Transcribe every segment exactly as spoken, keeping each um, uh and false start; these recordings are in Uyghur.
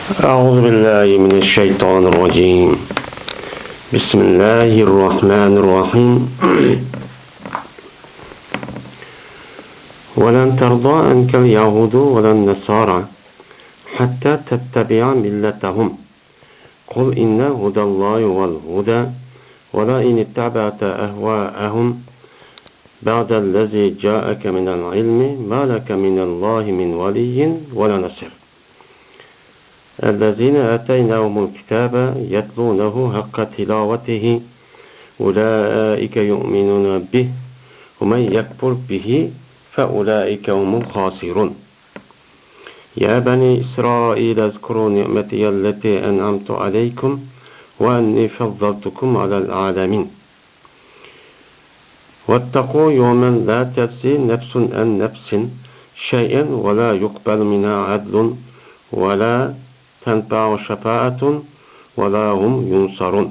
أعوذ بالله من الشيطان الرجيم. بسم الله الرحمن الرحيم. ولن ترضى عنك اليهود ولا النصارى حتى تتبع ملتهم. قل إن هدى الله هو الهدى ولئن اتبعت أهواءهم بعد الذي جاءك من العلم ما لك من الله من ولي ولا نصير. الذين آتيناهم الكتاب يتلونه حق تلاوته أولئك يؤمنون به ومن يكفر به فأولئك هم الخاسرون. يا بني إسرائيل اذكروا نعمتي التي أنعمت عليكم وأني فضلتكم على العالمين. واتقوا يوما لا تجزي نفس عن نفس شيئا ولا يقبل منها عدل ولا تنفعهم شفاعة ولا هم ينصرون.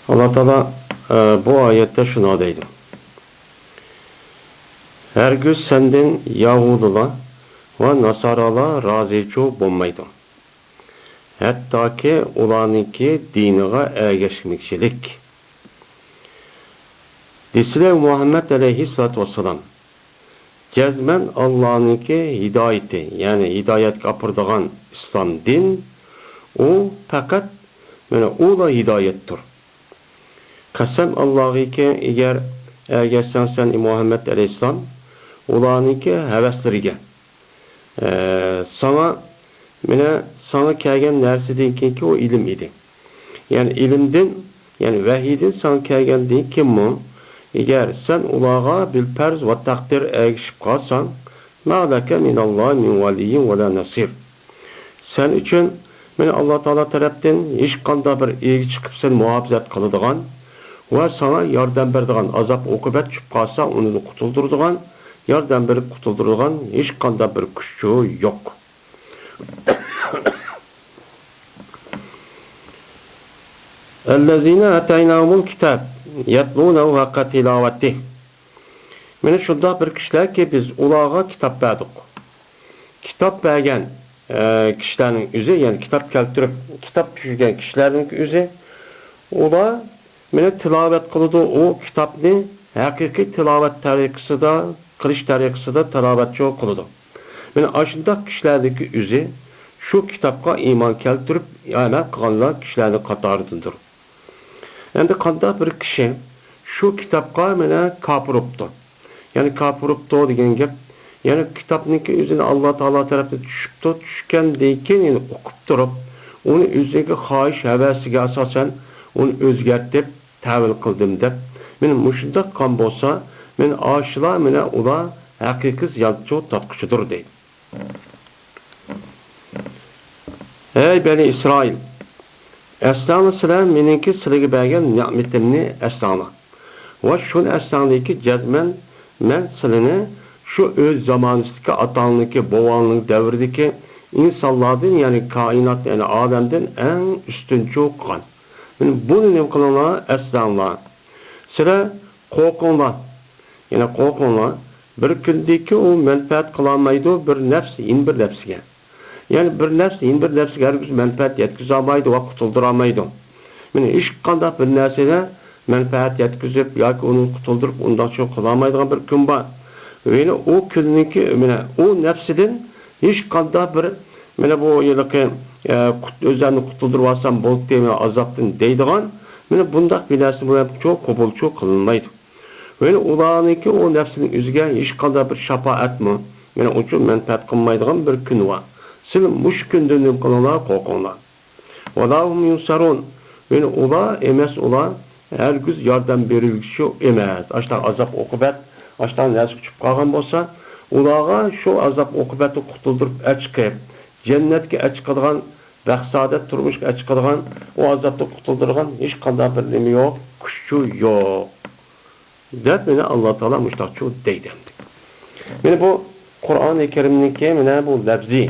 ئاللا تائالا، ئە، بۇ ئايەتتە شۇنداق دەيدۇ: ھەرگىز سەندىن يەھۇدىيلار ۋە ناسارالار رازىچۇ بولمايدۇ. ھەتتاكى ئۇلارنىڭكى دىنىغا ئەگەشمىگۈچىلىك. دېسىلە مۇھەممەد ئەلەيھىسسالاتۇ ۋەسسالام، جەزمەن ئاللانىڭكى ھىدايىتى، يەنى ھىدايەتكە ئاپىرىدىغان ئىسلام دىن، ئۇ پەقەت مانا ئۇلا ھىدايەتتۇر. قەسەم ئاللاغىكى، ئەگەر ئەگەشسەڭ سەن، ئى مۇھەممەد ئەلەيھىسسالام، ئۇلارنىڭكى ھەۋەسلىرىگە، ئە، ساڭا، مانا ساڭا كەلگەن نەرسىدىن كېيىنكى ئۇ ئىلىم ئىدى. يەنى ئىلىمدىن، يەنى ۋەھىيدىن ساڭا كەلگەندىن كېيىنمۇ، ئەگەر سەن ئۇلارغا بىلپەرز ۋە تەقدىر ئەگىشىپ قالساڭ، ما لەكە مىنەللاھى مىن ۋەلىييىن ۋە لا نەسىر. سەن ئۈچۈن مانا ئاللا تائالا تەرەپتىن ھېچقانداق بىر ئىگە چىقىپ سېنى مۇھاپىزەت قىلىدىغان ۋە ساڭا ياردەم بېرىدىغان، ئازاب ئوقۇبەت چۈشۈپ قالسا ئۇنى قۇتۇلدۇرىدىغان، ياردەم بېرىپ قۇتۇلدۇرىدىغان ھېچقانداق بىر كۈچچۇ يوق. ئەللەزىنە ئاتەيناھۇمۇل كىتاب يەتلۇنەھۇ ھەققە تىلاۋەتىھ. مانا شۇنداق بىر كىشىلەركى، بىز ئۇلارغا كىتاب بەردۇق. كىتاب بەرگەن، ئە، كىشىلەرنىڭ ئۆزى، يەنى كىتاب كەلتۈرۈپ، كىتاب چۈشۈرگەن كىشىلەرنىڭ ئۆزى، ئۇلار مانا تىلاۋەت قىلىدۇ، ئۇ كىتابنى ھەقىقىي تىلاۋەت تەرىقىسىدا، قىلىش تەرىقىسىدا تىلاۋەتچۇ قىلىدۇ. مانا ئاشۇنداق كىشىلەرنىڭكى ئۆزى شۇ كىتابقا ئىمان كەلتۈرۈپ ئەمەل قىلغانلار كىشىلەرنىڭ قاتارىدىندۇر. ئەمدى قانداق بىر كىشى شۇ كىتابقا مانا كاپىر بوپتۇ. يەنى كاپىر بوپتۇ دېگەن گەپ، يەنى كىتابنىڭكى ئۆزىنى ئاللا تائالا تەرەپتىن چۈشۈپتۇ، چۈشكەندىن كېيىن يەنە ئوقۇپ تۇرۇپ، ئۇنى ئۆزىنىڭكى خاھىش ھەۋەسىگە ئاساسەن ئۇنى ئۆزگەرتىپ، تەۋىل قىلدىم دەپ، مانا مۇشۇنداق قىلغان بولسا، مانا ئاشۇلار، مانا ئۇلار ھەقىقىي زىيانچۇ تارتقۇچىدۇر دەيدۇ. ھەي بەنى ئىسرائىل! ئەسلەڭلار سىلەر مېنىڭكى سىلىگە بەرگەن نېمىتىمنى ئەسلەڭلار. ۋە شۇنى ئەسلەڭلاركى، جەزمەن مەن سىلىنى شۇ ئۆز زامانىسىدىكى ئاتاڭلارنىڭكى، بوۋاڭلارنىڭ دەۋرىدىكى ئىنسانلاردىن، يەنى كائىنات، يەنى ئادەمدىن ئەڭ ئۈستۈنچۇ قىلغان. مانا بۇنى نېمە قىلىڭلار؟ ئەسلەڭلار. سىلەر قورقۇڭلار. يەنە قورقۇڭلار. بىر كۈندىكى ئۇ مەنپەئەت قىلالمايدۇ بىر نەپس يەنە بىر نەپسىگە. يەنى بىر نەپس يەنە بىر نەپسىگە ھەرگىز مەنپەئەت يەتكۈزەلمەيدۇ ۋە قۇتۇلدۇرالمايدۇ. مانا ھېچقانداق بىر نەرسىدە مەنپەئەت يەتكۈزۈپ ياكى ئۇنى قۇتۇلدۇرۇپ ئۇنداقچە قىلالمايدىغان بىر كۈن بار. يەنى ئۇ كۈننىڭكى، مانا ئۇ نەپسىدىن ھېچقانداق بىر، مانا بۇ ھېلىقى، ئە، قۇت-، ئۆزلەرنى قۇتۇلدۇرۇۋالسام بولدى، مانا ئازابتىن دەيدىغان، مانا بۇنداق بىر نەرسە بىلەن چوڭ قوبۇلچۇ قىلىنمايدۇ. يەنى ئۇلارنىڭكى ئۇ نەپسىنىڭ ئۆزىگە ھېچقانداق بىر شاپائەتمۇ، مانا ئۇنچە مەنپەئەت قىلمايدىغان بىر كۈن بار. سىلەر مۇشۇ كۈندىن نېمە قىلىڭلار؟ قورقۇڭلار. ۋەلا ھۇم يۇنسەرۇن. يەنى ئۇلار ئەمەس، ئۇلار ھەرگىز ياردەم بېرىلگۈچى ئەمەس. ئاشۇنداق ئازاب ئوقۇبەت، ئاشۇنداق نەرسە ئۇچۇپ قالغان بولسا، ئۇلارغا شۇ ئازاب ئوقۇبەتنى قۇتۇلدۇرۇپ ئەچىقىپ، جەننەتكە ئەچىقىدىغان، بەخت-سائادەت تۇرمۇشقا ئەچىقىدىغان، ئۇ ئازابتىن قۇتۇلدۇرىدىغان ھېچقانداق بىر نېمە يوق، كۈچچۇ يوق. دەپ، مانا، ئاللا تائالا مۇشۇنداقچۇ دەيدۇ ئەمدى. مانا بۇ قۇرئانى كەرىمنىڭكى، مانا بۇ لەپزىي،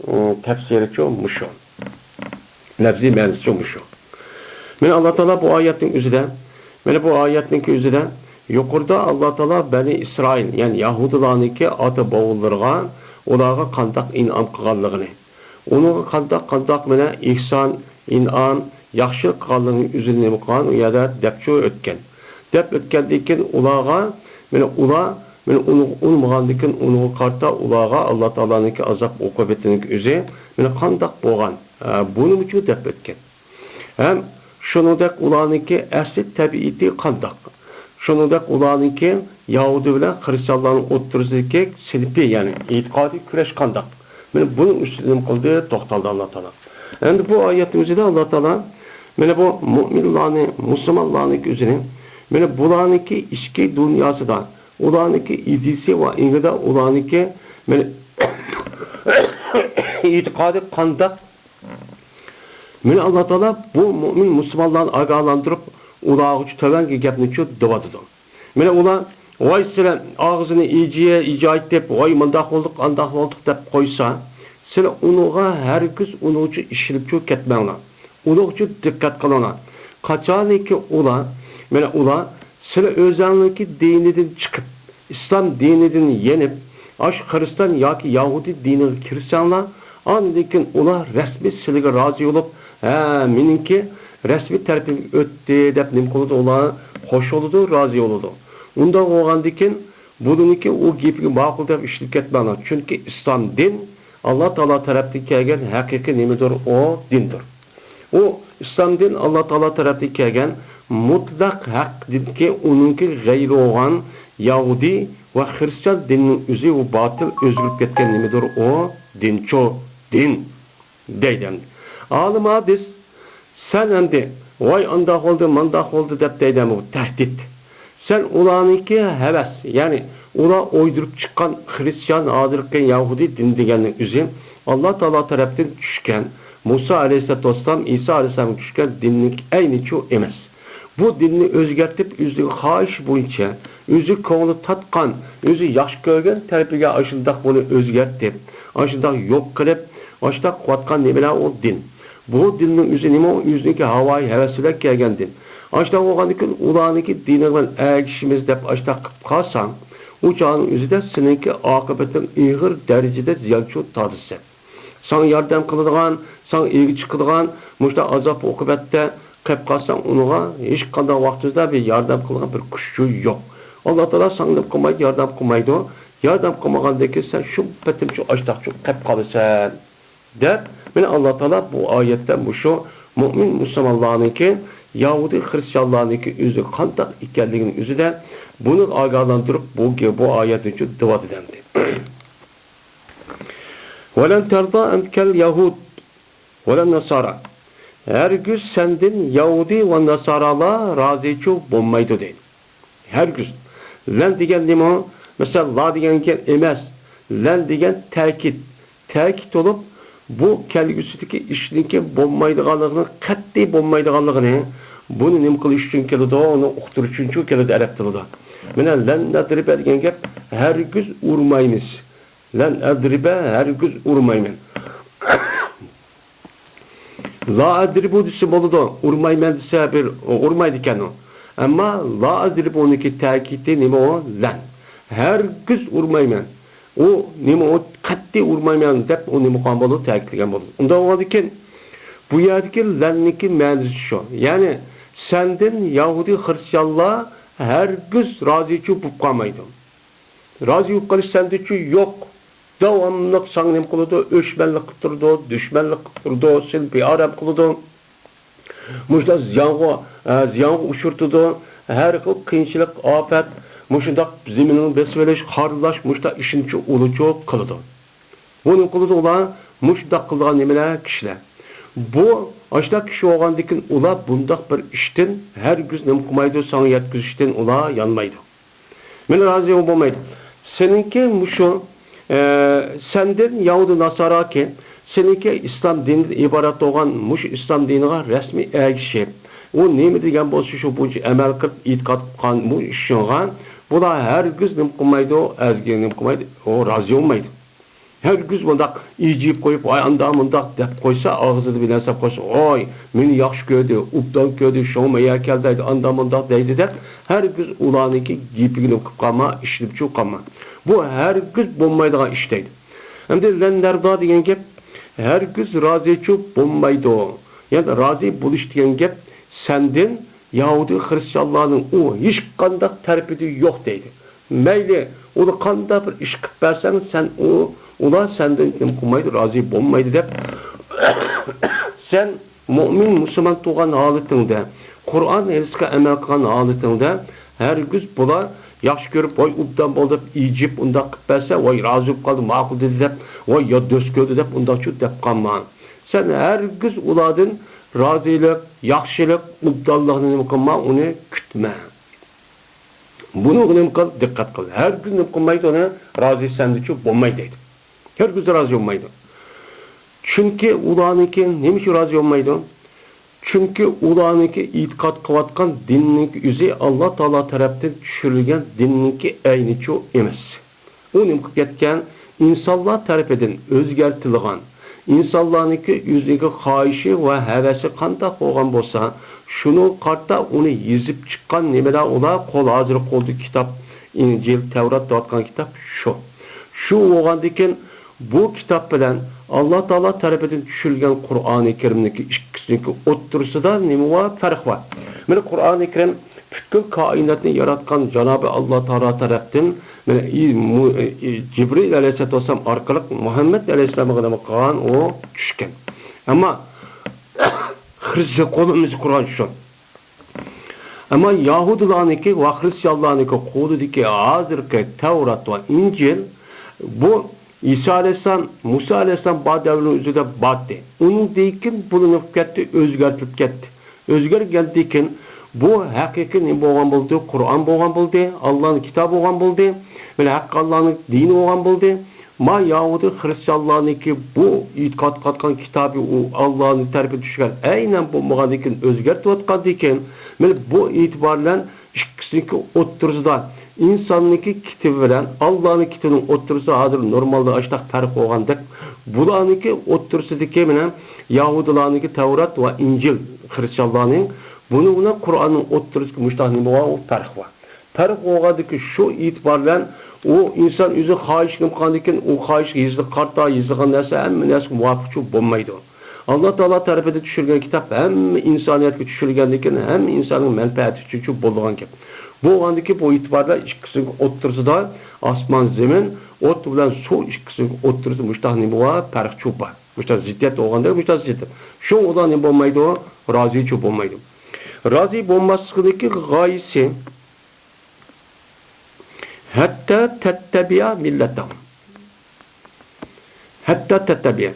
ئۇ، تەپسىرىچۇ مۇشۇ. لەپزىي مەنىسىچۇ مۇشۇ. مانا ئاللا تائالا بۇ ئايەتنىڭ ئۆزىدە، مانا بۇ ئايەتنىڭكى ئۆزىدە، يۇقىرىدا ئاللا تائالا بەنى ئىسرائىل، يەنى يەھۇدىيلارنىڭكى ئاتا بوۋىلىرىغا، ئۇلارغا قانداق ئىنئام قىلغانلىقىنى، ئۇنىڭغا قانداق، قانداق مانا ئېھسان، ئىنئام، ياخشىلىق قىلغانلىقىنى ئۆزىنى نېمە قىلغان ئۇ يەردە دەپچۇ ئۆتكەن. دەپ ئۆتكەندىن كېيىن ئۇلارغا، مانا ئۇلار، مانا ئۇنى ئۇنىمىغاندىن كېيىن ئۇنىڭغا قارىتا ئۇلارغا ئاللا تائالانىڭكى ئازاب ئوقۇبىتىنىڭ ئۆزى مانا قانداق بولغان، ھە، بۇنىمۇچۇ دەپ ئۆتكەن. ھەم شۇنىڭدەك ئۇلارنىڭكى ئەسلى تەبىئىتى قانداق؟ شۇنىڭدەك ئۇلارنىڭكى يەھۇدىي بىلەن خرىستىيانلارنىڭ ئوتتۇرىسىدىكى سىنىپىي، يەنى ئېتىقادىي كۈرەش قانداق؟ مانا بۇنىڭ ئۈستىدە نېمە قىلدى؟ توختالدى ئاللا تائالا. ئەمدى بۇ ئايەتنىڭ ئۆزىدە ئاللا تائالا مانا بۇ مۇئمىنلارنى، مۇسۇلمانلارنىڭكى ئۆزىنى، مانا بۇلارنىڭكى ئىچكى دۇنياسىدا، ئۇلارنىڭكى ئىدىيىسى ۋە ئېڭىدا ئۇلارنىڭكى مانا ئېتىقادى قانداق؟ مانا ئاللا تائالا بۇ مۇئمىن مۇسۇلمانلارنى ئاگاھلاندۇرۇپ، ئۇلارغىچۇ تۆۋەنكى گەپنىچۇ دەۋاتىدۇ. مانا ئۇلار، ۋاي سىلەر ئاغزىنى ئىجىيە ئىجايتىپ، ۋاي مۇنداق بولدۇق، ئانداق بولدۇق دەپ قويسا، سىلەر ئۇنىڭغا ھەرگىز ئۇنىڭچۇ ئىشىنىپچۇ كەتمەڭلار. ئۇنىڭغىچۇ دىققەت قىلىڭلار. قاچانكى ئۇلار، مانا ئۇلار سىلەر ئۆزەڭلىكى دىنىدىن چىقىپ، ئىسلام دىنىدىن يېنىپ، ئاشۇ خرىستان ياكى يەھۇدىي دىنىغا كىرسەڭلار، ئاندىن كېيىن ئۇلار رەسمىي سىلىگە رازى بولۇپ، ھە، مېنىڭكى رەسمىي تەرىپىمگە ئۆتتى دەپ نېمە قىلىدۇ؟ ئۇلار خوش بولىدۇ، رازى بولىدۇ. ئۇنداق بولغاندىن كېيىن بۇنىڭكى ئۇ گېپىگە ماقۇل دەپ ئىشىنىپ كەتمەڭلار. چۈنكى ئىسلام دىن ئاللا تائالا تەرەپتىن كەلگەن ھەقىقىي نېمىدۇر؟ ئۇ دىندۇر. ئۇ ئىسلام دىن ئاللا تائالا تەرەپتىن كەلگەن مۇتلەق ھەق دىنكى، ئۇنىڭكى غەيرى بولغان يەھۇدىي ۋە خرىستىيان دىنىنىڭ ئۆزى ئۇ باتىل ئۆزگىرىپ كەتكەن نېمىدۇر؟ ئۇ دىنچۇ دىن دەيدۇ ئەمدى. ئالىم ھادىس، سەن ئەمدى ۋاي ئانداق بولدى، مانداق بولدى دەپ دەيدۇ ئەمدى بۇ تەھدىت. سەن ئۇلارنىڭكى ھەۋەس، يەنى ئۇلار ئويدۇرۇپ چىققان خرىستىيان، ھازىرقى يەھۇدىي دىن دېگەننىڭ ئۆزى ئاللا تائالا تەرەپتىن چۈشكەن، مۇسا ئەلەيھىسسالاتۇ ۋەسسالام، ئىسا ئەلەيھىسسالامغا چۈشكەن دىننىڭ ئەينىچۇ ئەمەس. بۇ دىننى ئۆزگەرتىپ، ئۆزىنىڭ خاھىشى بويىچە، ئۆزى كۆڭلى تارتقان، ئۆزى ياخشى كۆرگەن تەرىپىگە ئاشۇنداق بۇنى ئۆزگەرتىپ، ئاشۇنداق يوق قىلىپ، ئاشۇنداق قىلىۋاتقان نېمىلەر ئۇ دىن. بۇ دىننىڭ ئۆزى نېمە؟ ئۆزىنىڭكى ھاۋايى ھەۋەس بىلەن كەلگەن دىن. ئاشۇنداق بولغاندىن كېيىن ئۇلارنىڭكى دىنى بىلەن ئەگىشىمىز دەپ ئاشۇنداق قىلىپ قالساڭ، ئۇ چاغنىڭ ئۆزىدە سېنىڭكى ئاقىۋىتىڭ ئېغىر دەرىجىدە زىيانچۇ تارتىسەن. ساڭا ياردەم قىلىدىغان، ساڭا ئىگە چىقىدىغان، مۇشۇنداق ئازاب ئوقۇبەتتە قېلىپ قالساڭ، ئۇنىڭغا ھېچقانداق ۋاقتىمىزدا بىر ياردەم قىلىدىغان بىر كۈچچۇ يوق. ئاللا تائالا ساڭا نېمە قىلمايدۇ؟ ياردەم قىلمايدۇ. ياردەم قىلمىغاندىن كېيىن سەن شۇ پېتىمچۇ ئاشتاقچۇ قېلىپ قالىسەن، دەپ، مانا ئاللا تائالا بۇ ئايەتتە مۇشۇ مۇئمىن مۇسۇلمانلارنىڭكى، يەھۇدىي خرىستىيانلارنىڭكى ئۆزى قانداق ئىكەنلىكىنى ئۆزىدە بۇنى ئاگاھلاندۇرۇپ، بۇ، بۇ ئايەتنىچۇ دەۋاتىدۇ ئەمدى. ولن ترضى عنك اليهود ولا النصارى. ھەرگىز سەندىن يەھۇدىي ۋە ناسارالار رازىچۇ بولمايدۇ دەيدۇ. ھەرگىز. لەن دېگەن نېمە؟ مەسىلەن، لا دېگەن گەپ ئەمەس. لەن دېگەن تەكىت. تەكىت بولۇپ، بۇ كەلگۈسىدىكى ئىشنىڭكى بولمايدىغانلىقىنى، قەتئىي بولمايدىغانلىقىنى، بۇنى نېمە قىلىش ئۈچۈن كېلىدۇ؟ ئۇنى ئۇقتۇرۇش ئۈچۈنچۇ كېلىدۇ ئەرەب تىلىدا. مانا لەن نەدرىبە دېگەن گەپ ھەرگىز ئۇرمايمىز. لەن ئەدرىبە، ھەرگىز ئۇرمايمەن. لا ئەدرىبۇ دېسە بولىدۇ، ئۇرمايمەن دېسە بىر ئۇرمايدىكەن ئۇ. ئەمما لا ئەدرىبۇنىڭكى تەكىتى نېمە ئۇ؟ لەن. ھەرگىز ئۇرمايمەن. ئۇ نېمە ئۇ؟ قەتئىي ئۇرمايمەن دەپ ئۇ نېمە قىلغان بولىدۇ؟ تەكىتلىگەن بولىدۇ. ئۇنداق بولغاندىكىن بۇ يەردىكى لەننىڭكى مەنىسى شۇ. يەنى سەندىن يەھۇدىي خرىستىيانلار ھەرگىز رازىچۇ بولۇپ قالمايدۇ. رازى بولۇپ قېلىش سەندىچۇ يوق. داۋاملىق ساڭا نېمە قىلىدۇ؟ ئۆچمەنلىك قىلىپ تۇرىدۇ، دۈشمەنلىك قىلىپ تۇرىدۇ، سېنى بىئارام قىلىدۇ. مۇشۇنداق زىيانغا، ئە، زىيانغا ئۇچرىتىدۇ. ھەر خىل قىيىنچىلىق، ئاپەت، مۇشۇنداق زېمىننى بېسىۋېلىش، خارلاش، مۇشۇنداق ئىشنىچۇ ئۇلىچۇ قىلىدۇ. بۇ نېمە قىلىدۇ ئۇلار؟ مۇشۇنداق قىلىدىغان نېمىلەر؟ كىشىلەر. بۇ، ئاشۇنداق كىشى بولغاندىكىن ئۇلار بۇنداق بىر ئىشتىن ھەرگىز نېمە قىلمايدۇ؟ ساڭا يەتكۈزۈشتىن ئۇلار يانمايدۇ. مېنى رازى بولمايدۇ. سېنىڭكى مۇشۇ، ئە، سەندىن يەھۇدىي ناساراكى، سېنىڭكى ئىسلام دىنىدىن ئىبارەت بولغان مۇشۇ ئىسلام دىنىغا رەسمىي ئەگىشىپ، ئۇ نېمە دېگەن بولسا شۇ بويىچە ئەمەل قىلىپ ئېتىقاد قىلغان بۇ ئىشىڭغا، بۇلار ھەرگىز نېمە قىلمايدۇ، ئەرزگە نېمە قىلمايدۇ، ئۇ رازى بولمايدۇ. ھەرگىز مۇنداق ئىجىيىپ قويۇپ، ۋاي ئاندا مۇنداق دەپ قويسا، ئاغزىدا بىر نەرسە قويسا، ۋاي مېنى ياخشى كۆردى، ئوبدان كۆردى، شۇڭا مەن يەر كەلدى، ئاندا مۇنداق دەيدۇ دەپ، ھەرگىز ئۇلارنىڭكى گېپىگە نېمە قىلىپ قالما، ئىشىنىپچۇ قالما. بۇ ھەرگىز بولمايدىغان ئىش دەيدۇ. ئەمدى لەن نەردا دېگەن گەپ ھەرگىز رازىچۇ بولمايدۇ. يەنى رازى بولۇش دېگەن گەپ سەندىن يەھۇدىي خىرىستىيانلارنىڭ ئۇ ھېچقانداق تەرىپىدە يوق دەيدۇ. مەيلى، ئۇلار قانداق بىر ئىش قىلىپ بەرسەڭ، سەن ئۇ، ئۇلار سەندىن نېمە قىلمايدۇ، رازى بولمايدۇ دەپ، سەن مۇئمىن مۇسۇلمان تۇغان ھالىتىڭدە، قۇرئان ھەدىسكە ئەمەل قىلغان ھالىتىڭدە، ھەرگىز بۇلار ياخشى كۆرۈپ، ۋاي ئوبدان بولدى دەپ، ئىجىپ ئۇنداق قىلىپ بەرسە، ۋاي رازى بولۇپ قالدى، ماقۇل دېدى دەپ، ۋاي يا دوست كۆردى دەپ، ئۇنداقچۇ دەپ قالما. سەن ھەرگىز ئۇلاردىن رازىلىق، ياخشىلىق، ئوبدانلىقنى نېمە قىلما، ئۇنى كۈتمە. بۇنىڭغا نېمە قىل؟ دىققەت قىل. ھەرگىز نېمە قىلمايدۇ، ئۇنى رازى سەندىچۇ بولمايدۇ دەيدۇ. ھەرگىز رازى بولمايدۇ. چۈنكى ئۇلارنىڭكى نېمە ئۈچۈن رازى بولمايدۇ؟ چۈنكى ئۇلارنىڭكى ئېتىقاد قىلىۋاتقان دىننىڭكى ئۆزى ئاللا تائالا تەرەپتىن چۈشۈرۈلگەن دىننىڭكى ئەينىچۇ ئەمەس. ئۇ نېمە قىلىپ كەتكەن؟ ئىنسانلار تەرىپىدىن ئۆزگەرتىلغان. ئىنسانلارنىڭكى ئۆزىنىڭكى خاھىشى ۋە ھەۋەسى قانداق بولغان بولسا، شۇنىڭغا قارىتا ئۇنى يېزىپ چىققان نېمىلەر ئۇلار؟ قول ھازىر قولدا كىتاب، ئىنجىل، تەۋرات دەۋاتقان كىتاب شۇ. شۇ بولغاندىكىن، بۇ كىتاب بىلەن ئاللا تائالا تەرىپىدىن چۈشۈرۈلگەن قۇرئانى كەرىمنىڭكى ئىككىسىنىڭكى ئوتتۇرىسىدا نېمە بار؟ پەرق بار. مانا، قۇرئانى كەرىم پۈتكۈل كائىناتنى ياراتقان جانابى ئاللا تائالا تەرەپتىن، مانا، ئى، مۇ-، ئى، جىبرىئىل ئەلەيھىسسالاتۇ ۋەسسالام ئارقىلىق مۇھەممەد ئەلەيھىسسالامغا نېمە قىلغان؟ ئۇ چۈشكەن. ئەمما خىرىس-، قولىمىزدا قۇرئان شۇ. ئەمما يەھۇدىيلارنىڭكى ۋە خىرىستىيانلارنىڭكى قولىدىكى ھازىرقى تەۋرات ۋە ئىنجىل، بۇ ئىسا ئەلەيھىسسالام، مۇسا ئەلەيھىسسالام بار دەۋرنىڭ ئۆزىدە بارتى. ئۇنىڭدىن كېيىن بۇ نېمە بولۇپ كەتتى؟ ئۆزگەرتىلىپ كەتتى. ئۆزگەرگەندىن كېيىن بۇ ھەقىقىي نېمە بولغان بولدى؟ قۇرئان بولغان بولدى، ئاللانىڭ كىتابى بولغان بولدى، مانا ھەققىي ئاللانىڭ دىنى بولغان بولدى. ما يەھۇدىي خىرىستىيانلارنىڭكى بۇ ئېتىقاد قىلىۋاتقان كىتابى ئۇ ئاللانىڭ تەرىپىدىن چۈشكەن ئەينەن بولمىغاندىن كېيىن ئۆزگەرتىۋاتقاندىن كېيىن، مانا بۇ ئېتىبار بىلەن ئىككىسىنىڭكى ئوتتۇرىسىدا، ئىنساننىڭكى كىتابى بىلەن ئاللانىڭ كىتابىنىڭ ئوتتۇرىسىدا ھازىر نورمالدا ئاشتاق پەرق بولغاندەك، بۇلارنىڭكى ئوتتۇرىسىدىكى مانا يەھۇدىيلارنىڭكى تەۋرات ۋە ئىنجىل، خىرىستىيانلارنىڭ، بۇنىڭ بىلەن قۇرئاننىڭ ئوتتۇرىسىدىكى مۇشتاق نېمە بار؟ ئۇ پەرق بار. پەرق بولغاندىكى شۇ ئېتىبار بىلەن ئۇ ئىنسان ئۆزى خاھىشىنى قىلغاندىكىن، ئۇ خاھىشقا يېزىلغان قارتا، يېزىلغان نەرسە ھەممە نەرسىگە مۇۋاپىقچۇ بولمايدۇ. ئاللا تائالا تەرىپىدىن چۈشۈرگەن كىتاب ھەممە ئىنسانىيەتكە چۈشۈرۈلگەندىكىن، ھەممە ئىنساننىڭ مەنپەئەتى ئۈچۈنچۇ بولىدىغان گەپ. بولغاندىكى بۇ ئېتىبار بىلەن ئىككىسىنىڭ ئوتتۇرىسىدا ئاسمان زېمىن، ئوت بىلەن سۇ ئىككىسىنىڭ ئوتتۇرىسىدا مۇشتاق نېمە بار؟ پەرقچۇ بار. مۇشتاق زىددىيەت بولغاندا مۇشتاق زىددىيەت. شۇ ئۇلار نېمە بولمايدۇ؟ رازىچۇ بولمايدۇ. رازى بولماسلىقنىڭكى غايىسى، ھەتتا تەتتەبىئە مىللەتەھۇم. ھەتتا تەتتەبىئە.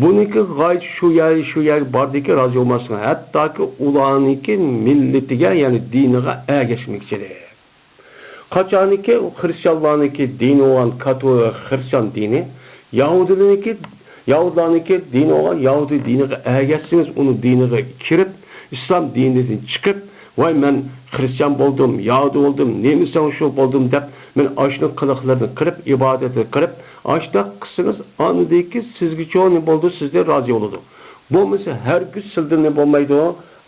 بۇنىڭكى غايىسى شۇ يەر، شۇ يەرگە باردىكى، رازى بولماسلىقى، ھەتتاكى ئۇلارنىڭكى مىللىتىگە، يەنى دىنىغا ئەگەشمىگۈچىلىك. قاچانكى خىرىستىيانلارنىڭكى دىنى بولغان كاتو-، خىرىستىيان دىنى، يەھۇدىيلارنىڭكى، يەھۇدىيلارنىڭكى دىنى بولغان يەھۇدىي دىنىغا ئەگەشسىڭىز، ئۇنىڭ دىنىغا كىرىپ، ئىسلام دىنىدىن چىقىپ، ۋاي، مەن خىرىستىيان بولدۇم، يەھۇدىي بولدۇم، نېمە دېسەڭ شۇ بولدۇم دەپ، مەن ئاشۇنىڭ قىلىقلىرىنى قىلىپ، ئىبادەتنى قىلىپ، ئاشۇنداق قىلسىڭىز، ئاندىكى سىزگىچۇ نېمە بولىدۇ، سىزدىن رازى بولىدۇ. بولمىسا، ھەرگىز سىزدىن نېمە بولمايدۇ؟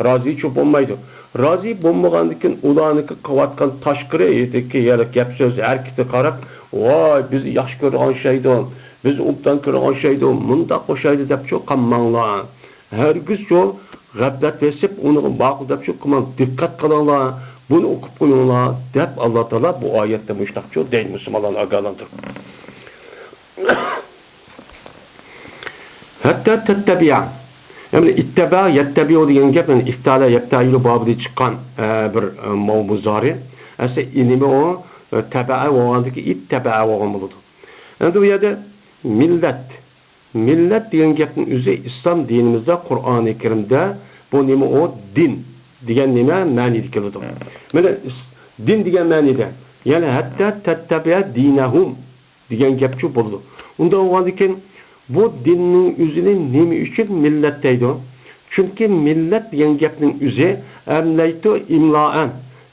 رازىچۇ بولمايدۇ. رازى بولمىغاندىكىن ئۇلارنىڭكى قىلىۋاتقان تاشقىرىدىكى يەنە گەپ سۆز ھەرىكىتىگە قاراپ، ۋاي، بىزنى ياخشى كۆرىدىغان ئوخشايدۇ، بىزنى ئوبدان كۆرىدىغان ئوخشايدۇ، مۇنداق ئوخشايدۇ دەپچۇ قالماڭلار. ھەرگىزچۇ غەپلەت بېسىپ، ئۇنىڭغا ماقۇل دەپچۇ قالماڭ، دىققەت قىلىڭلار، بۇنى ئوقۇپ قويۇڭلار دەپ، ئاللا تائالا بۇ ئايەتتە مۇشۇنداقچۇ دەيدۇ، مۇسۇلمانلارنى ئاگاھلاندۇرۇپ. ھەتتا تەتتەبىئە. يەنى ئىتتەبە، يەتتەبىئۇ دېگەن گەپ، يەنى ئىفتالە، يەپتەئىلۇ بابىدىن چىققان، ئە، بىر، ئە، ماۋ مۇزارى. ئەسلى نېمە ئۇ؟ ئە، تەبەئە بولغاندىكى ئىتتەبەئە بولغان بولىدۇ. ئەمدى بۇ يەردە مىللەت، مىللەت دېگەن گەپنىڭ ئۆزى ئىسلام دىنىمىزدا، قۇرئانى كەرىمدە بۇ نېمە ئۇ؟ دىن دېگەن نېمە مەنىدە كېلىدۇ؟ مانا، ئىس-، دىن دېگەن مەنىدە، يەنى ھەتتا تەتتەبىئە دىنەھۇم دېگەن گەپچۇ بولىدۇ. ئۇنداق بولغاندىكىن، بۇ دىننىڭ ئۆزىنى نېمە ئۈچۈن مىللەت دەيدۇ؟ چۈنكى مىللەت دېگەن گەپنىڭ ئۆزى ئەملەيتۇ ئىملائەن،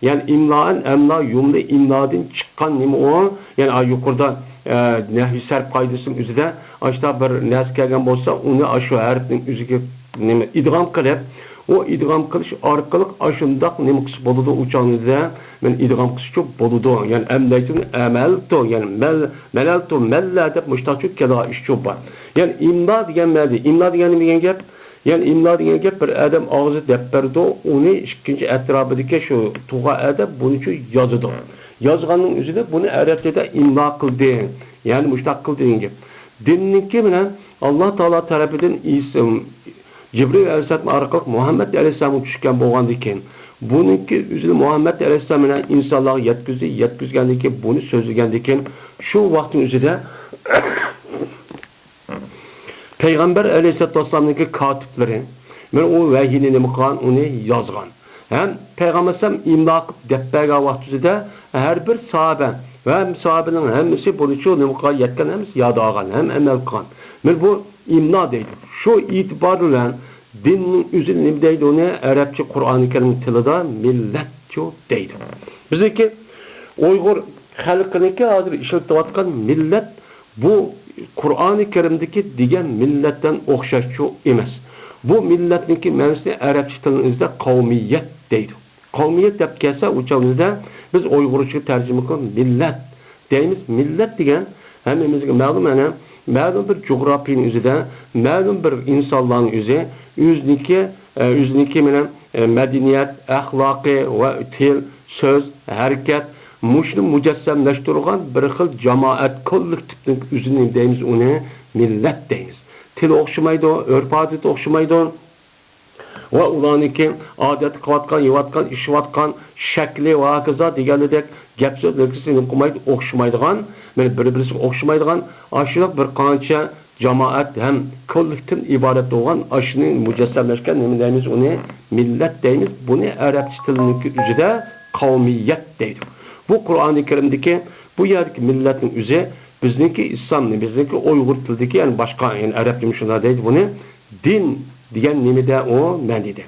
يەنى ئىملائەن، ئەملا، يۇملى، ئىملادىن چىققان نېمە ئۇ؟ يەنى، ئا، يۇقىرىدا ئە، نەھۋى سەرپ قائىدىسىنىڭ ئۆزىدە ئاشۇنداق بىر نەرسە كەلگەن بولسا، ئۇنى ئاشۇ ھەرپنىڭ ئۆزىگە نېمە، ئىدغام قىلىپ، ئۇ ئىدغام قىلىش ئارقىلىق ئاشۇنداق نېمە قىلسا بولىدۇ، ئۇ چاغنىڭ ئۆزىدە مەن ئىدغام قىلسىچۇ بولىدۇ. يەنى ئەملەيتۇن ئەمەلتۇ، يەنى مەل، مەلەلتۇ مەللە دەپ مۇشۇنداقچۇ كېلىدىغان ئىشچۇ بار. يەنى ئىملا دېگەن مەنىدە، ئىملا دېگەن نېمە دېگەن گەپ؟ يەنى ئىملا دېگەن گەپ، بىر ئادەم ئاغزى دەپ بەردى، ئۇنى ئىككىنچى ئەتراپىدىكى شۇ تۇغا ئادەم بۇنىچۇ يازىدۇ. يازغاننىڭ ئۆزىدە بۇنى ئەرەبچىدە ئىملا قىلدى. يەنى مۇشۇنداق قىلدى دېگەن گەپ. دىننىڭكى بىلەن ئاللا تائالا تەرىپىدىن ئىس-، جىبرىل ئەلەيھىسسالام ئارقىلىق مۇھەممەد ئەلەيھىسسالامغا چۈشكەن بولغاندىكىن، بۇنىڭكى ئۆزىنى مۇھەممەد ئەلەيھىسسالام بىلەن ئىنسانلارغا يەتكۈزدى، يەتكۈزگەندىن كېيىن بۇنى سۆزلىگەندىن كېيىن، شۇ ۋاقىتنىڭ ئۆزىدە پەيغەمبەر ئەلەيھىسسالاتۇ ۋەسسالامنىڭكى كاتىپلىرى، مانا ئۇ ۋەھىينى نېمە قىلغان، ئۇنى يازغان. ھەم پەيغەمبەر ئەلەيھىسسالام ئىملا قىلىپ دەپ بەرگەن ۋاقتىدا ھەر بىر ساھابە ۋە ساھابىنىڭ ھەممىسى بۇنىچۇ نېمە قىلغان، يەتكەن ھەممىسى ياد ئالغان، ھەم ئەمەل قىلغان. مانا بۇ ئىملا دەيدۇ. شۇ ئېتىبار بىلەن دىننىڭ ئۆزىنى نېمە دەيدۇ ئۇنى؟ ئەرەبچە قۇرئانى كەرىم تىلىدا مىللەتچۇ دەيدۇ. بىزنىڭكى ئۇيغۇر خەلقىنىڭكى ھازىر ئىشلىتىۋاتقان مىللەت بۇ قۇرئانى كەرىمدىكى دېگەن مىللەتتىن ئوخشاشچۇ ئەمەس. بۇ مىللەتنىڭكى مەنىسىنى ئەرەبچە تىلنىڭ ئۆزىدە قەۋمىيەت دەيدۇ. قەۋمىيەت دەپ كەلسە، ئۇ چاغدا بىز ئۇيغۇرچىغا تەرجىمە قىلىپ مىللەت دەيمىز. مىللەت دېگەن ھەممىمىزگە مەلۇم، ئەنە، مەلۇم بىر جۇغراپىيىنىڭ ئۆزىدە، مەلۇم بىر ئىنسانلارنىڭ ئۆزى، ئۆزىنىڭكى، ئە، ئۆزىنىڭكى مانا، ئە، مەدەنىيەت، ئەخلاقى ۋە تىل، سۆز، ھەرىكەت، مۇشۇنى مۇجەسسەملەشتۈرگەن بىر خىل جامائەت، كوللېكتىپنىڭ ئۆزىنى دەيمىز، ئۇنى مىللەت دەيمىز. تىلى ئوخشىمايدۇ، ئۆرپ-ئادىتى ئوخشىمايدۇ. ۋە ئۇلارنىڭكى ئادەتتە قىلىۋاتقان، يەۋاتقان، ئىچىۋاتقان شەكلى ۋە ھاكازا دېگەنلىرىدەك گەپ-سۆزلىرى نېمە قىلمايدۇ، ئوخشىمايدىغان، مانا بىر-بىرسىگە ئوخشىمايدىغان، ئاشۇنداق بىر قانچە جامائەت ھەم كوللېكتىپتىن ئىبارەت بولغان، ئاشۇنى مۇجەسسەملەشكەن نېمە دەيمىز، ئۇنى مىللەت دەيمىز. بۇنى ئەرەبچە تىلنىڭكى ئۆزىدە قەۋمىيەت دەيدۇ. بۇ قۇرئانى كەرىمدىكى بۇ يەردىكى مىللەتنىڭ ئۆزى بىزنىڭكى ئىسلام، بىزنىڭكى ئۇيغۇر تىلىدىكى، يەنى باشقا، يەنى ئەرەبچە مۇشۇنداق دەيدۇ بۇنى. دىن دېگەن نېمىدە ئۇ مەنىدە؟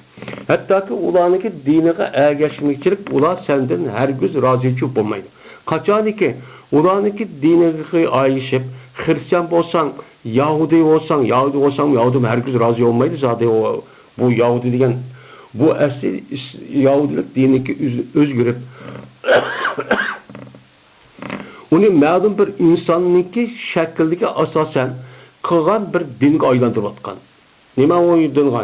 ھەتتاكى ئۇلارنىڭكى دىنىغا ئەگەشمىگۈچىلىك ئۇلار سەندىن ھەرگىز رازىچۇ بولمايدۇ. قاچانكى ئۇلارنىڭكى دىنىغا ئايلىشىپ، خرىستىيان بولساڭ، يەھۇدىي بولساڭ، يەھۇدىي بولساڭ، يەھۇدىي ھەرگىز رازى بولمايدۇ زادى ئۇ، بۇ يەھۇدىي دېگەن، بۇ ئەسلى ئىس-، يەھۇدىيلىق دىنىنىڭكى ئۆز-، ئۆزگىرىپ، ئۇنى مەلۇم بىر ئىنساننىڭكى شەكلىگە ئاساسەن قىلغان بىر دىنگە ئايلاندۇرۇۋاتقان. نېمە ئۇ دىنغا؟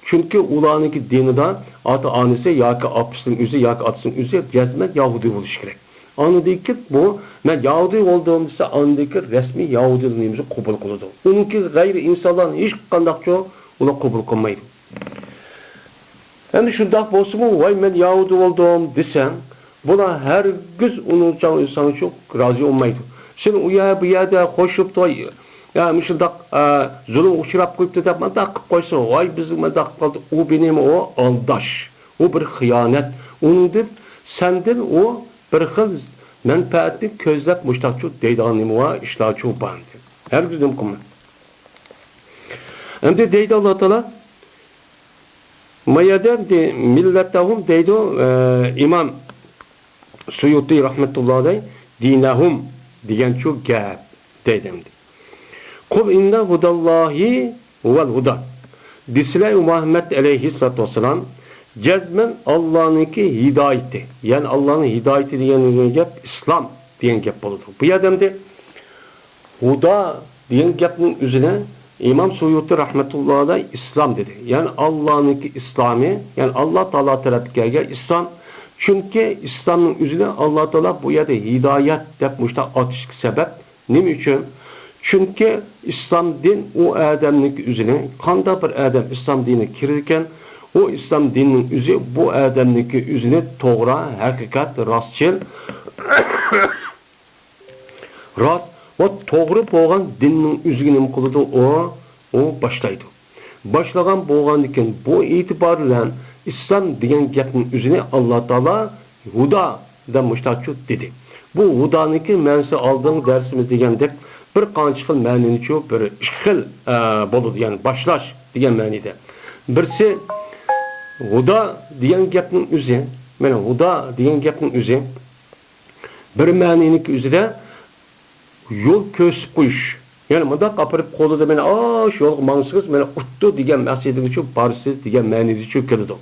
چۈنكى ئۇلارنىڭكى دىنىدا ئاتا-ئانىسى ياكى ئاپىسىنىڭ ئۆزى ياكى ئاتىسىنىڭ ئۆزى جەزمەن يەھۇدىي بولۇشى كېرەك. ئاندىن كېيىن بۇ، مەن يەھۇدىي بولدۇم دېسە، ئاندىن كېيىن رەسمىي يەھۇدىي نېمىسى قوبۇل قىلىدۇ. ئۇنىڭكى غەيرىي ئىنسانلارنى ھېچقانداقچۇ ئۇلار قوبۇل قىلمايدۇ. ئەمدى شۇنداق بولسىمۇ، ۋاي، مەن يەھۇدىي بولدۇم دېسەڭ، بۇلار ھەرگىز ئۇنىڭ چاغ ساڭا شۇ رازى بولمايدۇ. سېنى ئۇ يەر، بۇ يەردە قوشۇپ توي، يا مۇشۇنداق، ئە، زۇلۇمغا ئۇچراپ قويۇپتۇ دەپ مۇنداق قىلىپ قويسا، ۋاي، بىزنى مۇنداق قىلدى، ئۇ بىنېمە ئۇ ئالداش، ئۇ بىر خىيانەت. ئۇنىڭدىن، سەندىن ئۇ بىر خىل مەنپەئەتنى كۆزلەپ مۇشتاقچۇ دەيدىغان نېمە بار، ئىشلارچۇ بار ئەمدى. ھەرگىز نېمە قىلمايدۇ. ئەمدى دەيدۇ ئاللا تائالا، ما يەردە ئەمدى مىللەتەھۇم دەيدۇ، ئە، ئىمام سۇيۇتى رەھمەتۇللا ئەلەيھ، دىنەھۇم دېگەنچۇ گەپ دەيدۇ ئەمدى. قۇل ئىننە ھۇداللاھى ھۇۋەل ھۇدا. دېسىلە، ئۇ مۇھەممەد ئەلەيھىسسالاتۇ ۋەسسالام، جەزمەن ئاللانىڭكى ھىدايىتى، يەنى ئاللانىڭ ھىدايىتى دېگەن گەپ ئىسلام دېگەن گەپ بولىدۇ. بۇ يەردە ئەمدى ھۇدا دېگەن گەپنىڭ ئۆزىنى ئىمام سۇيۇتى رەھمەتۇللا ئەلەيھ ئىسلام دېدى. يەنى ئاللانىڭكى ئىسلامى، يەنى ئاللا تائالا تەرەپكە كەلگەن ئىسلام. چۈنكى ئىسلامنىڭ ئۆزىنى ئاللا تائالا بۇ يەردە ھىدايەت دەپ مۇشۇنداق ئاتىشىغا سەۋەب نېمە ئۈچۈن؟ چۈنكى ئىسلام دىن ئۇ ئادەمنىڭكى ئۆزىنى، قانداق بىر ئادەم ئىسلام دىنىغا كىرىدىكەن، ئۇ ئىسلام دىنىنىڭ ئۆزى بۇ ئادەمنىڭكى ئۆزىنى توغرا، ھەقىقەت، راستچىل، راست ۋە توغرا بولغان دىننىڭ ئۆزىگە نېمە قىلىدۇ؟ ئۇ، ئۇ باشلايدۇ. باشلىغان بولغاندىكىن، بۇ ئېتىبار بىلەن ئىسلام دېگەن گەپنىڭ ئۆزىنى ئاللا تائالا ھۇدا دەپ مۇشتاقچۇ دېدى. بۇ ھۇدانىڭكى مەنىسى ئالدىنقى دەرسىمىز دېگەندەك بىر قانچە خىل مەنىنىچۇ، بىر ئىككى خىل، ئە، بولىدۇ، يەنى باشلاش دېگەن مەنىدە. بىرسى ھۇدا دېگەن گەپنىڭ ئۆزى، مانا ھۇدا دېگەن گەپنىڭ ئۆزى بىر مەنىنىڭكى ئۆزىدە يول كۆرسىتىپ قويۇش. يەنى مۇنداق ئاپىرىپ قولىدا مېنى ئاشۇ يولغا ماڭسىڭىز، مېنى ئۇتتۇر دېگەن مەقسىتىگىچۇ بارىسىز دېگەن مەنىدىچۇ كېلىدۇ.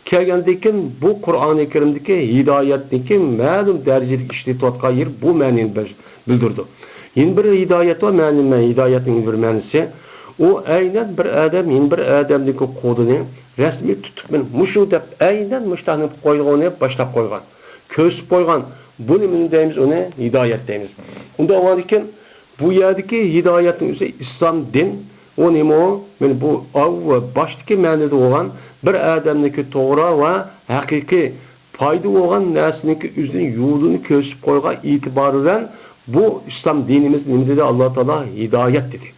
كەلگەندىن كېيىن بۇ قۇرئانى كەرىمدىكى ھىدايەتنىڭكى مەلۇم دەرىجىدە ئىشلىتىۋاتقان يېرى بۇ مەنىنى بىلدۈرىدۇ. يەنە بىر ھىدايەت بار، مەلۇم ھىدايەتنىڭ يەنە بىر مەنىسى، ئۇ ئەينەن بىر ئادەم يەنە بىر ئادەمنىڭكى قولىنى رەسمىي تۇتۇپ، مېنى مۇشۇ دەپ ئەينەن مۇشۇنداقنى قويغىنى باشلاپ قويغان، كۆرسىتىپ قويغان. بۇنى نېمە دەيمىز؟ ئۇنى ھىدايەت دەيمىز. ئۇنداق بولغاندىكىن، بۇ يەردىكى ھىدايەتنىڭ ئۆزى ئىسلام دىن. ئۇ نېمە ئۇ؟ مانا بۇ ئاۋ-، باشتىكى مەنىدە بولغان بىر ئادەمنىڭكى توغرا ۋە ھەقىقىي پايدا بولغان نەرسىنىڭكى ئۆزىنىڭ يولىنى كۆرسىتىپ قويغان ئېتىبارى بىلەن بۇ ئىسلام دىنىمىز نېمە دېدى؟ ئاللا تائالا ھىدايەت دېدى.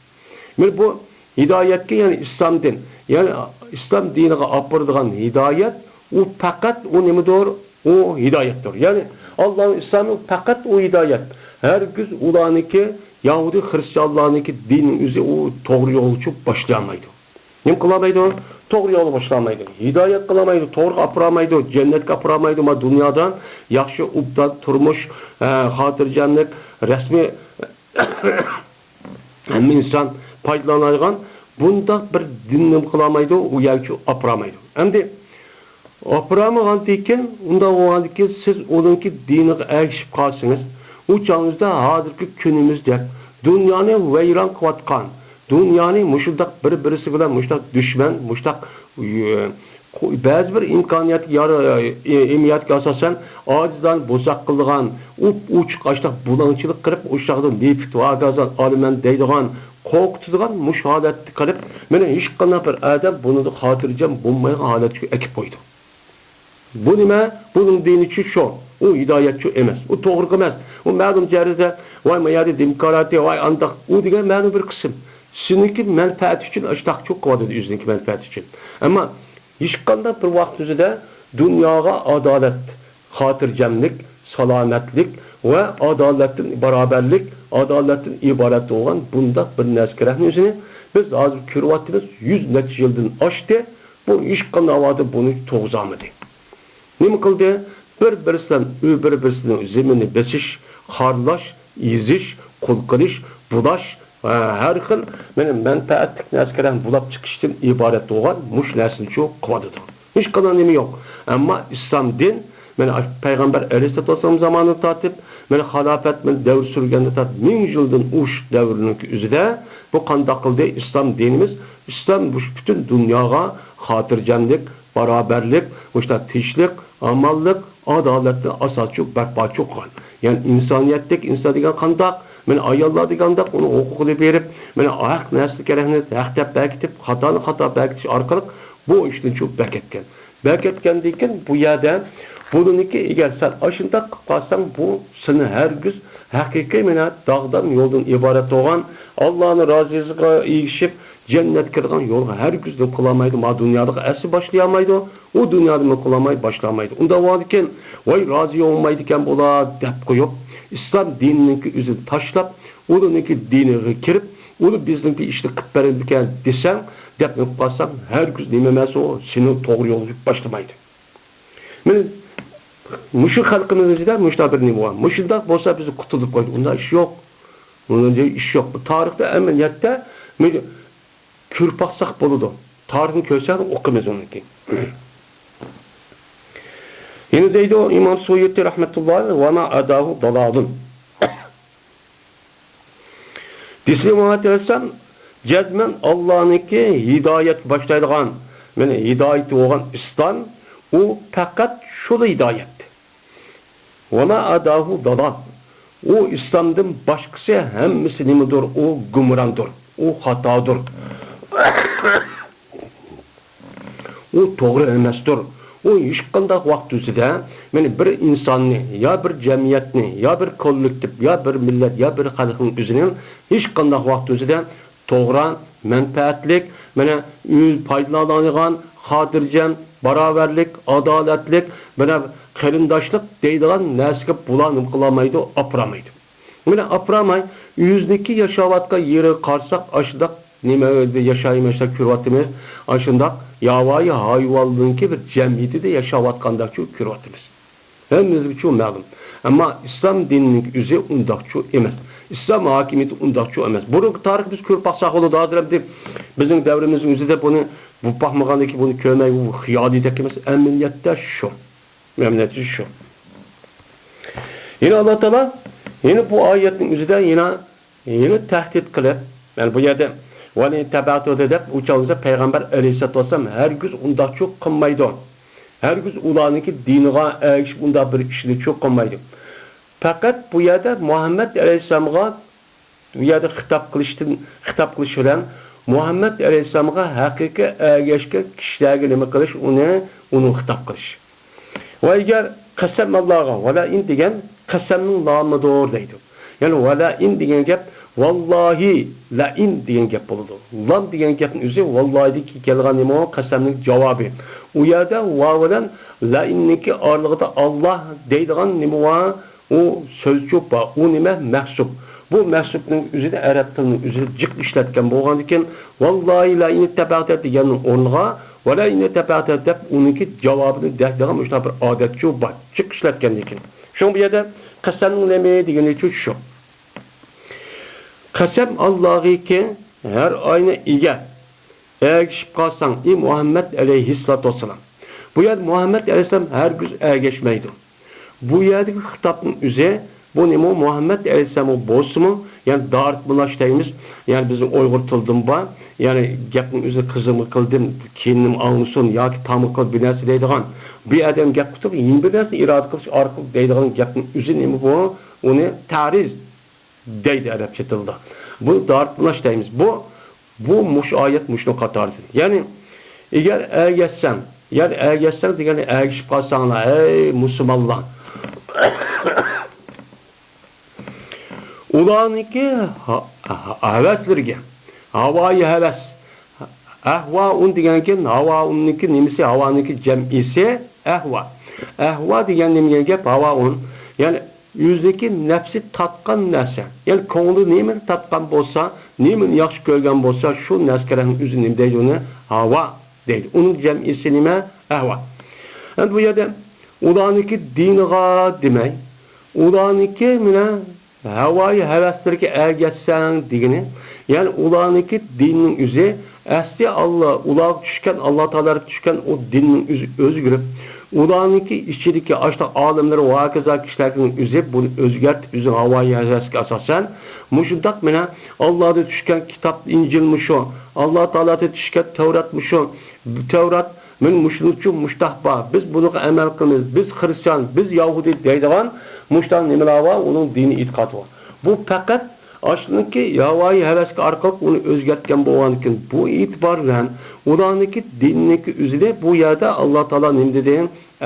مانا بۇ ھىدايەتكە، يەنى ئىسلام دىن، يەنى ئىسلام دىنىغا ئاپىرىدىغان ھىدايەت، ئۇ پەقەت ئۇ نېمىدۇر؟ ئۇ ھىدايەتتۇر. يەنى ئاللانىڭ ئىسلامى پەقەت ئۇ ھىدايەت. ھەرگىز ئۇلارنىڭكى، يەھۇدىي خرىستىيانلارنىڭكى دىنىنىڭ ئۆزى ئۇ توغرا يولغا چۈشۈپ باشلىيالمايدۇ. نېمە قىلالمايدۇ؟ توغرا يولغا باشلىيالمايدۇ. ھىدايەت قىلالمايدۇ، توغرىغا ئاپىرالمايدۇ، جەننەتكە ئاپىرالمايدۇ. ما دۇنيادا ياخشى، ئوبدان تۇرمۇش، ئە، خاتىرجەملىك، رەسمىي ھەممە ئىنسان پايدىلانالايدىغان بۇنداق بىر دىننى نېمە قىلالمايدۇ، ئۇ يەرگىچۇ ئاپىرالمايدۇ. ئەمدى ئاپىرالمىغاندىن كېيىن، ئۇنداق بولغاندىن كېيىن سىز ئۇنىڭكى دىنىغا ئەگىشىپ قالسىڭىز، ئۇ چاغىڭىزدا ھازىرقى كۈنىمىزدەك دۇنيانى ۋەيران قىلىۋاتقان، دۇنيانى مۇشۇنداق بىر-بىرسى بىلەن مۇشۇنداق دۈشمەن، مۇشۇنداق، ئى، بەزى بىر ئىمكانىيەتكە يار-، ئى، ئىمكانىيەتكە ئاساسەن ئاجىزلارنى بوزەك قىلىدىغان، ئوپئوچۇق ئاشۇنداق بۇلاڭچىلىق قىلىپ، ئۇ چاغدا نېفىت ۋە گازنى ئالىمەن دەيدىغان، قورقۇتىدىغان مۇشۇ ھالەتتە قىلىپ، مانا ھېچقانداق بىر ئادەم بۇنىڭدا خاتىرجەم بولمايدىغان ھالەتكە ئەكىپ قويىدۇ. بۇ نېمە؟ بۇنىڭ دىنىچۇ شۇ. ئۇ ھىدايەتچۇ ئەمەس. ئۇ توغرا ئەمەس. ئۇ مەلۇم جەريەدە، ۋاي، ما يەردە دېموكراتىيە، ۋاي، ئانداق، ئۇ دېگەن مەلۇم بىر قىسىم. سېنىڭكى مەنپەئەتى ئۈچۈن ئاشتاقچۇ قىلىۋاتىدۇ، ئۆزىنىڭكى مەنپەئەتى ئۈچۈن. ئەمما ھېچقانداق بىر ۋاقىت ئۆزىدە دۇنياغا ئادالەت، خاتىرجەملىك، سالامەتلىك ۋە ئادالەتتىن، بارابەرلىك، ئادالەتتىن ئىبارەت بولغان بۇنداق بىر نەرسە كېرەكنى ئۆزىنى بىز ھازىر كۆرۈۋاتىمىز، يۈز نەچچە يىلدىن ئاشتى. بۇ ھېچقانداق ۋاقىتتا بۇنى توغۇزالمىدى. نېمە قىلدى؟ بىر-بىرسىدىن، بىر-بىرسىنىڭ زېمىنىنى بېسىش، خارلاش، ئېزىش، قۇل قىلىش، بۇلاش، ھە، ھەر خىل، مانا، مەنپەئەتلىك نەرسىلەرنى بۇلاپ چىقىشتىن ئىبارەت بولغان مۇشۇ نەرسىنىچۇ قىلىۋاتىدۇ. ھېچقانداق نېمە يوق. ئەمما ئىسلام دىن، مانا، پەيغەمبەر ئەلەيھىسسالاتۇ ۋەسسالام زامانىدىن تارتىپ، مانا، خىلاپەت، مانا، دەۋر سۈرگەندىن تارتىپ، مىڭ يىلدىن ئوشۇق دەۋرنىڭكى ئۆزىدە بۇ قانداق قىلدى؟ ئىسلام دىنىمىز، ئىسلام مۇشۇ پۈتۈن دۇنياغا خاتىرجەملىك، بارابەرلىك، مۇشۇنداق تىنچلىق، ئامانلىق، ئادالەتنى ئاساسچۇ بەرپاچۇ قىلغان. يەنى ئىنسانىيەتتەك ئىنسان دېگەن قانداق؟ مانا ئاياللار دېگەندەك ئۇنىڭ ھوقۇقىنى بېرىپ، مانا ھەق نەرسە كېرەكنى ھەق دەپ بەركىتىپ، خاتانى خاتا بەركىتىش ئارقىلىق بۇ ئىشنى چۇ بەركەتكەن. بەركەتكەندىن كېيىن بۇ يەردە بۇنىڭكى، ئەگەر سەن ئاشۇنداق قىلىپ قالساڭ، بۇ سېنى ھەرگىز ھەقىقىي مانا داغدام يولدىن ئىبارەت بولغان، ئاللانىڭ رازىلىقىغا ئېرىشىپ، جەننەتكە كىرىدىغان يولغا ھەرگىز نېمە قىلالمايدۇ، ما دۇنيادا ئەسلى باشلىيالمايدۇ، ئۇ دۇنيادا نېمە قىلالماي باشلىيالمايدۇ. ئۇنداق بولغاندىكىن، ۋاي، رازى بولمايدىكەن بۇلار دەپ قويۇپ، ئىسلام دىنىنىڭكى ئۆزىنى تاشلاپ، ئۇلارنىڭكى دىنىغا كىرىپ، ئۇلار بىزنىڭكى ئىشنى قىلىپ بېرىدىكەن دېسەڭ، دەپ نېمە قىلساڭ، ھەرگىز نېمە ئەمەس ئۇ، سېنى توغرا يولغا باشلىمايدۇ. مانا مۇشۇ خەلقىمىز ئىچىدە مۇشۇنداق بىر نېمە بار. مۇشۇنداق بولسا بىز قۇتۇلۇپ قويدۇق. ئۇنداق ئىش يوق. ئۇنداق ئىش يوق. بۇ تارىختا ئەمەلىيەتتە مانا كۆرۈپ باقساق بولىدۇ. تارىخنى كۆرسەك ئۇقىمىز ئۇنىڭكى. يەنە دەيدۇ ئىمام سۇيۇتى رەھمەتۇللاھى، «ۋە ما ئەداھۇ دالالۇن.» دېسە، ماڭا دېسەم، جەزمەن ئاللانىڭكى ھىدايەتكە باشلايدىغان، مانا ھىدايىتى بولغان ئىسلام، ئۇ پەقەت شۇلا ھىدايەت. «ۋە ما ئەداھۇ دالال.» ئۇ ئىسلامدىن باشقىسى ھەممىسى نېمىدۇر؟ ئۇ گۇمراندۇر، ئۇ خاتادۇر. ئۇ توغرا ئەمەستۇر. ئۇ ھېچقانداق ۋاقىت ئۆزىدە، مانا، بىر ئىنساننى، يا بىر جەمئىيەتنى، يا بىر كوللېكتىپ، يا بىر مىللەت، يا بىر خەلقنىڭ ئۆزىنىڭ ھېچقانداق ۋاقىت ئۆزىدە توغرا، مەنپەئەتلىك، مانا، ئۆز پايدىلىنىدىغان، خاتىرجەم، باراۋەرلىك، ئادالەتلىك، مانا، قېرىنداشلىق دەيدىغان نەرسىگە بۇلار نېمە قىلالمايدۇ، ئاپىرالمايدۇ. مانا ئاپىرالماي، ئۆزىنىڭكى ياشاۋاتقان يېرىگە قارىساق، ئاشۇنداق نېمە ياشايمىز، كۆرۈۋاتىمىز. ئاشۇنداق ياۋايى ھايۋانلارنىڭكى بىر جەمئىيىتىدە ياشاۋاتقانداقچۇ كۆرۈۋاتىمىز. ھەممىمىزگىچۇ مەلۇم. ئەمما ئىسلام دىنىنىڭ ئۆزى ئۇنداقچۇ ئەمەس. ئىسلام ھاكىمىيىتى ئۇنداقچۇ ئەمەس. بۇرۇنقى تارىخ بىز كۆرۈپ باقساق بولىدۇ، ھازىر ئەمدى بىزنىڭ دەۋرىمىزنىڭ ئۆزىدە بۇنى، بۇ باقمىغاندىن كېيىن بۇنى كۆرمەي، بۇ خىيالىيدەك ئەمەس. ئەمەلىيەتتە شۇ. ئەمەلىيەتتە شۇ. يەنە ئاللا تائالا يەنە بۇ ئايەتنىڭ ئۆزىدە يەنە، يەنە تەھدىت قىلىپ، يەنى بۇ يەردە «ۋەلئىن تەبەئتە» دەپ ئۇ چاغدا پەيغەمبەر ئەلەيھىسسالاتۇ ۋەسسالام ھەرگىز ئۇنداقچۇ قىلمايدۇ. ھەرگىز ئۇلارنىڭكى دىنىغا ئەگىشىپ ئۇنداق بىر ئىشنىچۇ قىلمايدۇ. پەقەت بۇ يەردە مۇھەممەد ئەلەيھىسسالامغا بۇ يەردە خىتاب قىلىشتىن، خىتاب قىلىش بىلەن مۇھەممەد ئەلەيھىسسالامغا ھەقىقىي ئەگەشكەن كىشىلەرگە نېمە قىلىش، ئۇنى، ئۇنىڭ خىتاب قىلىش. ۋە ئەگەر قەسەم ئاللاغا، ۋەلئىن دېگەن قەسەمنىڭ لامىدۇر دەيدۇ. يەنى ۋەلئىن دېگەن گەپ، ۋاللاھى لەئىن دېگەن گەپ بولىدۇ. لام دېگەن گەپنىڭ ئۆزى ۋاللاھىدىن كېلىدىغان نېمە ئۇ؟ قەسەمنىڭ جاۋابى. ئۇ يەردە ۋاۋ بىلەن لەئىننىڭكى ئارىلىقىدا ئاللاھ دەيدىغان نېمە بار؟ ئۇ سۆزچۇ بار. ئۇ نېمە؟ مەھسۇپ. بۇ مەھسۇپنىڭ ئۆزىنى ئەرەب تىلىنىڭ ئۆزىدە جىق ئىشلەتكەن بولغاندىكىن، ۋاللاھى لەئىن تەبەتە دېگەننىڭ ئورنىغا ۋەلئىن تەبەتە دەپ ئۇنىڭكى جاۋابىنى دەيدىغان مۇشۇنداق بىر ئادەتچۇ بار. جىق ئىشلەتكەندىكىن. شۇڭا بۇ يەردە قەسەمنىڭ نېمە دېگىنى شۇ. قەسەم ئاللاغىكى ھەر ئاينى ئىگە ئەگىشىپ قالساڭ، ئى مۇھەممەد ئەلەيھىسسالاتۇ ۋەسسالام. بۇ يەردە مۇھەممەد ئەلەيھىسسالام ھەرگىز ئەگەشمەيدۇ. بۇ يەردىكى خىتابنىڭ ئۆزى، بۇ نېمە مۇھەممەد ئەلەيھىسسالامغا بولسىمۇ، يەنى دارىتمىلاش دەيمىز، يەنى بىزنىڭ ئۇيغۇر تىلىدىمۇ بار، يەنى گەپنىڭ ئۆزىنى قىزىمغا قىلدىم، كېيىنىم ئاڭلىسۇن ياكى تامغا قىل بىر نەرسە دەيدىغان. بۇ ئادەم گەپ قىلىپ، يېڭى بىر نەرسىنى ئىرادە قىلىش ئارقىلىق دەيدىغان گەپنىڭ ئۆزى نېمە بۇ؟ ئۇنى تەرىز دەيدۇ ئەرەبچە تىلدا. بۇنى دارىتمىلاش دەيمىز. بۇ، بۇ مۇشۇ ئايەت مۇشۇنىڭغا قاتارلىشىدۇ. يەنى، ئەگەر ئەگەشسەڭ، يەنى ئەگەشسەڭ دېگەنى ئەگىشىپ قالساڭلار، ئەي مۇسۇلمانلار. ئۇلارنىڭكى ھا-، ھا-، ھەۋەسلىرىگە، ھاۋايى ھەۋەس. ئەھۋائۇن دېگەنكىن، ھاۋائۇننىڭكى نېمىسى؟ ھاۋانىڭكى جەمئىسى ئەھۋا. ئەھۋا دېگەن نېمە دېگەن گەپ؟ ھاۋائۇن. يەنى ئۆزىنىڭكى نەپسى تارتقان نەرسە. يەنى كۆڭلى نېمىنى تارتقان بولسا، نېمىنى ياخشى كۆرگەن بولسا، شۇ نەرسىگە ئۆزى نېمە دەيدۇ ئۇنى؟ ھاۋا دەيدۇ. ئۇنىڭ جەمئىسى نېمە؟ ئەھۋا. ئەمدى بۇ يەردە ئۇلارنىڭكى دىنىغا دېمەي، ئۇلارنىڭكى مانا ھاۋايى ھەۋەسلىرىگە ئەگەشسەڭ دېگىنى، يەنى ئۇلارنىڭكى دىنىنىڭ ئۆزى ئەسلى ئاللا، ئۇلارغا چۈشكەن، ئاللا تائالا تەرىپىدىن چۈشكەن ئۇ دىننىڭ ئۆزى ئۆزگىرىپ، ئۇلارنىڭكى ئىچىدىكى ئاشۇنداق ئالىملىرى ۋە ھاكازا كىشىلەرنىڭ ئۆزى بۇنى ئۆزگەرتىپ، ئۆزىنىڭ ھاۋايى ھەۋەسىگە ئاساسەن، مۇشۇنداق مانا ئاللادىن چۈشكەن كىتاب ئىنجىلمۇ شۇ، ئاللا تائالادىن چۈشكەن تەۋراتمۇ شۇ، تەۋرات مانا مۇشۇنىڭچۇ مۇشتاق بار، بىز بۇنىڭغا ئەمەل قىلىمىز، بىز خىرىستىيان، بىز يەھۇدىي دەيدىغان مۇشتاق نېمىلەر بار، ئۇنىڭ دىنىي ئېتىقادى بار. بۇ پەقەت ئاشۇنىڭكى ھاۋايى ھەۋەسكە ئارقىلىق ئۇنى ئۆزگەرتكەن بولغاندىكىن، بۇ ئېتىبار بىلەن ئۇلارنىڭكى دىنىنىڭكى ئۆزىنى بۇ يەردە ئاللا تائالا نېمە دېدى؟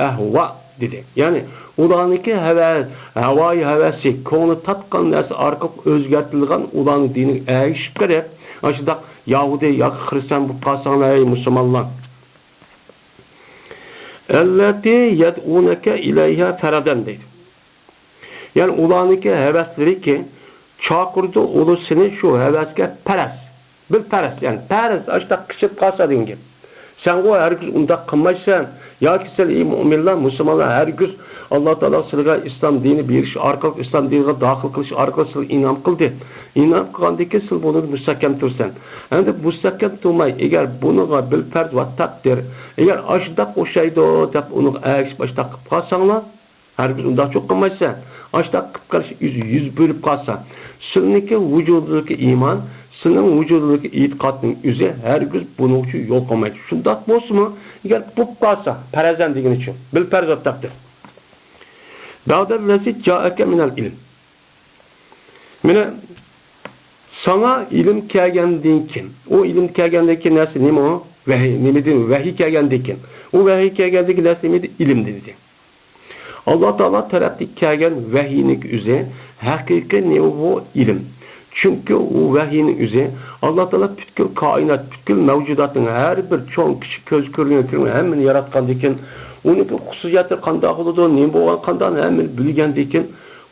ئەھۋا دېدى. يەنى ئۇلارنىڭكى ھەۋە-، ھاۋايى ھەۋەسى، كۆڭلى تارتقان نەرسە ئارقىلىق ئۆزگەرتىلگەن ئۇلارنىڭ دىنىغا ئەگىشىپ قېلىپ، ئاشۇنداق يەھۇدىي ياكى خىرىستىيان بولۇپ قالساڭلار، ئەي مۇسۇلمانلار. ئەللەتى يەدئۇنەكە ئىلەيھا فەرەدەن دەيدۇ. يەنى ئۇلارنىڭكى ھەۋەسلىرىكى چاقىرىدۇ ئۇلار سېنى شۇ ھەۋەسكە پەرەز. بىل پەرەز، يەنى پەرەز، ئاشۇنداق قىچىپ قالسا دېگەن گەپ. سەنغۇ ھەرگىز ئۇنداق قىلمايسەن. ياكى سەن، ئى مۇئمىنلار، مۇسۇلمانلار، ھەرگىز ئاللا تائالا سىلىگە ئىسلام دىنى بېرىش ئارقىلىق، ئىسلام دىنىغا داخىل قىلىش ئارقىلىق سىلىگە ئىنئام قىلدى. ئىنئام قىلغاندىن كېيىن سىل بۇنىڭدا مۇستەھكەم تۇرىسەن. ئەمدى مۇستەھكەم تۇرماي، ئەگەر بۇنىڭغا بىل پەرەز ۋە تەقدىر، ئەگەر ئاشۇنداق ئوخشايدۇ دەپ ئۇنىڭغا ئەگىشىپ ئاشۇنداق قىلىپ قالساڭلار، ھەرگىز ئۇنداقچۇ قىلمايسەن. ئاشۇنداق قىلىپ قېلىش يۈز، يۈز بېرىپ قالسا، سىلىنىڭكى ۋۇجۇدىدىكى ئىمان، سىلىنىڭ ۋۇجۇدىدىكى ئېتىقادنىڭ ئۆزى ھەرگىز بۇنىڭ ئۈچۈن يول قويمايدۇ. شۇنداق بولسىمۇ، ئەگەر بولۇپ قالسا، پەرەزەن دېگىنى شۇ، بىل پەرەز ۋە تەقدىر. بەئدەللەزى جائەكە مىنەل ئىلم. مانا، ساڭا ئىلىم كەلگەندىن كېيىن، ئۇ ئىلىم كەلگەندىن كېيىن نەرسە نېمە ئۇ؟ ۋەھىي. نېمە دېدى؟ ۋەھىي كەلگەندىن كېيىن. ئۇ ۋەھىي كەلگەندىن كېيىن نەرسە نېمە ئىدى؟ ئىلىم دېدى. ئاللا تائالا تەرەپتىن كەلگەن ۋەھىينىڭ ئۆزى ھەقىقىي نېمە بۇ؟ ئىلىم. چۈنكى ئۇ ۋەھىينىڭ ئۆزى ئاللا تائالا پۈتكۈل كائىنات، پۈتكۈل مەۋجۇداتنىڭ ھەر بىر چوڭ، كىچىك، كۆز كۆرگەن، كۆرمىگەن ھەممىنى ياراتقاندىن كېيىن، ئۇنىڭكى خۇسۇسىيەتلىرى قانداق بولىدۇ، نېمە بولغان، قانداق ھەممىنى بىلگەندىن كېيىن،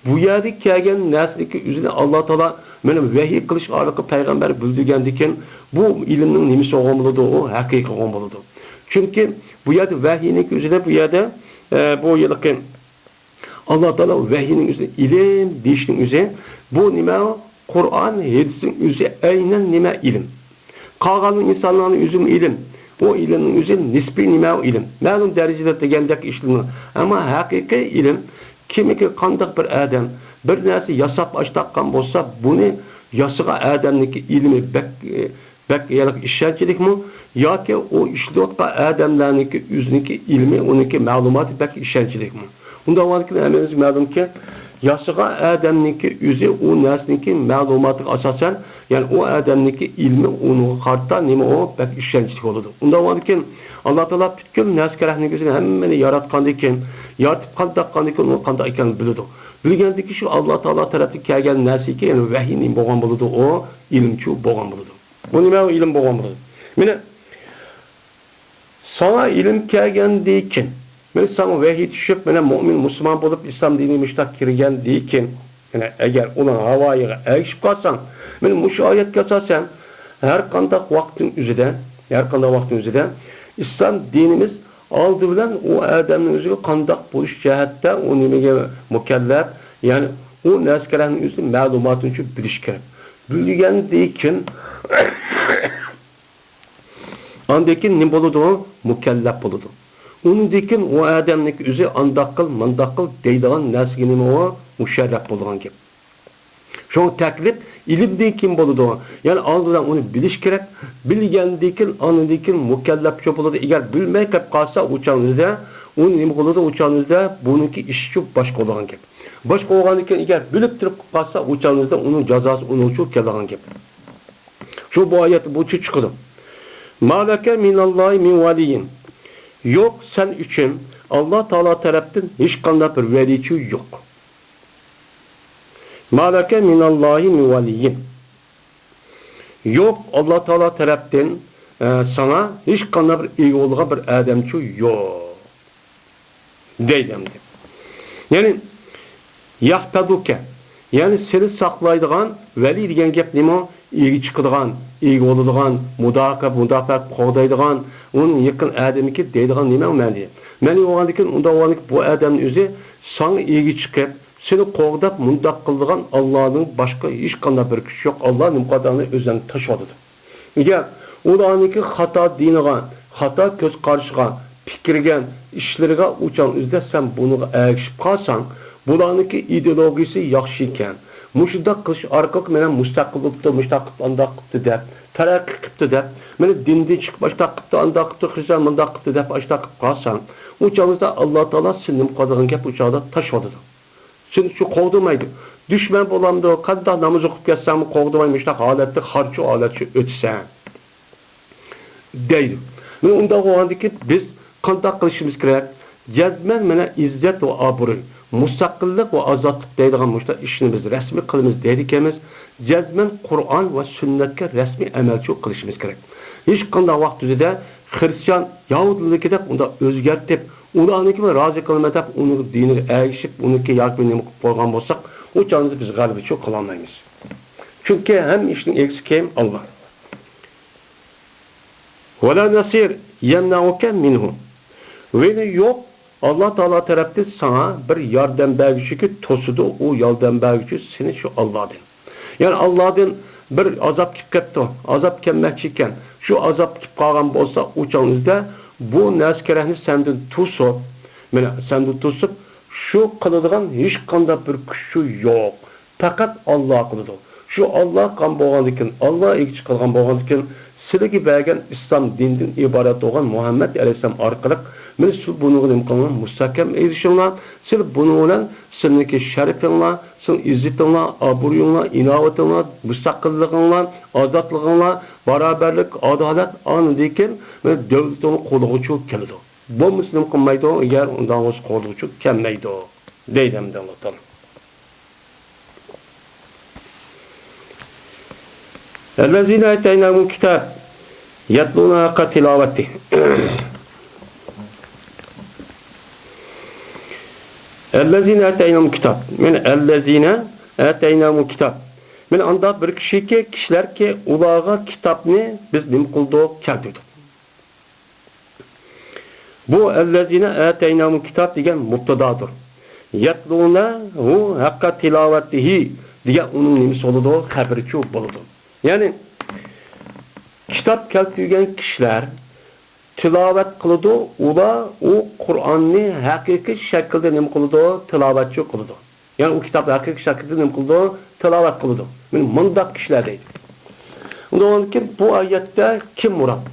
بۇ يەردە كەلگەن نەرسىنىڭكى ئۆزىنى ئاللا تائالا مانا ۋەھىي قىلىش ئارقىلىق پەيغەمبەرگە بىلدۈرگەندىكىن، بۇ ئىلىمنىڭ نېمىسى بولغان بولىدۇ؟ ئۇ ھەقىقىي بولغان بولىدۇ. چۈنكى بۇ يەردە ۋەھىينىڭكى ئۆزىدە، بۇ يەردە، ئە، بۇ ھېلىقى ئاللا تائالا ۋەھىينىڭ ئۆزىنى ئىلىم دېيىشنىڭ ئۆزى بۇ نېمە؟ قۇرئان، ھەدىسنىڭ ئۆزى ئەينەن نېمە؟ ئىلىم. قالغان ئىنسانلارنىڭ ئۆزىمۇ ئىلىم. ئۇ ئىلىمنىڭ ئۆزى نىسپىي نېمە؟ ئۇ ئىلىم. مەلۇم دەرىجىدە دېگەندەك ئىشلىنىدۇ. ئەمما ھەقىقىي ئىلىم، كىمكى قانداق بىر ئادەم بىر نەرسە ياساپ ئاشتاققان بولسا، بۇنى ياسىغان ئادەمنىڭكى ئىلمى بەك، بەك ھېلىقى ئىشەنچلىكمۇ ياكى ئۇ ئىشلەۋاتقان ئادەملەرنىڭكى ئۆزىنىڭكى ئىلمى، ئۇنىڭكى مەلۇماتى بەك ئىشەنچلىكمۇ؟ ئۇنداق بولغاندىكىن ھەممىمىزگە مەلۇمكى، ياسىغان ئادەمنىڭكى ئۆزى ئۇ نەرسىنىڭكى مەلۇماتىغا ئاساسەن، يەنى ئۇ ئادەمنىڭكى ئىلمى ئۇنىڭغا قارىتا نېمە ئۇ بەك ئىشەنچلىك بولىدۇ. ئۇنداق بولغاندىكىن ئاللا تائالا پۈتكۈل نەرسە كەرەكنىڭ ئۆزىنى ھەممىنى ياراتقاندىن كېيىن، يارىتىپ قانداق قىلغاندىن كېيىن ئۇنىڭ قانداق ئىكەنلىكىنى بىلىدۇ. بىلگەندىن كېيىن شۇ ئاللا تائالا تەرەپتىن كەلگەن نەرسىكى، يەنى ۋەھىي نېمە بولغان بولىدۇ؟ ئۇ ئىلىمچۇ بولغان بولىدۇ. بۇ نېمە؟ ئۇ ئىلىم بولغان بولىدۇ. مانا، ساڭا ئىلىم كەلگەندىن كېيىن، مانا، ساڭا ۋەھىي چۈشۈپ، مانا، مۇئمىن، مۇسۇلمان بولۇپ، ئىسلام دىنىگە مۇشتاق كىرگەندىن كېيىن، مانا، ئەگەر ئۇنىڭ ھاۋايىغا ئەگىشىپ قالساڭ، مانا، مۇشۇ ئايەتكە ئاساسەن، ھەر قانداق ۋاقىتنىڭ ئۆزىدە، ھەر قانداق ۋاقىتنىڭ ئۆزىدە ئىسلام دىنىمىز ئالدى بىلەن ئۇ ئادەمنىڭ ئۆزىگە قانداق بولۇش جەھەتتە ئۇ نېمىگە مۇكەللەپ، يەنى ئۇ نەرسە كەرەكنىڭ ئۆزىنى مەلۇماتىنى بىلىش كېرەك. بىلگەندىن كېيىن، ئاندىن كېيىن نېمە بولىدۇ؟ مۇكەللەپ بولىدۇ. ئۇندىن كېيىن ئۇ ئادەمنىڭكى ئۆزى ئانداق قىل، مۇنداق قىل دەيدىغان نەرسىگە نېمە ئۇ؟ مۇشەررەپ بولىدىغان گەپ. شۇڭا تەكلىپ ئىلىمدىن كېيىن بولىدۇ. يەنى ئالدى بىلەن ئۇنى بىلىش كېرەك. بىلگەندىن كېيىن، ئاندىن كېيىن مۇكەللەپچۇ بولىدۇ. ئەگەر بىلمەي قېلىپ قالسا، ئۇ چاغنىڭدا ئۇنى نېمە قىلىدۇ؟ ئۇ چاغنىڭدا بۇنىڭكى ئىشىچۇ باشقا بولىدىغان گەپ. باشقا بولغاندىن كېيىن، ئەگەر بىلىپ تۇرۇپ قالسا، ئۇ چاغنىڭدا ئۇنىڭ جازاسى ئۇنىڭچۇ كېلىدىغان گەپ. شۇ بۇ ئايەت بويىچە چىقىدۇ. ما لەكە مىنەللاھى مىن ۋەلىيين. يوق سەن ئۈچۈن ئاللا تائالا تەرەپتىن ھېچقانداق بىر ۋەلىچۇ يوق. ما لەكە مىنەللاھى مىن ۋەلىيين. يوق، ئاللا تائالا تەرەپتىن، ئە، ساڭا ھېچقانداق بىر ئىگە بولىدىغان بىر ئادەمچۇ يوق. دەيدۇ ئەمدى. يەنى، يەھپەزۇكە، يەنى سېنى ساقلايدىغان، ۋەلىي دېگەن گەپ نېمە؟ ئىگە چىقىدىغان، ئىگە بولىدىغان، مۇداپىئە، مۇداپىئە قوغدايدىغان، ئۇنىڭ يېقىن ئادىمىكى دەيدىغان نېمە مەنىدە؟ مەنىدە بولغاندىكىن، ئۇنداق بولغاندىكىن بۇ ئادەمنىڭ ئۆزى ساڭا ئىگە چىقىپ، سېنى قوغداپ مۇنداق قىلىدىغان ئاللادىن باشقا ھېچقانداق بىر كۈچ يوق. ئاللا نېمە قىلىدىغاننى ئۆزىنى تاشلىۋاتىدۇ. ئەگەر ئۇلارنىڭكى خاتا دىنىغا، خاتا كۆز قارىشىغا، پىكرىگە، ئىشلىرىغا ئۇچان ئىزدەپ سەن بۇنىڭغا ئەگىشىپ قالساڭ، بۇلارنىڭكى ئىدېئولوگىيىسى ياخشى ئىكەن. مۇشۇنداق قىلىش ئارقىلىق مانا مۇستەقىل بوپتۇ، مۇشۇنداق قىپتۇ، ئانداق قىپتۇ دەپ، تەرەققىي قىپتۇ دەپ، مانا دىندىن چىقىپ ئاشۇنداق قىپتۇ، ئانداق قىپتۇ، خرىستىيان مۇنداق قىپتۇ دەپ ئاشۇنداق قىلىپ قالساڭ، ئۇ چاغدا ئاللا تائالا سېنى نېمە قىلىدىغان گەپ ئۇ چاغدا تاشلىۋاتىدۇ. سېنى شۇ قوغدىمايدۇ. دۈشمەن بولامدۇ؟ قانداق ناماز ئوقۇپ كەتسەڭمۇ قوغدىماي، مۇشۇنداق ھالەتتە خارچۇ ھالەتچە ئۆتىسەن. دەيدۇ. مانا ئۇنداق بولغاندىكىن بىز قانداق قىلىشىمىز كېرەك؟ جەزمەن مانا ئىززەت ۋە ئابرۇي، مۇستەقىللىق ۋە ئازادلىق دەيدىغان مۇشۇنداق ئىشنى بىز رەسمىي قىلىمىز دەيدىكەنمىز، جەزمەن قۇرئان ۋە سۈننەتكە رەسمىي ئەمەلچىلىك قىلىشىمىز كېرەك. ھېچقانداق ۋاقىت ئۆزىدە خرىستىيان يەھۇدىيلىكىدەك ئۇنداق ئۆزگەرتىپ، ئۇلارنىڭكى بىلەن رازى قىلىمەن دەپ، ئۇنىڭ دىنىغا ئەگىشىپ، ئۇنىڭكى ياكى نېمە قىلىپ قويغان بولساق، ئۇ چاغدا بىز غەلىبىچۇ قىلالمايمىز. چۈنكى ھەممە ئىشنىڭ ئىگىسى كىم؟ ئاللا. ۋەلا نەسىر يەمنەئۇكە مىنھۇ. ۋېنى يوق، ئاللا تائالا تەرەپتىن ساڭا بىر ياردەم بەرگۈچىكى توسىدۇ، ئۇ ياردەم بەرگۈچى سېنى شۇ ئاللادىن. يەنى ئاللادىن بىر ئازاب كېلىپ كەپتۇ، ئازاب كەلمەكچى ئىكەن. شۇ ئازاب كېلىپ قالغان بولسا، ئۇ چاغنىڭدا بۇ نەرسە كېرەكنى سەندىن توسۇپ، مانا سەندىن توسۇپ، شۇ قىلىدىغان ھېچقانداق بىر كۈچى يوق. پەقەت ئاللا قىلىدۇ. شۇ ئاللا قىلغان بولغاندىكىن، ئاللا ئىگە چىقىرغان بولغاندىكىن، سىلىگە بەرگەن ئىسلام دىنىدىن ئىبارەت بولغان مۇھەممەد ئەلەيھىسسالام ئارقىلىق، مانا سىز بۇنىڭغا نېمە قىلىڭلار؟ مۇستەھكەم ئېرىشىڭلار. سىز بۇنىڭ بىلەن سىزنىڭكى شەرىپىڭلار، سىزنىڭ ئىززىتىڭلار، ئابرۇيۇڭلار، ئىناۋىتىڭلار، مۇستەقىللىقىڭلار، ئازادلىقىڭلار، باراۋەرلىك، ئادالەت، ئاندىن كېيىن مانا دۆلىتىڭلار قۇرۇلغۇچى بولۇپ كېلىدۇ. بولمىسا نېمە قىلمايدۇ؟ ئەگەر ئۇنداق بولسا قۇرۇلغۇچى بولۇپ كەلمەيدۇ، دەيدۇ ئەمدى ئاللا تائالا. الذين آتيناهم الكتاب يتلونه حق تلاوته. الذين آتيناهم الكتاب. مانا الذين آتيناهم الكتاب. مانا ئانداق بىر كىشىكى، كىشىلەركى، ئۇلارغا كىتابنى بىز نېمە قىلدۇق؟ كەلتۈردۇق. بۇ الذين آتيناهم الكتاب دېگەن مۇبتادادۇر. يتلونه حق تلاوته. دېگەن ئۇنىڭ نېمىسى بولىدۇ؟ خەۋىرىچۇ بولىدۇ. يەنى كىتاب كەلتۈرگەن كىشىلەر تىلاۋەت قىلىدۇ، ئۇلار ئۇ قۇرئاننى ھەقىقىي شەكىلدە نېمە قىلىدۇ؟ تىلاۋەتچۇ قىلىدۇ. يەنى ئۇ كىتابنى ھەقىقىي شەكىلدە نېمە قىلىدۇ؟ تىلاۋەت قىلىدۇ. مانا مۇنداق كىشىلەر دەيدۇ. ئۇنىڭدىن كېيىن بۇ ئايەتتە كىم مۇراد؟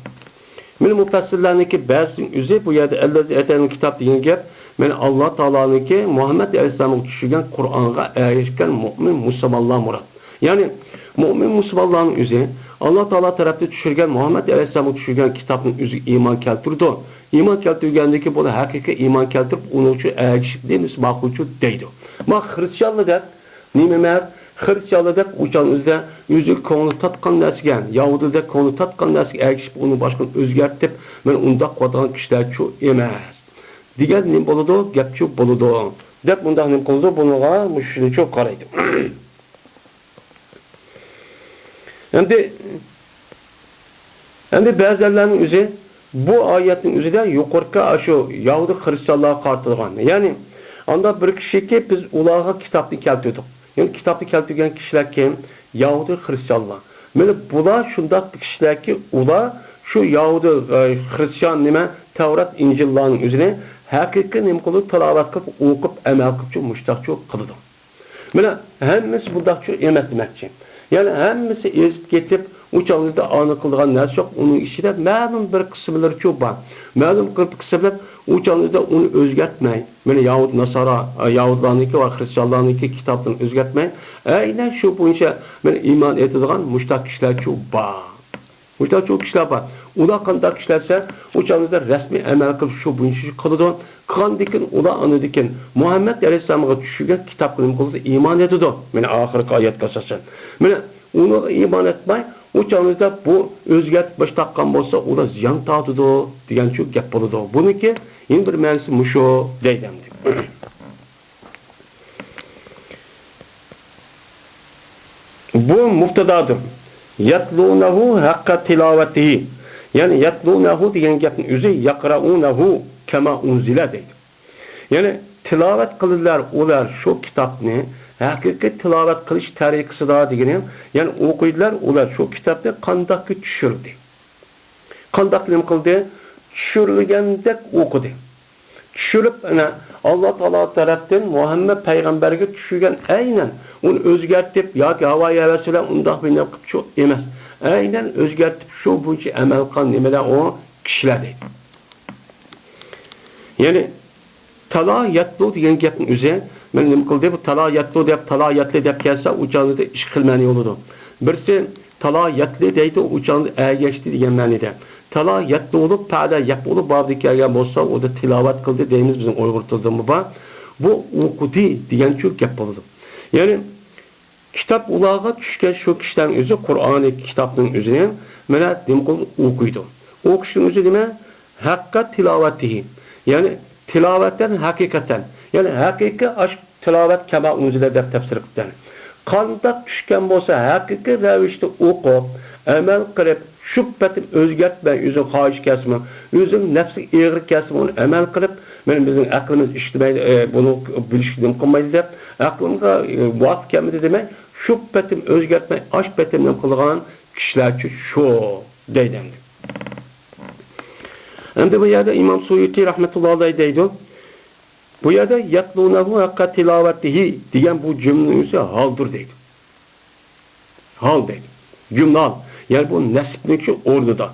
مانا مۇپەسسىرلەرنىڭكى بەزىسىنىڭ ئۆزى بۇ يەردە ئەللەزى ئەتەنىڭ كىتاب دېگەن گەپ، مانا ئاللا تائالانىڭكى مۇھەممەد ئەلەيھىسسالامغا چۈشۈرگەن قۇرئانغا ئەگەشكەن مۆمىن مۇسۇلمانلار مۇراد. يەنى مۆمىن مۇسۇلمانلارنىڭ ئۆزى ئاللا تائالا تەرەپتىن چۈشۈرگەن، مۇھەممەد ئەلەيھىسسالامغا چۈشۈرگەن كىتابنىڭ ئۆزىگە ئىمان كەلتۈرىدۇ. ئىمان كەلتۈرگەندىن كېيىن بۇ ھەقىقىي ئىمان كەلتۈرۈپ، ئۇنىڭ ئۈچۈن ئەگىشىپ نېمىسى ماقۇلچۇ دەيدۇ. ما خرىستىيانلار دەپ نېمە ئەمەس، خرىستىيانلار دەپ ئۇ چاغنىڭ ئۆزىدە ئۆزى كۆڭلى تارتقان نەرسىگە، يەھۇدىيلار كۆڭلى تارتقان نەرسىگە ئەگىشىپ ئۇنىڭ باشقىنى ئۆزگەرتىپ، مانا ئۇنداق قىلىدىغان كىشىلەرچۇ ئەمەس دېگەن نېمە بولىدۇ؟ گەپچۇ بولىدۇ دەپ مۇنداق نېمە قىلىدۇ؟ بۇنىڭغا مۇشۇنىچۇ قارايدۇ. ئەمدى، ئەمدى بەزەنلەرنىڭ ئۆزى بۇ ئايەتنىڭ ئۆزىدە يۇقىرىقى ئاشۇ يەھۇدىي خرىستىيانلارغا قارىتىلغان. يەنى ئاندا بىر كىشىكى بىز ئۇلارغا كىتابنى كەلتۈردۇق. يەنى كىتابنى كەلتۈرگەن كىشىلەر كىم؟ يەھۇدىي خرىستىيانلار. مانا بۇلار شۇنداق بىر كىشىلەركى، ئۇلار شۇ يەھۇدىي، ئە، خرىستىيان نېمە، تەۋرات، ئىنجىللارنىڭ ئۆزىنى ھەقىقىي نېمە قىلىدۇ؟ تىلاۋەت قىلىپ، ئوقۇپ، ئەمەل قىلىپچۇ، مۇشتاقچۇ قىلىدۇ. مانا ھەممىسى بۇنداقچۇ ئەمەس دېمەكچى. يەنى ھەممىسى ئېزىپ كېتىپ، ئۇ چاغلىردا ئانا قىلىدىغان نەرسە يوق. ئۇنىڭ ئىچىدە مەلۇم بىر قىسىملىرىچۇ بار. مەلۇم بىر قىسىملار ئۇ چاغلىردا ئۇنى ئۆزگەرتمەي، مانا يەھۇد ناسارا، يەھۇدلارنىڭكى ۋە خرىستىيانلارنىڭكى كىتابلىرىنى ئۆزگەرتمەي، ئەينەن شۇ بويىچە مانا ئىمان ئېيتىدىغان مۇشتاق كىشىلەرچۇ بار. مۇشۇنداق چوڭ كىشىلەر بار. ئۇلار قانداق كىشىلەر دېسە، ئۇ چاغدا رەسمىي ئەمەل قىلىپ شۇ بويىچە قىلىدۇ. قىلغاندىن كېيىن ئۇلار ئاندىن كېيىن مۇھەممەد ئەلەيھىسسالامغا چۈشۈرگەن كىتابقا نېمە قىلىدۇ؟ ئىمان ئېيتىدۇ. مانا ئاخىرقى ئايەتكە ئاساسەن. مانا ئۇنىڭغا ئىمان ئېيتماي، ئۇ چاغدا بۇ ئۆزگەرتىپ باش تارتقان بولسا، ئۇلار زىيان تارتىدۇ دېگەن شۇ گەپ بولىدۇ. بۇنىڭكى يەنە بىر مەنىسى مۇشۇ دەيدۇ ئەمدى. بۇ مۇبتادادۇر. يەتلۇنەھۇ ھەققە تىلاۋەتىھى. يەنى يەتلۇنەھۇ دېگەن گەپنىڭ ئۆزى يەقرەئۇنەھۇ كەما ئۇنزىلە دەيدۇ. يەنى تىلاۋەت قىلىدىلەر ئۇلار شۇ كىتابنى، ھەقىقىي تىلاۋەت قىلىش تەرىقىسىدا دېگىنى، يەنى ئوقۇيدىلەر ئۇلار شۇ كىتابنى قانداقكى چۈشۈردى. قانداق نېمە قىلدى؟ چۈشۈرۈلگەندەك ئوقۇدى. چۈشۈرۈپ، ئەنە، ئاللا تائالا تەرەپتىن مۇھەممەد پەيغەمبەرگە چۈشۈرگەن ئەينەن ئۇنى ئۆزگەرتىپ ياكى ھاۋايى ھەۋەس بىلەن ئۇنداق بىر نېمە قىلىپ شۇ ئەمەس. ئەينەن ئۆزگەرتىپ شۇ بويىچە ئەمەل قىلغان نېمىلەر ئۇ كىشىلەر دەيدۇ. يەنى، تالا يەتلۇ دېگەن گەپنىڭ ئۆزى، مەن نېمە قىلدى؟ بۇ تالا يەتلۇ دەپ، تالا يەتلى دەپ كەلسە، ئۇ چاغدا ئىككى خىل مەنە بولىدۇ. بىرسى، تالا يەتلى دەيدۇ، ئۇ چاغدا ئەگەشتى دېگەن مەنىدە. تالا يەتلۇ بولۇپ، پەئەلە يەپئۇلۇ بابىدا كەلگەن بولسا، ئۇدا تىلاۋەت قىلدى دەيمىز بىزنىڭ ئۇيغۇر تىلىدىمۇ بار. بۇ ئوقۇدى دېگەنچۇ گەپ بولىدۇ. يەنى، كىتاب ئۇلارغا چۈشكەن شۇ كىشىلەرنىڭ ئۆزى، قۇرئانى كىتابنىڭ ئۆزىنى مانا نېمە قىلىدۇ؟ ئوقۇيدۇ. ئوقۇشنىڭ ئۆزى نېمە؟ ھەققە تىلاۋەتىھى. يەنى تىلاۋەتەن ھەقىقەتەن. يەنى ھەقىقىي ئاش تىلاۋەت كەما ئۇنزىلە دەپ تەپسىر قىپتىن. قانداق چۈشكەن بولسا ھەقىقىي رەۋىشتە ئوقۇپ، ئەمەل قىلىپ، شۇ پېتىم ئۆزگەرتمەي، ئۆزىنىڭ خاھىشى كەلسىمۇ، ئۆزىنىڭ نەپسىگە ئېغىر كەلسىمۇ، ئۇنى ئەمەل قىلىپ، مانا بىزنىڭ ئەقلىمىز ئىشلىمەيدۇ، ئە، بۇنى بىلىشكە نېمە قىلمايدۇ دەپ، ئەقلىمگە، ئە، مۇۋاپىق كەلمىدى دېمەي، شۇ پېتىم ئۆزگەرتمەي، ئاش پېتىم نېمە قىلىدىغان كىشىلەرچۇ شۇ دەيدۇ ئەمدى. ئەمدى بۇ يەردە ئىمام سۇيۇتى رەھمەتۇللا ئەلەيھ دەيدۇ، بۇ يەردە يەتلۇنەھۇ ھەققە تىلاۋەتىھى دېگەن بۇ جۈملىنىڭ ئۆزى ھالدۇر دەيدۇ. ھال دەيدۇ. جۈملە ھال. يەنى بۇ نەسبنىڭكى ئورنىدا.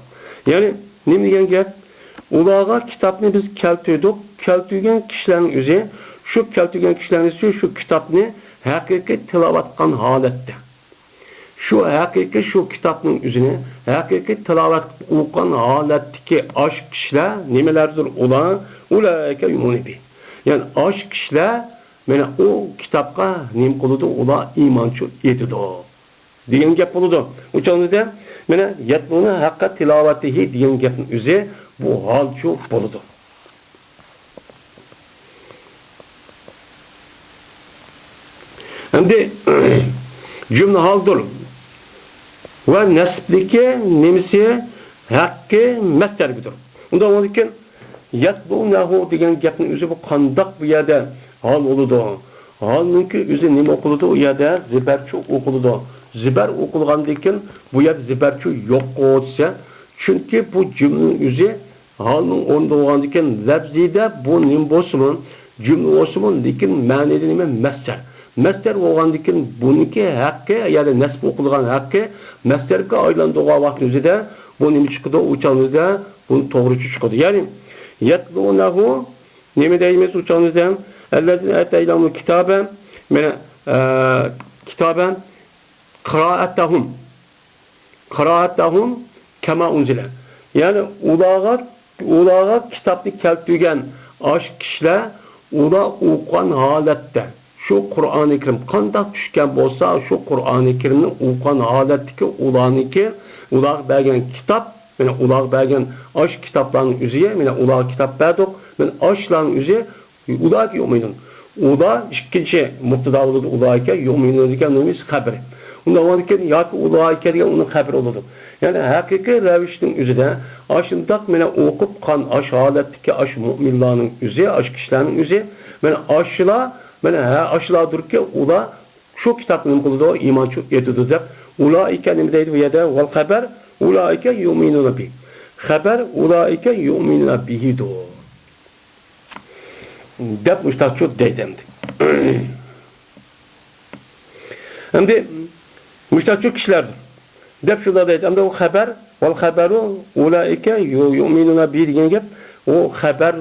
يەنى نېمە دېگەن گەپ؟ ئۇلارغا كىتابنى بىز كەلتۈردۇق. كەلتۈرگەن كىشىلەرنىڭ ئۆزى، شۇ كەلتۈرگەن كىشىلەرنىڭ ئۆزى شۇ كىتابنى ھەقىقىي تىلاۋەت قىلغان ھالەتتە. شۇ ھەقىقىي شۇ كىتابنىڭ ئۆزىنى ھەقىقىي تىلاۋەت قىلىپ ئوقۇغان ھالەتتىكى ئاش كىشىلەر نېمىلەردۇر ئۇلار؟ ئۇلائىكە يۇمىنۇ بىھ. يەنى ئاش كىشىلەر مانا ئۇ كىتابقا نېمە قىلىدۇ؟ ئۇلار ئىمانچۇ ئېتىدۇ دېگەن گەپ بولىدۇ. ئۇ چاغدا مانا يەتلۇنە ھەققە تىلاۋەتىھى دېگەن گەپنىڭ ئۆزى بۇ ھالچۇ بولىدۇ. ئەمدى جۈملە ھالدۇر ۋە نەسبتىكى نېمىسى ھەققى مەستەرگىدۇر. ئۇنداق بولغاندىكىن يەتلۇنەھۇ دېگەن گەپنىڭ ئۆزى بۇ قانداق بۇ يەردە ھال بولىدۇ؟ ھالنىڭكى ئۆزى نېمە ئوقۇلىدۇ؟ ئۇ يەردە زىبەرچۇ ئوقۇلىدۇ. زىبەر ئوقۇلغاندىن كېيىن بۇ يەردە زىبەرچۇ يوققۇ دېسە، چۈنكى بۇ جۈملىنىڭ ئۆزى ھالنىڭ ئورنىدا بولغاندىن كېيىن لەپزىدە بۇ نېمە بولسىمۇ، جۈملە بولسىمۇ، لېكىن مەنىدە نېمە؟ مەسدەر. مەسدەر بولغاندىن كېيىن بۇنىڭكى ھەققى، يەنى نەسب ئوقۇلغان ھەققى، مەسدەرگە ئايلاندۇرغان ۋاقىتنىڭ ئۆزىدە بۇ نېمە چىقىدۇ؟ ئۇ چاغنىڭ ئۆزىدە بۇ توغرىچۇ چىقىدۇ. يەنى يەتلۇنەھۇ نېمە دەيمىز ئۇ چاغنىڭ ئۆزىدە؟ ئەللەزىنە ئاتەيناھۇمۇل كىتابە، مانا، ئە، كىتابە قىرائەتەھۇم. قىرائەتەھۇم كەما ئۇنزىلە. يەنى ئۇلارغا، ئۇلارغا كىتابنى كەلتۈرگەن ئاشۇ كىشىلەر، ئۇلار ئوقۇغان ھالەتتە شۇ قۇرئانى كەرىم قانداق چۈشكەن بولسا، شۇ قۇرئانى كەرىمنى ئوقۇغان ھالەتتىكى ئۇلارنىڭكى، ئۇلارغا بەرگەن كىتاب، مانا ئۇلارغا بەرگەن ئاشۇ كىتابلارنىڭ ئۆزى، مانا ئۇلارغا كىتاب بەردۇق، مانا ئاشۇلارنىڭ ئۆزى ئۇلائىكە يۇئمىنۇن. ئۇلار ئىككىنچى مۇبتادا بولىدۇ، ئۇلائىكە يۇئمىنۇن دېگەن نېمىسى؟ خەبىرى. ئۇنداق بولغاندىكىن ياكى ئۇلائىكە دېگەن ئۇنىڭ خەبىرى بولىدۇ. يەنى ھەقىقىي رەۋىشنىڭ ئۆزىدە ئاشۇنداق مانا ئوقۇپ قان ئاش ھالەتتىكى ئاش مۇئمىنلارنىڭ ئۆزى، ئاش كىشىلەرنىڭ ئۆزى، مانا ئاشۇلار، مانا ھە، ئاشۇلاردۇركى ئۇلار شۇ كىتابنى نېمە قىلىدۇ؟ ئىمان شۇ ئېتىدۇ دەپ، ئۇلائىكە نېمە دەيدۇ بۇ يەردە؟ ۋەل خەبەر، ئۇلائىكە يۇئمىنۇنە بىھ. خەبەر، ئۇلائىكە يۇئمىنۇنە بىھىدۇ. دەپ مۇشتاقچۇ دەيدۇ ئەمدى. ئەمدى مۇشتاقچۇ كىشىلەردۇر. دەپ شۇنداق دەيدۇ. ئەمدى ئۇ خەبەر، ۋەل خەبەرۇ، ئۇلائىكە يۇ-، يۇئمىنۇنە بىھ دېگەن گەپ، ئۇ خەبەر،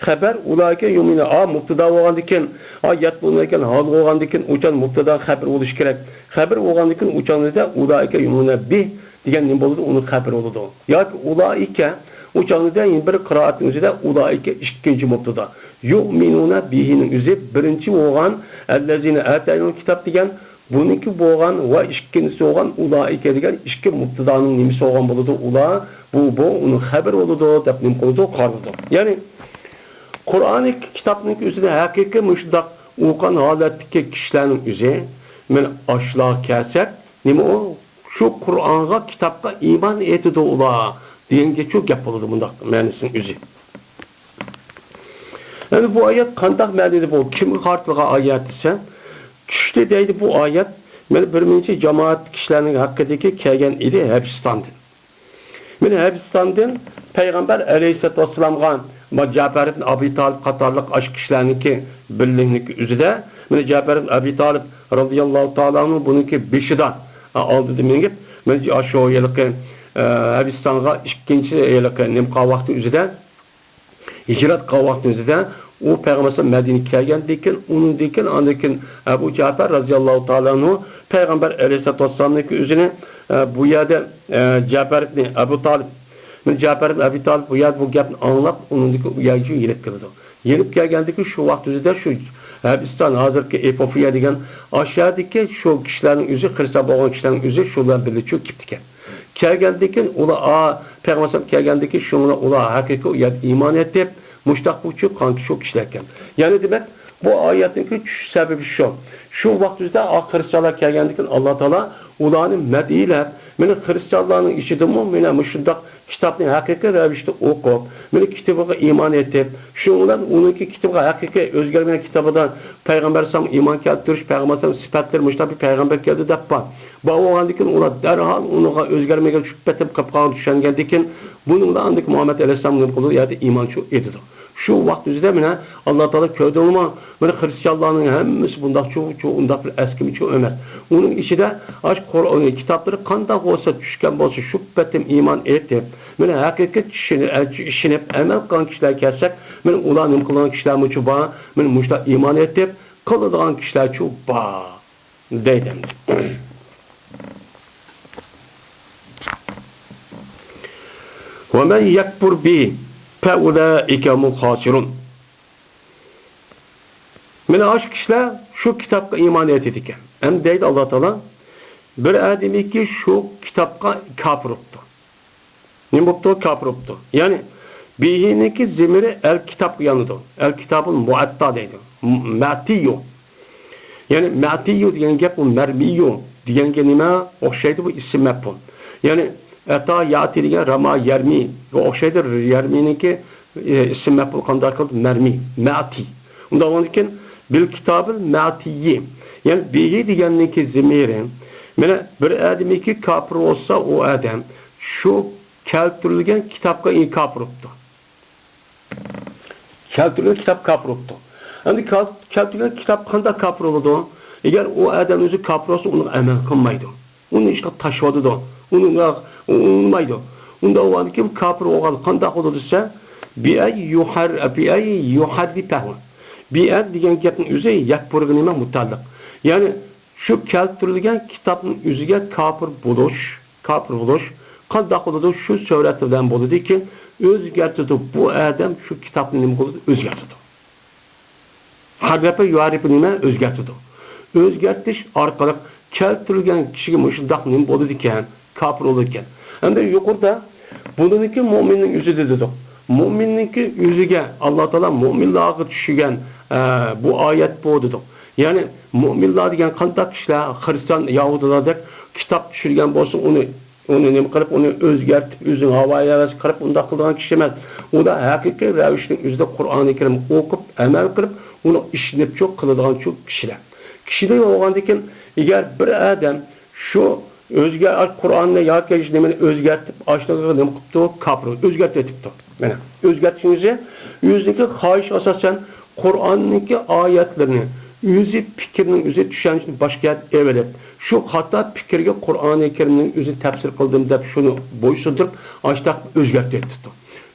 خەبەر، ئۇلائىكە يۇئمىنۇنە، ئا، مۇبتادا بولغاندىكىن، ئا، يەتلۇنە ئىكەن، ھال بولغاندىكىن، ئۇچان مۇبتادا خەبەر بولۇشى كېرەك. خەبەر بولغاندىكىن، ئۇچاندا ئۇلائىكە يۇئمىنۇنە بىھ دېگەن نېمە بولىدۇ؟ ئۇنىڭ خەبىرى بولىدۇ. ياكى ئۇلائىكە، ئۇچاندا يەنە بىر قىرائەتنىڭ ئۆزىدە ئۇلائىكە ئىككىنچى مۇبتادا. يۇئمىنۇنە بىھىنىڭ ئۆزى بىرىنچى بولغان، ئەللەزىنە ئاتەيناھۇمۇل كىتاب دېگەن، بۇنىڭكى بولغان ۋە ئىككىنچىسى بولغان ئۇلائىكە دېگەن ئىككى مۇبتادانىڭ نېمىسى بولغان بولىدۇ؟ ئۇلار، بۇ، بۇ ئۇنىڭ خەبىرى بولىدۇ دەپ نېمە قىلىدۇ؟ قارىلىدۇ. يەنى قۇرئانى كىتابنىڭ ئۆزىدە ھەقىقىي مۇشۇنداق ئوقۇغان ھالەتتىكى كىشىلەرنىڭ ئۆزى، مانا ئاشۇلارغا كەلسەك، نېمە ئۇ؟ شۇ قۇرئانغا، كىتابقا ئىمان ئېيتىدۇ ئۇلار دېگەنگىچۇ گەپ بولىدۇ مۇنداق مەنىسىنىڭ ئۆزى. ئەمدى بۇ ئايەت قانداق مەنىدە بۇ؟ كىمگە قارىتىلغان ئايەت دېسە، چۈشتى دەيدۇ بۇ ئايەت. مانا بىر مۇنچە جامائەت كىشىلەرنىڭ ھەققىدىكى كەلگەن ئىدى ھەبىستاندىن. مانا ھەبىستاندىن پەيغەمبەر ئەلەيھىسسالاتۇ ۋەسسالامغا، ما، جەپەر ئىبن ئەبى تالىپ قاتارلىق ئاشۇ كىشىلەرنىڭكى بىرلىكنىڭكى ئۆزىدە، مانا جەپەر ئىبن ئەبى تالىپ رازىياللاھۇ تائالا ئەنھۇ بۇنىڭكى بېشىدا، ئا، ئالدىدا مېڭىپ، مانا ئاشۇ ھېلىقى، ئە، ھەبىستانغا ئىككىنچى ھېلىقى نېمە قىلغان ۋاقتى ئۆزىدە، ھىجرەت قىلغان ۋاقتىمىزدا ئۇ پەيغەمبەر ئەلەيھىسسالام مەدىنىگە كەلگەندىن كېيىن، ئۇنىڭدىن كېيىن، ئاندىن كېيىن ئەبۇ جەپەر رازىياللاھۇ تائالا ئەنھۇ پەيغەمبەر ئەلەيھىسسالاتۇ ۋەسسالامنىڭكى ئۆزىنى، ئە، بۇ يەردە، ئە، جەپەر ئىبنى ئەبۇ تالىپ، مانا جەپەر ئىبنى ئەبى تالىپ بۇ يەردە بۇ گەپنى ئاڭلاپ، ئۇنىڭدىن كېيىن ئۇ يەرگە يېنىپ كېلىدۇ. يېنىپ كەلگەندىن كېيىن شۇ ۋاقىت ئۆزىدە شۇ ھەبىستان، ھازىرقى ئېپوفىيە دېگەن ئاشۇ يەردىكى شۇ كىشىلەرنىڭ ئۆزى، خىرىستىيان بولغان كىشىلەرنىڭ ئۆزى شۇ بىلەن بىللە چۈشۈپ كېتىپتىكەن. كەلگەندىن كېيىن ئۇلار، ئا، پەيغەمبەر ئەلەيھىسسالام كەلگەندىن كېيىن شۇڭلار ئۇلار ھەقىقىي ئۇ يەردە ئىمان ئېيتىپ، مۇشتاق بۇ چۈ قانكى شۇ كىشىلەر ئىكەن. يەنى دېمەك، بۇ ئايەتنىڭكى چۈشۈش سەۋەبى شۇ. شۇ ۋاقىت ئۆزىدە ئا خىرىستىيانلار كەلگەندىن كېيىن ئاللا تائالا ئۇلارنى مەدھىيلەپ، مانا خىرىستىيانلارنىڭ ئىچىدىمۇ مانا مۇشۇنداق كىتابنى ھەقىقىي رەۋىشتە ئوقۇپ، مانا كىتابىغا ئىمان ئېيتىپ، شۇنىڭ بىلەن ئۇنىڭكى كىتابىغا ھەقىقىي ئۆزگەرمىگەن كىتابىدا پەيغەمبەر ئەلەيھىسسالام ئىمان كەلتۈرۈش، پەيغەمبەر ئەلەيھىسسالام سۈپەتلىرى مۇشۇنداق بىر پەيغەمبەر كەلدى دەپ بار. بار بولغاندىن كېيىن ئۇلار دەرھال ئۇنىڭغا ئۆزگەرمىگەن شۈبھە پېتىپ قېلىپ قالغان چۈشەنگەندىن كېيىن، بۇنىڭ بىلەن ئاندىن كېيىن مۇھەممەد ئەلەيھىسسالام نېمە قىلىدۇ؟ يەردە ئىمان شۇ ئېيتىدۇ. شۇ ۋاقىت ئۆزىدە مانا ئاللا تائالا كۆردۈڭلارمۇ؟ مانا خىرىستىيانلارنىڭ ھەممىسى بۇنداق چۇ، چۇ، ئۇنداق بىر ئەسكىمە چۇ ئەمەس. ئۇنىڭ ئىچىدە ئاشۇ قۇرئان كىتابلىرى قانداق بولسا چۈشكەن بولسا، شۇ پېتىم ئىمان ئېيتىپ، مانا ھەقىقەت چۈشىنىپ، ئىشىنىپ ئەمەل قىلغان كىشىلەر كەلسەك، مانا ئۇلار نېمە قىلغان كىشىلەرمۇچۇ بار؟ مانا مۇشۇنداق ئىمان ئېيتىپ قىلىدىغان كىشىلەرچۇ بار. دەيدۇ ئەمدى. وَمَنْ يَكْفُرْ بِهِ فَأُولَٰئِكَ هُمُ الْخَاسِرُونَ. مانا ئاشۇ كىشىلەر شۇ كىتابقا ئىمان ئېيتىدىكەن. ئەمدى دەيدۇ ئاللا تائالا، بىر ئادىمىكى شۇ كىتابقا كاپىر بوپتۇ. نېمە بوپتۇ؟ كاپىر بوپتۇ. يەنى بىھىنىڭكى زېمىرى ئەل كىتابقا يانىدۇ. ئەل كىتابۇل مۇئەتتا دەيدۇ. م-، مەتىيۇ. يەنى مەتىيۇ دېگەن گەپ ئۇ مەرمىيۇ دېگەنگە نېمە ئوخشايدۇ؟ بۇ ئىسىم مەپئۇل. يەنى ئەتا ياتى دېگەن راما يەرمى. بۇ ئوخشايدۇ. يەرمىنىڭكى، ئى، ئىسىم مەپئۇل قانداق قىلدى؟ مەرمى. مەتى. ئۇنداق بولغاندىكىن بىل كىتابىل مەتىيي. يەنى بىھى دېگەننىڭكى زېمىرى. مانا بىر ئادەمكى كاپىر بولسا، ئۇ ئادەم شۇ كەلتۈرۈلگەن كىتابقا كاپىر بوپتۇ. كەلتۈرگەن كىتاب كاپىر بوپتۇ. ئەمدى كەل-، كەلتۈرگەن كىتاب قانداق كاپىر بولىدۇ؟ ئەگەر ئۇ ئادەم ئۆزى كاپىر بولسا، ئۇنىڭغا ئەمەل قىلمايدۇ. ئۇنى ئىشقا تاشلىۋاتىدۇ. ئۇنى ئۇنىمايدۇ. ئۇنداق بولغاندىكىن كاپىر بولغان قانداق بولىدۇ دېسە، بىئەي يۇھەر-، بىئەي يۇھەررىپەھۇ. بىئەي دېگەن گەپنىڭ ئۆزى يەكپۇرغا نېمە مۇتەئەللىق. يەنى شۇ كەلتۈرۈلگەن كىتابنىڭ ئۆزىگە كاپىر بولۇش، كاپىر بولۇش قانداق بولىدۇ؟ شۇ سۈرەت بىلەن بولىدىكى، ئۆزگەرتىدۇ. بۇ ئادەم شۇ كىتابنى نېمە قىلىدۇ؟ ئۆزگەرتىدۇ. ھەررەپە يۇھەررىپۇ نېمە؟ ئۆزگەرتىدۇ. ئۆزگەرتىش ئارقىلىق كەلتۈرۈلگەن كىشىگە مۇشۇنداق نېمە بولىدىكەن؟ كاپىر بولىدىكەن. ئەمدى يۇقىرىدا بۇنىڭكى مۇئمىننىڭ ئۆزىدە دېدۇق. مۇئمىننىڭكى ئۆزىگە ئاللا تائالا مۇئمىنلارغا چۈشۈرگەن، ئە، بۇ ئايەت بۇ دېدۇق. يەنى مۇئمىنلار دېگەن قانداق كىشىلەر؟ خىرىستىيان، يەھۇدىيلاردەك كىتاب چۈشۈرگەن بولسا، ئۇنى، ئۇنى نېمە قىلىپ، ئۇنى ئۆزگەرتىپ، ئۆزىنىڭ ھاۋا-ھەۋەسىگە قاراپ ئۇنداق قىلىدىغان كىشى ئەمەس. ئۇلار ھەقىقىي رەۋىشنىڭ ئۆزىدە قۇرئانى كەرىمگە ئوقۇپ، ئەمەل قىلىپ، ئۇنى ئىشىنىپچۇ قىلىدىغانچۇ كىشىلەر. كىشىلەر بولغاندىكىن، ئەگەر بىر ئادەم شۇ ئۆزگە قۇرئاننى ياكى نېمىنى ئۆزگەرتىپ، ئاشۇنىڭغا نېمە قىپتۇ؟ كاپىر، ئۆزگەرتىۋېتىپتۇ. مانا، ئۆزگەرتىشنىڭ ئۆزى ئۆزىنىڭكى خاھىشىغا ئاساسەن قۇرئاننىڭكى ئايەتلىرىنى ئۆزى پىكرىنىڭ ئۆزى چۈشەنچىنى باشقا يەردىن ئېلىپ، شۇ خاتا پىكىرگە قۇرئانى كەرىمنىڭ ئۆزىنى تەپسىر قىلدىم دەپ شۇنى بويسۇندۇرۇپ، ئاشۇنداق ئۆزگەرتىۋېتىپتۇ.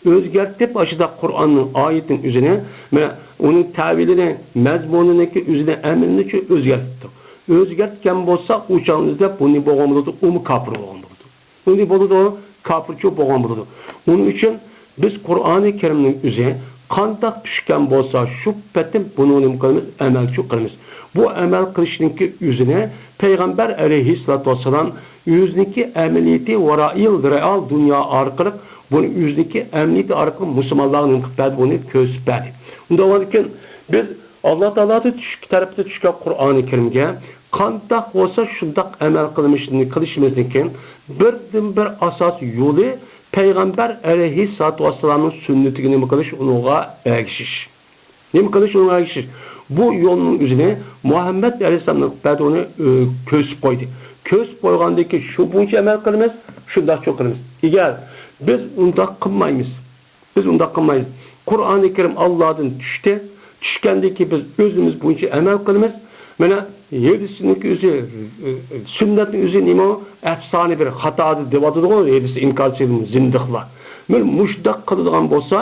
ئۆزگەرتىپ، ئاشۇنداق قۇرئاننىڭ ئايىتىنىڭ ئۆزىنى، مانا، ئۇنىڭ تەۋىلىنى، مەزمۇنىنىڭكى ئۆزىنى، ئەمىلىنىچۇ ئۆزگەرتىپتۇ. ئۆزگەرتكەن بولسا، ئۇ چاغنىڭ ئۆزىدە بۇ نېمە بولغان بولىدۇ؟ ئۇمۇ كاپىر بولغان بولىدۇ. ئۇنى بولىدۇ، كاپىرچۇ بولغان بولىدۇ. ئۇنىڭ ئۈچۈن بىز قۇرئانى كەرىمنىڭ ئۆزى قانداق چۈشكەن بولسا، شۇ پېتىم بۇنى نېمە قىلىمىز؟ ئەمەلچۇ قىلىمىز. بۇ ئەمەل قىلىشنىڭكى ئۆزىنى پەيغەمبەر ئەلەيھىسسالاتۇ ۋەسسالام ئۆزىنىڭكى ئەمەلىيىتى ۋە رەئىل رېئال دۇنيا ئارقىلىق بۇنى ئۆزىنىڭكى ئەمەلىيىتى ئارقىلىق مۇسۇلمانلارغا نېمە قىلىپ بەردى؟ بۇنى كۆرسىتىپ بەردى. ئۇنداق بولغاندىكىن بىز ئاللا تائالادىن چۈش-، تەرىپىدىن چۈشكەن قۇرئانى كەرىمگە قانداق بولسا شۇنداق ئەمەل قىلمىشىنى، قىلىشىمىزنىڭكى بىردىنبىر ئاساس يولى پەيغەمبەر ئەلەيھىسسالاتۇ ۋەسسالامنىڭ سۈننىتىگە نېمە قىلىش؟ ئۇنىڭغا ئەگىشىش. نېمە قىلىش؟ ئۇنىڭغا ئەگىشىش. بۇ يولنىڭ ئۆزىنى مۇھەممەد ئەلەيھىسسالام بەدۇنى، ئۆ، كۆرسىتىپ قويدى. كۆرسىتىپ قويغاندىن كېيىن شۇ بويىچە ئەمەل قىلىمىز، شۇنداقچۇ قىلىمىز. ئەگەر بىز ئۇنداق قىلمايمىز، بىز ئۇنداق قىلمايمىز. قۇرئانى كەرىم ئاللادىن چۈشتى. چۈشكەندىن كېيىن بىز ئۆزىمىز بويىچە ئەمەل قىلىمىز. مانا، ھەدىسنىڭكى ئۆزى، سۈننەتنىڭ ئۆزى نېمە ئۇ؟ ئەپسانە بىر خاتا دەۋاتىدىغۇ، ھەدىسنى ئىنكارچى زىندىقلار. مانا مۇشۇنداق قىلىدىغان بولسا،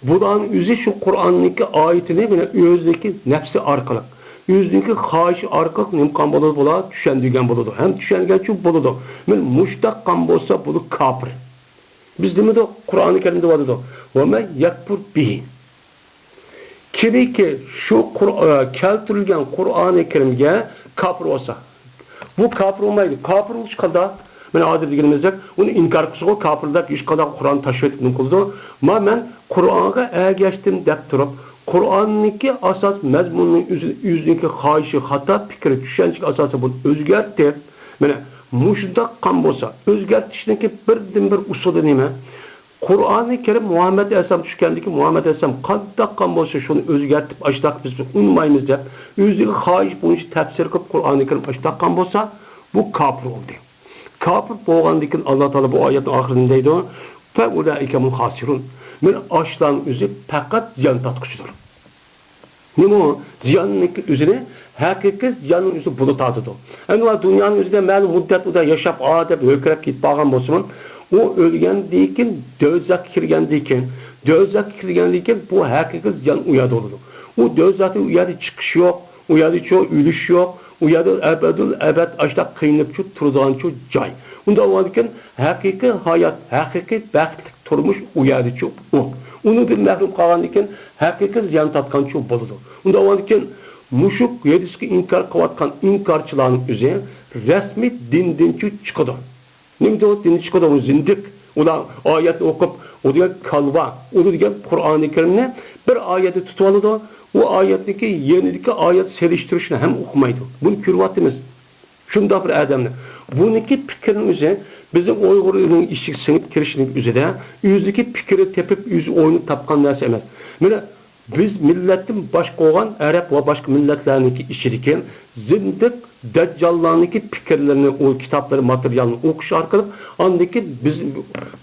بۇلارنىڭ ئۆزى شۇ قۇرئاننىڭكى ئايىتىنى مانا ئۆزىنىڭكى نەپسى ئارقىلىق، ئۆزىنىڭكى خاھىشى ئارقىلىق نېمە قىلغان بولىدۇ؟ بۇلار چۈشەندۈرگەن بولىدۇ ھەم چۈشەنگەنچۇ بولىدۇ. مانا مۇشۇنداق قىلغان بولسا، بۇلار كاپىر. بىز نېمە دېدۇق؟ قۇرئانى كەرىمدە دەۋاتىدۇ، «ۋە مەن يەكفۇر بىھى.» كىمكى شۇ قۇر-، ئە، كەلتۈرۈلگەن قۇرئانى كەرىمگە كاپىر بولسا، بۇ كاپىر بولمايدۇ. كاپىر بولۇش قانداق؟ مانا ھازىر دېگىنىمىزدەك، ئۇنى ئىنكار قىلسىغۇ، كاپىر دەپ ھېچقانداق قۇرئان تاشلىۋېتىپ نېمە قىلىدۇ؟ ما مەن قۇرئانغا ئەگەشتىم دەپ تۇرۇپ، قۇرئاننىڭكى ئاساس مەزمۇنىنىڭ ئۆزى، ئۆزىنىڭكى خاھىشى، خاتا پىكرى، چۈشەنچىگە ئاساسەن بۇنى ئۆزگەرتىپ، مانا مۇشۇنداق قىلغان بولسا، ئۆزگەرتىشنىڭكى بىردىنبىر ئۇسۇلى نېمە؟ قۇرئانى كەرىم مۇھەممەد ئەلەيھىسسالام چۈشكەندىكى مۇھەممەد ئەلەيھىسسالام قانداق قىلغان بولسا، شۇنى ئۆزگەرتىپ، ئاشۇنداق بىز ئۇنىمايمىز دەپ، ئۆزىگە خاھىش بويىچە تەپسىر قىلىپ، قۇرئانى كەرىم ئاشۇنداق قىلغان بولسا، بۇ كاپىر بولدى. كاپىر بولغاندىن كېيىن ئاللا تائالا بۇ ئايەتنىڭ ئاخىرىدا دەيدۇ، فەئۇلائىكە ھۇمۇل خاسىرۇن. مانا ئاشۇلارنىڭ ئۆزى پەقەت زىيان تارتقۇچىدۇر. نېمە ئۇ؟ زىياننىڭكى ئۆزىنى، ھەقىقىي زىياننىڭ ئۆزى بۇلا تارتىدۇ. ئەمما دۇنيانىڭ ئۆزىدە مەلۇم مۇددەت ئۇدا ياشاپ، ئا دەپ ھۆركىرەپ كېتىپ قالغان بولسىمۇ، ئۇ ئۆلگەندىن كېيىن، دوزاخقا كىرگەندىن كېيىن، دوزاخقا كىرگەندىن كېيىن بۇ ھەقىقىي زىيان ئۇ يەردە بولىدۇ. ئۇ دوزاختا ئۇ يەردە چىقىش يوق، ئۇ يەردىچۇ ئۆلۈش يوق، ئۇ يەردە ئەبەدۇل ئەبەد ئاشۇنداق قىينىلىپچۇ تۇرىدىغانچۇ جاي. ئۇنداق بولغاندىكىن ھەقىقىي ھايات، ھەقىقىي بەختلىك تۇرمۇش ئۇ يەردىچۇ ئۇ. ئۇنىڭدىن مەھرۇم قالغاندىن كېيىن ھەقىقىي زىيان تارتقانچۇ بولىدۇ. ئۇنداق بولغاندىن كېيىن مۇشۇ ھەدىسكە ئىنكار قىلىۋاتقان ئىنكارچىلارنىڭ ئۆزى رەسمىي دىندىنچۇ چىقىدۇ. نېمىدۇ دىندىن چىقىدۇ؟ ئۇ زىندىق. ئۇلار ئايەتنى ئوقۇپ، ئۇ دېگەن كالۋا، ئۇ دېگەن قۇرئانى كەرىمنى بىر ئايەتنى تۇتۇۋالىدۇ، ئۇ ئايەتنىڭكى يېنىدىكى ئايەت سېلىشتۇرۇشنى ھەم ئوقۇمايدۇ. بۇنى كۆرۈۋاتىمىز. شۇنداق بىر ئادەمنى. بۇنىڭكى پىكرىنىڭ ئۆزى بىزنىڭ ئۇيغۇرنىڭ ئىچىگە سىڭىپ كىرىشنىڭ ئۆزىدە ئۆزىدىكى پىكرى تېپىپ، ئۆزى ئويناپ تاپقان نەرسە ئەمەس. مانا بىز مىللەتتىن باشقا بولغان ئەرەب ۋە باشقا مىللەتلەرنىڭكى ئىچىدىكى زىندىق دەججاللارنىڭكى پىكىرلىرىنى، ئۇ كىتابلىرى، ماتېرىيالنى ئوقۇش ئارقىلىق، ئاندىن كېيىن بىز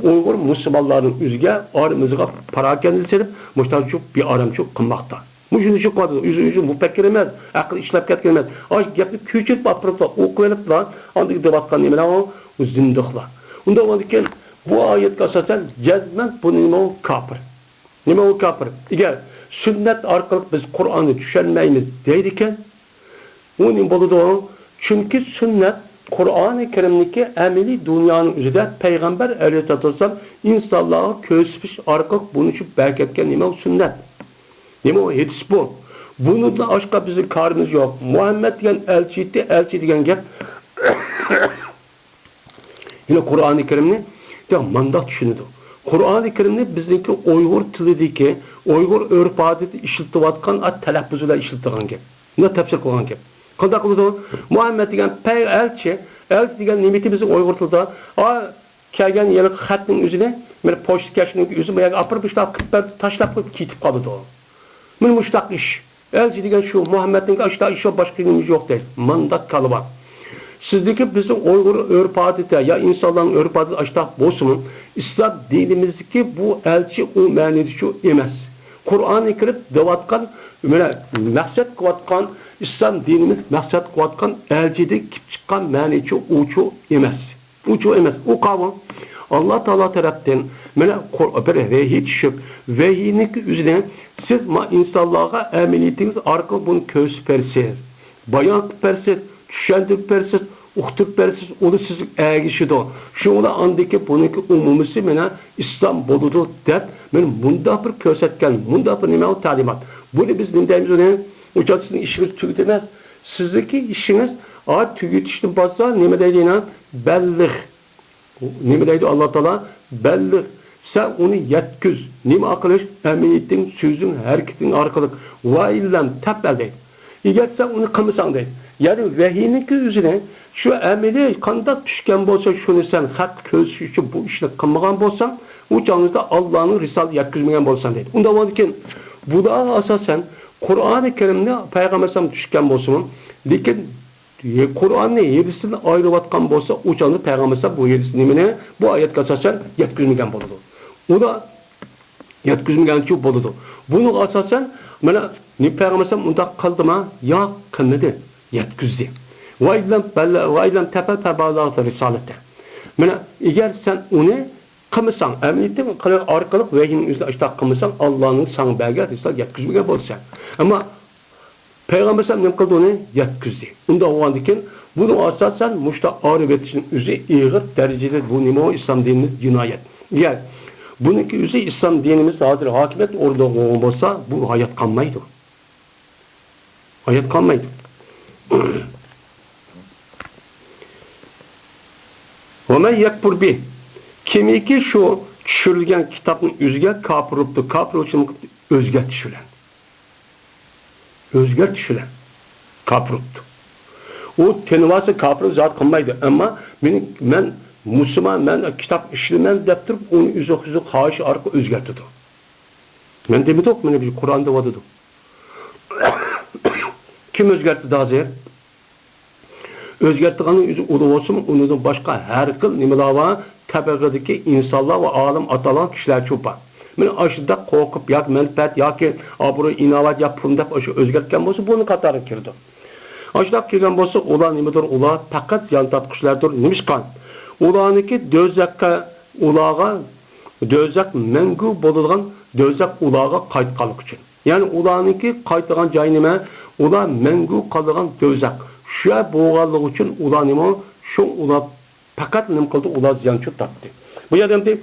ئۇيغۇر مۇسۇلمانلارنىڭ ئۆزىگە ئارىمىزغا پاراكەندە سېلىپ، مۇشۇنداق بىئارامچىلىق قىلماقتا. مۇشۇنى شۇ قىلىۋاتىدۇ. ئۆزى، ئۆزى مۇپەككۇر ئەمەس، ئەقلى ئىشلەپ كەتكەن ئەمەس. ئاشۇ گەپنى كۆچۈرۈپ ئاپىرىپلا، ئوقۇۋېلىپلا، ئاندىن دەۋاتقان نېمىلەر ئۇ؟ ئۇ زىندىقلار. ئۇنداق بولغاندىكىن، بۇ ئايەتكە ئاساسەن، جەزمەن بۇ نېمە ئۇ؟ كاپىر. نېمە ئۇ كاپىر؟ ئەگەر سۈننەت ئارقىلىق بىز قۇرئاننى چۈشەنمەيمىز دەيدىكەن، ئۇ نېمە بولىدۇ؟ چۈنكى سۈننەت قۇرئانى كەرىمدىكى ئەمەلىي دۇنيانىڭ ئۆزىدە پەيغەمبەر ئەلەيھىسسالاتۇ ۋەسسالام ئىنسانلارغا كۆرسىتىش ئارقىلىق بۇنى شۇ بەركەتكەن نېمە ئۇ سۈننەت. نېمە ئۇ ھېدىس بۇ؟ بۇنىڭدىن باشقا بىزنىڭ كارىمىز يوق. مۇھەممەد دېگەن ئەلچى ئىدى، ئەلچى دېگەن گەپ يەنە قۇرئانى كەرىمنى دە مانداق چۈشىنىدۇ. قۇرئانى كەرىمنى بىزنىڭكى ئۇيغۇر تىلىدىكى، ئۇيغۇر ئۆرپ-ئادىتى ئىشلىتىۋاتقان ئا تەلەپپۇز بىلەن ئىشلىتىدىغان گەپ. مۇنداق تەپسىر قىلغان گەپ. قانداق قىلىدۇ؟ مۇھەممەد دېگەن پەي ئەلچى، ئەلچى دېگەن نېمىتى بىزنىڭ ئۇيغۇر تىلىدا؟ ئا، كەلگەن ھېلىقى خەتنىڭ ئۆزىنى، مانا پوچتىكەشنىڭ ئۆزى بۇ يەرگە ئاپىرىپ، مۇشۇنداق قىلىپ بەرىپ، تاشلاپ قويۇپ كېتىپ قالىدۇ. مانا مۇشۇنداق ئىش. ئەلچى دېگەن شۇ، مۇھەممەدنىڭ ئاشۇنداق ئىشى، باشقا نېمىسى يوق دەيدۇ. مانداق كالا بار. سىزدىكى بىزنىڭ ئۇيغۇر ئۆرپ-ئادىتى يا ئىنسانلارنىڭ ئۆرپ-ئادىتى ئاشۇنداق بولسىمۇ، ئىسلام دىنىمىزدىكى بۇ ئەلچى ئۇ مەنىدە شۇ ئەمەس. قۇرئانى كەرىم دەۋاتقان، مانا مەقسەت قىلىۋاتقان، ئىسلام دىنىمىز مەقسەت قىلىۋاتقان ئەلچىدىن كېلىپ چىققان مەنىچۇ ئۇچۇ ئەمەس. ئۇچۇ ئەمەس، ئۇ قاۋۇل. ئاللا تائالا تەرەپتىن مانا قۇر-، بىر ۋەھىي چۈشۈپ، ۋەھىينىڭكى ئۆزىنى سىز ما ئىنسانلارغا ئەمەلىيىتىڭىز ئارقىلىق بۇنى كۆرسىتىپ بەرسىز، بايان قىلىپ بەرسىز، چۈشەندۈرۈپ بەرسىز، ئۇقتۇرۇپ بەرسىز، ئۇ سىزگە ئەگىشىدۇ. شۇڭا ئاندىكى بۇنىڭكى ئومۇمىسى مانا ئىسلام بولىدۇ دەپ، مانا مۇنداق بىر كۆرسەتكەن، مۇنداق بىر نېمە ئۇ تەلىمات. بۇنى بىز نېمە دەيمىز ئۇنى؟ ئۇ چاغدا سىزنىڭ ئىشىڭىز تۈگىدى ئەمەس. سىزنىڭكى ئىشىڭىز، ئا، تۈگىتىشتىن باشقا نېمە دەيدۇ يەنە؟ بەللىغ. نېمە دەيدۇ ئاللا تائالا؟ بەللىغ. سەن ئۇنى يەتكۈز. نېمە ئارقىلىق؟ ئەمەلىيىتىڭ، سۆزۈڭ، ھەرىكىتىڭ ئارقىلىق. ۋەئىللەم تەپئەل دەيدۇ. ئەگەر سەن ئۇنى قىلمىساڭ دەيدۇ. يەنى ۋەھىينىڭكى ئۆزىنى شۇ ئەمەلىي قانداق چۈشكەن بولسا، شۇنى سەن خەق كۆرسىتىش ئۈچۈن بۇ ئىشنى قىلمىغان بولساڭ، ئۇ چاغدا ئاللانىڭ رىسالىتى يەتكۈزمىگەن بولىسەن دەيدۇ. ئۇنداق بولغاندىكىن، بۇلارغا ئاساسەن قۇرئانى كەرىمنى پەيغەمبەر ئەلەيھىسسالام چۈشكەن بولسىمۇ، لېكىن قۇرئاننى ھەدىستىن ئايرىۋاتقان بولسا، ئۇ چاغدا پەيغەمبەر ئەلەيھىسسالام بۇ ھەدىس نېمىنى، بۇ ئايەتكە ئاساسەن يەتكۈزمىگەن بولىدۇ. ئۇلار يەتكۈزمىگەنچۇ بولىدۇ. بۇنىڭغا ئاساسەن، مانا، نى-، پەيغەمبەر ئەلەيھىسسالام ئۇنداق قىلدىما؟ ياق، قىلمىدى. يەتكۈزدى. ۋەئىللەم بەللە-، ۋەئىللەم تەپئەل فەما بەللەغتە رىسالەتە. مانا، ئەگەر سەن ئۇنى قىلمىساڭ، ئەمەلىيەتتە قىلىق ئارقىلىق ۋەھىينىڭ ئۆزىنى ئاشۇنداق قىلمىساڭ، ئاللانىڭ ساڭا بەرگەن رىسالىتىنى يەتكۈزمىگەن بولىسەن. ئەمما پەيغەمبەر ئەلەيھىسسالام نېمە قىلدى ئۇنى؟ يەتكۈزدى. ئۇنداق بولغاندىكىن، بۇنىڭ ئاساسەن مۇشۇنداق ئايرىۋېتىشنىڭ ئۆزى ئېغىر دەرىجىدە بۇ نېمە ئۇ ئىسلام دىنىمىز جىنايەت. ئەگەر بۇنىڭكى ئۆزى ئىسلام دىنىمىز ھازىر ھاكىمىيەت ئورنىدا بولغان بولسا، بۇ ھايات قالمايدۇ. ھايات قالمايدۇ. ۋە مەن يەكفۇر بىھ. كىمكى شۇ چۈشۈرۈلگەن كىتابنىڭ ئۆزىگە كاپىر بوپتۇ، كاپىر بولۇشىنى ئۆزگەرتىش بىلەن. ئۆزگەرتىش بىلەن كاپىر بوپتۇ. ئۇ تىنىۋالسا كاپىر زادى قىلمايدۇ. ئەمما مېنى، مەن مۇسۇلمان، مەن كىتاب ئىشلىمەن دەپ تۇرۇپ، ئۇنى ئۆزى، ئۆزى خاھىشى ئارقىلىق ئۆزگەرتىدۇ. مەن دېمىدۇق، مانا بىز قۇرئان دەۋاتىدۇ. كىم ئۆزگەرتتى ھازىر؟ ئۆزگەرتىدىغاننىڭ ئۆزى ئۇلۇغ بولسىمۇ، ئۇنىڭدىن باشقا ھەر خىل نېمىلەر بار، تەبىقىدىكى ئىنسانلار ۋە ئالىم ئاتالغان كىشىلەرچۇ بار. مانا ئاشۇنداق قورقۇپ ياكى مەنپەئەت ياكى ئابرۇي، ئىناۋەت يا پۇل دەپ ئاشۇ ئۆزگەرتكەن بولسا، بۇنىڭ قاتارىغا كىرىدۇ. ئاشۇنداق كىرگەن بولسا، ئۇلار نېمىدۇر؟ ئۇلار پەقەت زىيان تارتقۇچىلاردۇر. نېمىشقا؟ ئۇلارنىڭكى دوزاخقا، ئۇلارغا دوزاخ مەڭگۈ بولىدىغان دوزاخ ئۇلارغا قايتقانلىقى ئۈچۈن. يەنى ئۇلارنىڭكى قايتىدىغان جايى نېمە؟ ئۇلار مەڭگۈ قالىدىغان دوزاخ. شۇ يەر بولغانلىقى ئۈچۈن ئۇلار نېمە؟ شۇ ئۇلار پەقەت نېمە قىلدى؟ ئۇلار زىيانچۇ تارتتى. بۇ يەردە ئەمدى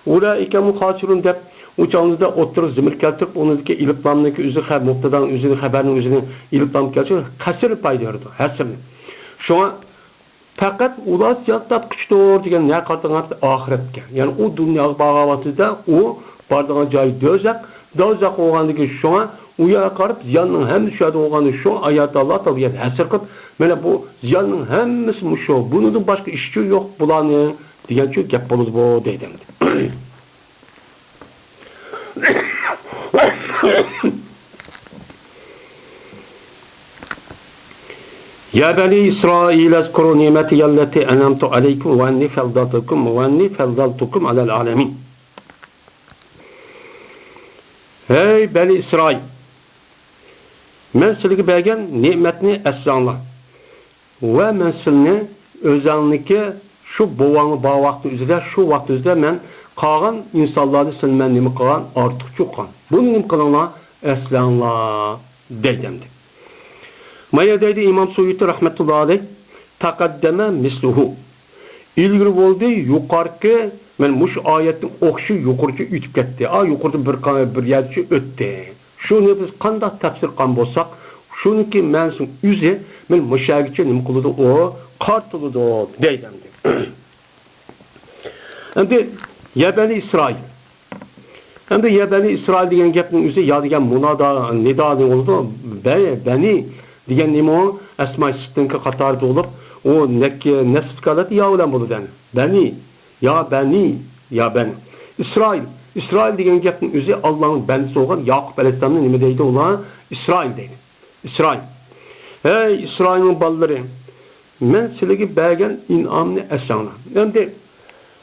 ئۇلائىكە ھۇمۇل خاسىرۇن دەپ ئۇ چاغدا ئوتتۇرىغا زېمىر كەلتۈرۈپ، ئۇنىڭدىكى ئېلىپلامنىڭكى ئۆزى خە-، مۇبتادانىڭ ئۆزىنى، خەبەرنىڭ ئۆزىنى ئېلىپلام كەلتۈرۈپ، قەسىر پايدا بېرىدۇ، ھەسرنى. شۇڭا پەقەت ئۇلار زىيان تارتقۇچىدۇر دېگەن نەگە قارىتىلغان؟ ئاخىرەتكە. يەنى ئۇ دۇنياغا بارغان ۋاقتىدا ئۇ بارىدىغان جايى دوزاخ، دوزاخ بولغاندىن كېيىن شۇڭا ئۇ يەرگە قارىپ زىياننىڭ ھەممىسى شۇ يەردە بولغاندىن شۇڭا ئايەت ئاللا تائالا بۇ يەردە ھەسرە قىلىپ، مانا بۇ زىياننىڭ ھەممىسى مۇشۇ، بۇنىڭدىن باشقا ئىشچۇ يوق بۇلارنىڭ دېگەنچۇ گەپ بولىدۇ بۇ دەيدۇ ئەمدى. يا بني إسرائيل اذكروا نعمتي التي أنعمت عليكم وأني فضلتكم، وأني فضلتكم على العالمين. ھەي بەنى ئىسرائىل! مەن سىلەرگە بەرگەن نېمەتنى ئەسلەڭلار. ۋە مەن سىلىنى ئۆزەڭنىڭكى شۇ بوۋاڭ بار ۋاقتى ئۆزىدە، شۇ ۋاقىت ئۆزىدە مەن قالغان ئىنسانلارنى سىلىنى مەن نېمە قىلغان؟ ئارتۇقچە قىلغان. بۇنى نېمە قىلىڭلار؟ ئەسلەڭلار دەيدۇ ئەمدى. مانا دەيدۇ ئىمام سۇيۇتى رەھمەتۇللا ئەلەيھ، تەقەددەمە مىسلۇھۇ. ئىلگىرى بولدى، يۇقىرىقى، مەن مۇشۇ ئايەتنىڭ ئوخشىشى يۇقىرىچە ئۆتۈپ كەتتى. ئا، يۇقىرىدا بىر قا-، بىر يەرچە ئۆتتى. شۇنى بىز قانداق تەپسىر قىلغان بولساق، شۇنىڭكى مەنىسىنىڭ ئۆزى مەن مۇشۇ يەرگىچە نېمە قىلىدۇ؟ ئۇ قارىتىلىدۇ دەيدۇ ئەمدى. ئەمدى يا بەنى ئىسرائىل. ئەمدى يا بەنى ئىسرائىل دېگەن گەپنىڭ ئۆزى يا دېگەن مۇنادا، نىدا دېگەن بولىدۇ. بە-، بەنى دېگەن نېمە ئۇ؟ ئەسمائى سىتتىنكى قاتارىدا بولۇپ، ئۇ نەك-، نەسب ھالەتتە يا بىلەن بولىدۇ، يەنى. بەنى، يا بەنى، يا بەنى. ئىسرائىل. ئىسرائىل دېگەن گەپنىڭ ئۆزى ئاللانىڭ بەندىسى بولغان ياقۇپ ئەلەيھىسسالامنى نېمە دەيدۇ ئۇلار؟ ئىسرائىل دەيدۇ. ئىسرائىل. ھەي ئىسرائىلنىڭ بالىلىرى، مەن سىلەرگە بەرگەن ئىنئامنى ئەسلەڭلار. ئەمدى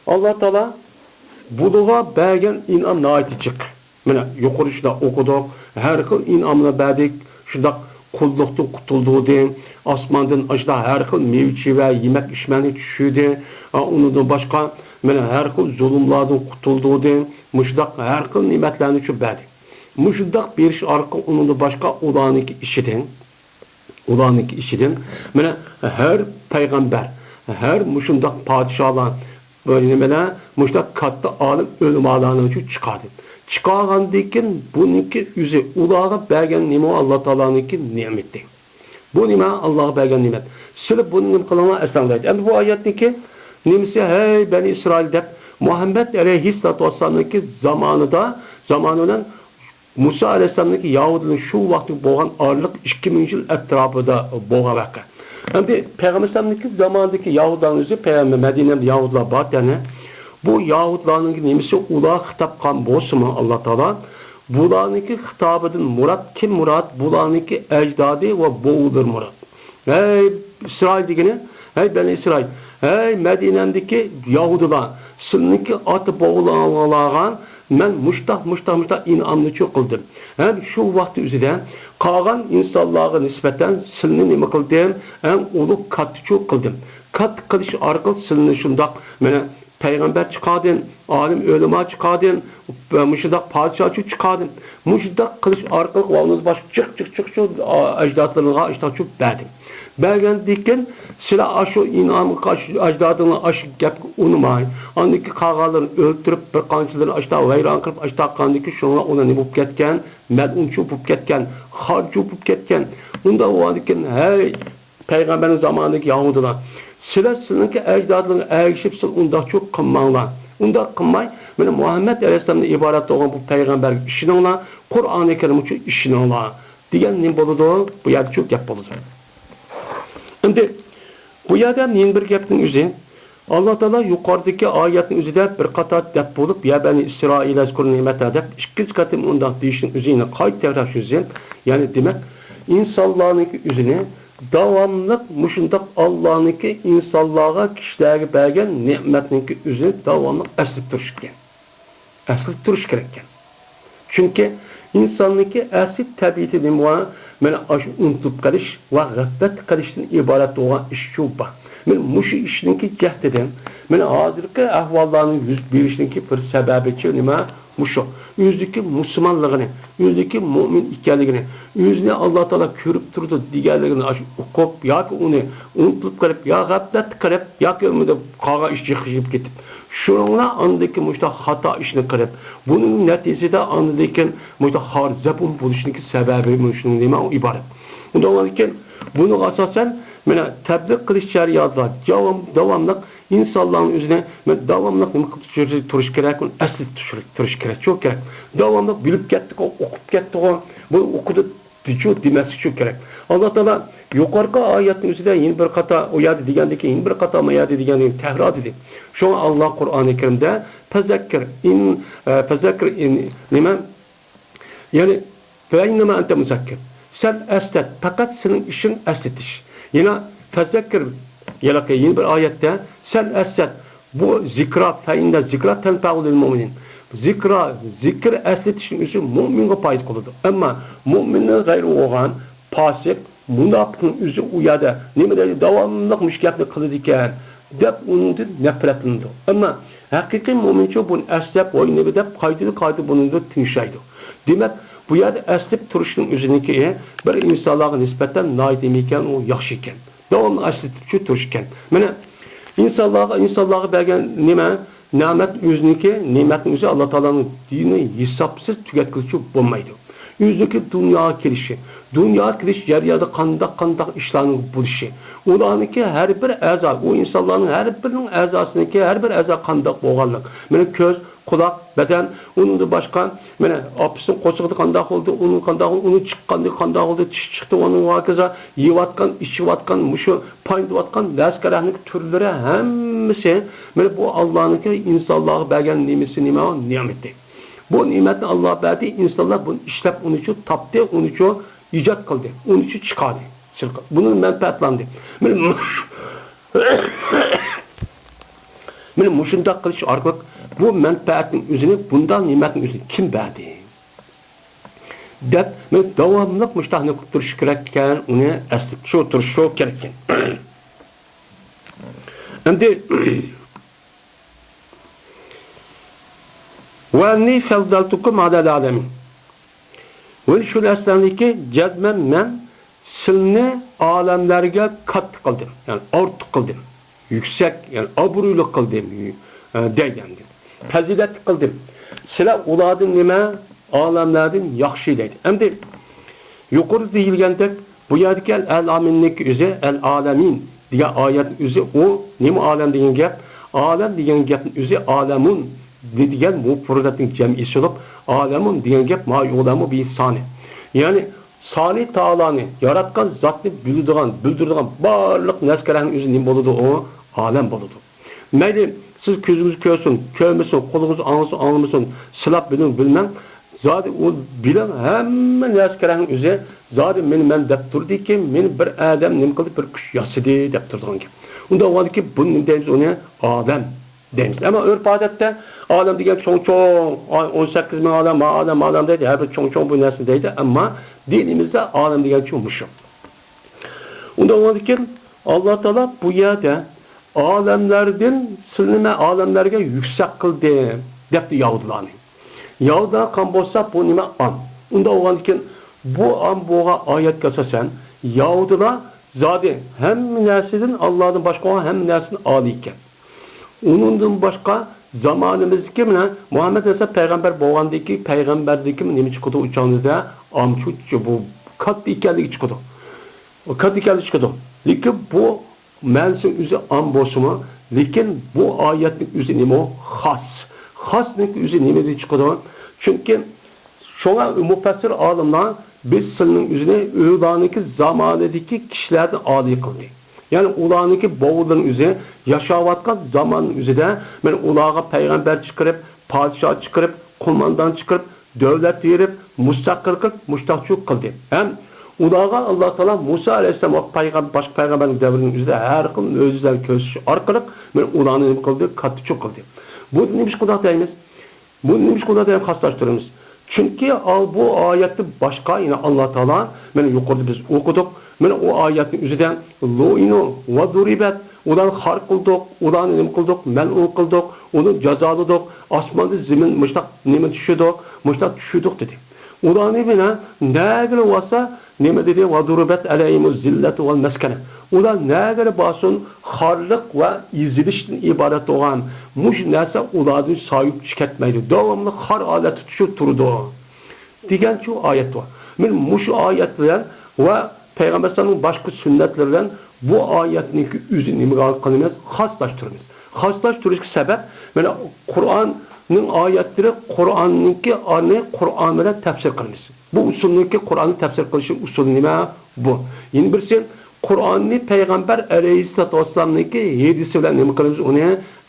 ئاللا تائالا بۇلارغا بەرگەن ئىنئام ناھايىتى جىق. مانا يۇقىرىدا شۇنداق ئوقۇدۇق، ھەر خىل ئىنئاملار بەردۇق، شۇنداق قۇللۇقتىن قۇتۇلدۇردى، ئاسماندىن ئاشۇنداق ھەر خىل مېۋە-چېۋە، يېمەك-ئىچمەكنى چۈشۈردى. ئا، ئۇنىڭدىن باشقا مانا ھەر خىل زۇلۇملاردىن قۇتۇلدۇردى، مۇشۇنداق ھەر خىل نېمەتلەرنى چۈشۈرۈپ بەردى. مۇشۇنداق بېرىش ئارقىلىق ئۇنىڭدىن باشقا ئۇلارنىڭكى ئىچىدىن، ئۇلارنىڭكى ئىچىدىن، مانا، ھەر پەيغەمبەر، ھەر مۇشۇنداق پادىشاھلار، بۇ نېمىلەر، مۇشۇنداق كاتتا ئالىم ئۆلىمالارنىڭ چىقاردى. چىقارغاندىن كېيىن بۇنىڭكى ئۆزى ئۇلارغا بەرگەن نېمە ئاللا تائالانىڭكى نېمىتى. بۇ نېمە؟ ئاللاغا بەرگەن نېمەت. سىلەر بۇنى نېمە قىلىڭلار، ئەسلەڭلار دەيدۇ. ئەمدى بۇ ئايەتنىڭكى نېمىسى، ھەي بەنى ئىسرائىل دەپ، مۇھەممەد ئەلەيھىسسالاتۇ ۋەسسالامنىڭكى زامانىدا، زامانى بىلەن مۇسا ئەلەيھىسسالامنىڭكى يەھۇدىيلار شۇ ۋاقىتتا بولغان ئارىلىق ئىككى مىڭ يىل ئەتراپىدا بولغان ۋەقە. ئەمدى پەيغەمبەر ئەلەيھىسسالامنىڭكى زامانىدىكى يەھۇدىيلارنىڭ ئۆزى، پەيغەمبەر مەدىنەدە يەھۇدىيلار بار تەنە. بۇ يەھۇدىيلارنىڭكى نېمىسى ئۇلار خىتاب قىلغان بولسىمۇ ئاللا تائالا، بۇلارنىڭكى خىتابىدىن مۇراد كىم مۇراد؟ بۇلارنىڭكى ئەجدادى ۋە بوۋىلىرى مۇراد. ھەي ئىسرائىل دېگىنى، ھەي بەنى ئىسرائىل، ھەي مەدىنەمدىكى يەھۇدىيلار، سىلىنىڭكى ئاتا بوۋىلىرىڭلارغا مەن مۇشتاق، مۇشتاق، مۇشتاق ئىنئامنى چۇ قىلدىم. ھەم شۇ ۋاقىت ئۆزىدە قالغان ئىنسانلارغا نىسبەتەن سىلىنى نېمە قىلدىم؟ ئەڭ ئۇلۇغ كاتتا چۇ قىلدىم. كاتتا قىلىش ئارقىلىق سىلىنى شۇنداق، مانا، پەيغەمبەر چىقاردىم، ئالىم ئۆلىما چىقاردىم، مۇشۇنداق پادىشاھچۇ چىقاردىم. مۇشۇنداق قىلىش ئارقىلىق ۋاۋنىز باش جىق، جىق، جىق، شۇ ئەجدادلىرىغا ئاشتاچۇ بەردىم. بەرگەندىن كېيىن سىلەر ئاشۇ ئىنئامغا، ئاشۇ ئەجدادىڭلار ئاشۇ گەپكە ئۇنىماي، ئاندىن كېيىن قالغانلىرىنى ئۆلتۈرۈپ، بىر قانچىلىرىنى ئاشتا ۋەيران قىلىپ، ئاشتا قىلغاندىن كېيىن شۇنىڭلار ئۇلار نېمە بولۇپ كەتكەن؟ مەلئۇنچۇ بولۇپ كەتكەن، خارچۇ بولۇپ كەتكەن. ئۇنداق بولغاندىن كېيىن، ھەي، پەيغەمبەرنىڭ زامانىدىكى يەھۇدىيلار، سىلەر سىلىنىڭكى ئەجدادىڭلارغا ئەگىشىپ، سىلەر ئۇنداقچۇ قىلماڭلار. ئۇنداق قىلماي، مانا مۇھەممەد ئەلەيھىسسالامدىن ئىبارەت بولغان بۇ پەيغەمبەرگە ئىشىنىڭلار، قۇرئانى كەرىمگە ئىشىنىڭلار دېگەن نېمە بولىدۇ؟ بۇ يەردە شۇ گەپ بولىدۇ. ئەمدى بۇ يەردە يەنە بىر گەپنىڭ ئۆزى، ئاللا تائالا يۇقىرىدىكى ئايەتنىڭ ئۆزىدە بىر قاتار دەپ بولۇپ، يا بەنى ئىسرائىل ئەزكۇرۇ نېمەتە دەپ ئىككىنچى قېتىم ئۇنداق دېيىشنىڭ ئۆزى يەنە قايتا تەكرار شۇ، يەنى دېمەك، ئىنسانلارنىڭكى ئۆزىنى داۋاملىق مۇشۇنداق ئاللانىڭكى ئىنسانلارغا، كىشىلەرگە بەرگەن نېمەتنىڭكى ئۆزىنى داۋاملىق ئەسلىتىپ تۇرۇش ئىكەن. ئەسلىتىپ تۇرۇش كېرەككەن. چۈنكى ئىنساننىڭكى ئەسلى تەبىئىتى نېمە؟ مانا ئاشۇ ئۇنتۇلۇپ قېلىش ۋە غەپلەتتە قېلىشتىن ئىبارەت بولغان ئىشچۇ بار. مانا مۇشۇ ئىشنىڭكى جەھىتىدىن، مانا ھازىرقى ئەھۋاللارنىڭ يۈز بېرىشىنىڭكى بىر سەۋەبىچۇ نېمە؟ مۇشۇ. ئۆزىنىڭكى مۇسۇلمانلىقىنى، ئۆزىنىڭكى مۇئمىن ئىكەنلىكىنى، ئۆزىنى ئاللا تائالا كۆرۈپ تۇرىدۇ دېگەنلىكىنى ئاشۇ ئۇقۇپ ياكى ئۇنى ئۇنتۇلۇپ قېلىپ، يا غەپلەتتە قېلىپ، ياكى ئۆمرىدە قالغان ئىش جىقىشىپ كېتىپ، شۇنىڭلا ئاندىن كېيىن مۇشۇنداق خاتا ئىشنى قىلىپ، بۇنىڭ نەتىجىسىدە ئاندىن كېيىن مۇشۇنداق خار زەبۇن بولۇشىنىڭكى سەۋەبى مۇشۇنىڭ نېمە ئىبارەت. ئۇنداق بولغاندىكىن بۇنىڭغا ئاساسەن مانا تەبلىغ قىلىش جەريانىدا داۋام-، داۋاملىق ئىنسانلارنىڭ ئۆزىنى مانا داۋاملىق نېمە قىلىپ تۇرۇش كېرەك، ئۇنى ئەسلىتىپ تۇرۇش، تۇرۇش كېرەك، شۇ كېرەك. داۋاملىق بىلىپ كەتتۇق، ئوقۇپ كەتتۇق، بۇ ئوقۇدى دېچۇ دېمەسلىك شۇ كېرەك. ئاللا تائالا يۇقىرىقى ئايەتنىڭ ئۆزىدە يەنە بىر قاتا، ئۇ يەردە دېگەندىكىن يەنە بىر قاتا، ما يەردە دېگەندىكىن تەكرار دېدى. شۇڭا ئاللا قۇرئانى كەرىمدە پەزەككىر، ئىن، ئە، پەزەككىر، ئىن، نېمە؟ يەنى، فەئىننەما ئەنتە مۇزەككىر. سەن ئەسلەت، پەقەت سېنىڭ ئىشىڭ ئەسلىتىش. يەنە فەزەككىر، يەنە بىر ئايەتتە، سەن ئەسلەت، بۇ زىكرا، فەئىننە زىكرا تەنفەئۇل مۇئمىنىن. زىكرا، زىكىر ئەسلىتىشنىڭ ئۆزى مۇئمىنغا پايدا قىلىدۇ. ئەمما مۇئمىندىن غەيرى بولغان پاسىق، مۇناپىقنىڭ ئۆزى ئۇ يەردە نېمە دەيدۇ، داۋاملىق مۇشۇ گەپنى قىلىدىكەن، دەپ ئۇنىڭدىن نەپرەتلىنىدۇ. ئەمما ھەقىقىي مۇئمىنچۇ بۇنى ئەسلەپ، ۋاي نېمە دەپ، قايتىدىن قايتا بۇنىڭدىن تىڭشايدۇ. دېمەك، بۇ يەردە ئەسلەپ تۇرۇشنىڭ ئۆزىنىڭكى بىر ئىنسانلارغا نىسبەتەن ناھايىتى نېمە ئىكەن، ئۇ ياخشى ئىكەن. داۋاملىق ئەسلىتىپ شۇ تۇرۇش ئىكەن. مانا، ئىنسانلارغا، ئىنسانلارغا بەرگەن نېمە؟ نېمەت ئۆزىنىڭكى، نېمەتنىڭ ئۆزى ئاللا تائالانىڭ دىنى ھېسابسىز تۈگەتكىلىچە بولمايدۇ. ئۆزىنىڭكى دۇنياغا كېلىشى، دۇنياغا كېلىش جەريانىدا قانداق، قانداق ئىشلارنىڭ بولۇشى، ئۇلارنىڭكى ھەر بىر ئەزا، ئۇ ئىنسانلارنىڭ ھەر بىرىنىڭ ئەزاسىنىڭكى ھەر بىر ئەزا قانداق بولغانلىق، مانا كۆز، قۇلاق، بەدەن، ئۇنىڭدىن باشقا، مانا، ئاپىسىنىڭ قورسىقىدا قانداق بولدى، ئۇنىڭ قانداق بولدى، ئۇنىڭ چىققاندا قانداق بولدى، چىش چىقتى، ئۇنىڭ ھاكازا يەۋاتقان، ئىچىۋاتقان، مۇشۇ پاينىتىۋاتقان نەرسە-كەرەكنىڭ تۈرلىرى ھەممىسى، مانا، بۇ ئاللانىڭكى ئىنسانلارغا بەرگەن نېمىسى، نېمە؟ نېمىتى. بۇ نېمەتنى ئاللا بەردى، ئىنسانلار بۇنى ئىشلەپ، ئۇنى شۇ تاپتى، ئۇنى شۇ ئىجاد قىلدى، ئۇنى شۇ چىقاردى. بۇنى مەنپەئەتلاندى. مانا، مانا مۇشۇنداق قىلىش ئارقىلىق بۇ مەنپەئەتنىڭ ئۆزىنى، بۇنداق نېمەتنىڭ ئۆزىنى كىم بەردى؟ دەپ، مەن داۋاملىق مۇشۇنداق نېمە قىلىپ تۇرۇش كېرەككەن، ئۇنى ئەسلىتىپ شۇ تۇرۇش شۇ كېرەككەن. ئەمدى، ۋەننى فەززەلتۇكۇم ئەلەل ئالەمىن. ۋە شۇ نەرسىلەرنىكى جەزمەن مەن سىلنى ئالەملەرگە كاتتا قىلدىم، يەنى ئارتۇق قىلدىم، يۈكسەك، يەنى ئابرۇيلۇق قىلدىم، ئە، دەيدۇ ئەمدى. پەزىلەتلىك قىلدىم. سىلەر ئۇلاردىن نېمە؟ ئالەملەردىن ياخشى دەيدۇ. ئەمدى يۇقىرىدا دېيىلگەندەك، بۇ يەردىكى ئەل ئالەمىننىڭكى ئۆزى، ئەل ئالەمىن دېگەن ئايەتنىڭ ئۆزى، ئۇ نېمە ئالەم دېگەن گەپ؟ ئالەم دېگەن گەپنىڭ ئۆزى ئالەمۇن دېگەن مۇپرەتنىڭ جەمئىسى بولۇپ، ئالەمۇن دېگەن گەپ ما يۇلەمۇ بىسانى. يەنى سانى تائالانى، ياراتقان زاتنى بىلىدىغان، بىلدۈرىدىغان بارلىق نەرسە-كەرەكنىڭ ئۆزى نېمە بولىدۇ؟ ئۇ ئالەم بولىدۇ. مەيلى سىز كۆزىڭىز كۆرسۇن، كۆرمىسۇن، قۇلىقىڭىز ئاڭلىسۇن، ئاڭلىمىسۇن، سىلاپ بىلىڭ، بىلمەڭ. زادى ئۇ بىلىڭ، ھەممە نەرسە-كەرەكنىڭ ئۆزى زادى مېنى مەن دەپ تۇردىكى، مېنى بىر ئادەم نېمە قىلدى، بىر كۈچ ياسىدى دەپ تۇرىدىغان گەپ. ئۇنداق بولغاندىكىن بۇنى نېمە دەيمىز؟ ئۇنى ئالەم دەيمىز. ئەمما ئۆرپ-ئادەتتە ئالەم دېگەن چوڭ-چوڭ، ئون سەككىز مىڭ ئالەم، ما ئالەم، ما ئالەم دەيدۇ. ھەر بىر چوڭ-چوڭ بۇ نەرسىنى دەيدۇ. ئەمما دىنىمىزدە ئالەم دېگەن شۇ، مۇشۇ. ئۇنداق بولغاندىكىن، ئاللا تائالا بۇ يەردە ئالەملەردىن سىلنى مەن ئالەملەرگە يۈكسەك قىلدىم، دەپتۇ يەھۇدىيلارنى. يەھۇدىيلار قىلغان بولسا، بۇ نېمە؟ ئام. ئۇنداق بولغاندىكىن، بۇ ئام بولغان ئايەتكە ئاساسەن، يەھۇدىيلار زادى ھەممە نەرسىدىن، ئاللادىن باشقا بولغان ھەممە نەرسىدىن ئالىي ئىكەن. ئۇنىڭدىن باشقا زامانىمىزدىكى مانا مۇھەممەد ئەلەيھىسسالام پەيغەمبەر بولغاندىكى، پەيغەمبەردىكى نېمە چىقىدۇ ئۇ چاغدا؟ ئامچۇچى بۇ كاتتا ئىكەنلىكى چىقىدۇ. كاتتا ئىكەنلىكى چىقىدۇ. لېكىن بۇ مەنىسى ئۆزى ئام بولسىمۇ، لېكىن بۇ ئايەتنىڭ ئۆزى نېمە؟ خاس. خاسنىڭكى ئۆزى نېمىدىن چىقىدۇ؟ چۈنكى شۇڭا مۇپەسسىر ئالىملار بىز سىلنىڭ ئۆزىنى ئۇلارنىڭكى زامانىدىكى كىشىلەردىن ئالىي قىلدى. يەنى ئۇلارنىڭكى بوۋىلىرىنىڭ ئۆزى ياشاۋاتقان زاماننىڭ ئۆزىدە مەن ئۇلارغا پەيغەمبەر چىقىرىپ، پادىشاھ چىقىرىپ، قوماندان چىقىرىپ، دۆلەت بېرىپ، مۇستەقىل قىلىپ، مۇشتاقچۇ قىلدى. ھەم ئۇلارغا ئاللا تائالا مۇسا ئەلەيھىسسالام ۋە پەيغەم-، باشقا پەيغەمبەرنىڭ دەۋرىنىڭ ئۆزىدە ھەر خىل مۆجىزىلەرنى كۆرسىتىش ئارقىلىق مەن ئۇلارنى نېمە قىلدى؟ كاتتىچۇ قىلدى. بۇ نېمىشقا ئۇنداق دەيمىز؟ بۇ نېمىشقا ئۇنداق دەپ خاسلاشتۇرىمىز؟ چۈنكى ئال-، بۇ ئايەتتىن باشقا يەنە ئاللا تائالا، مانا يۇقىرىدا بىز ئوقۇدۇق، مانا ئۇ ئايەتنىڭ ئۆزىدە لۇئىنۇ ۋە دۇرىبەت، ئۇلارنى خار قىلدۇق، ئۇلارنى نېمە قىلدۇق؟ مەلئۇن قىلدۇق، ئۇنى جازالىدۇق، ئاسماندىن زېمىن مۇشتاق نېمە چۈشۈردۇق، مۇشتاق چۈشۈردۇق دېدى. ئۇلارنى بىلەن نەگىلا بولسا نېمە دېدى؟ ۋە دۇرىبەت ئەلەيھىمۇ زىللەتۇ ۋەل مەسكەنە. ئۇلار نەگىلا بارسۇن، خارلىق ۋە ئېزىلىشتىن ئىبارەت بولغان مۇشۇ نەرسە ئۇلاردىن سايىپ چىقەتمەيدۇ. داۋاملىق خار ھالەتتە چۈشۈپ تۇرىدۇ. دېگەن شۇ ئايەت بار. مانا مۇشۇ ئايەت بىلەن ۋە پەيغەمبەر ئەلەيھىسسالامنىڭ باشقا سۈننەتلىرى بىلەن بۇ ئايەتنىڭكى ئۆزى نېمىگە قىلىمىز؟ خاسلاشتۇرىمىز. خاسلاشتۇرۇشقا سەۋەب، مانا قۇرئاننىڭ ئايەتلىرى، قۇرئاننىڭكى ئارنى قۇرئان بىلەن تەپسىر قىلىمىز. بۇ ئۇسۇلنىڭكى قۇرئاننى تەپسىر قىلىشنىڭ ئۇسۇلى نېمە؟ بۇ. يەنە بىرسى، قۇرئاننى پەيغەمبەر ئەلەيھىسسالاتۇ ۋەسسالامنىڭكى ھەدىسى بىلەن نېمە قىلىمىز؟ ئۇنى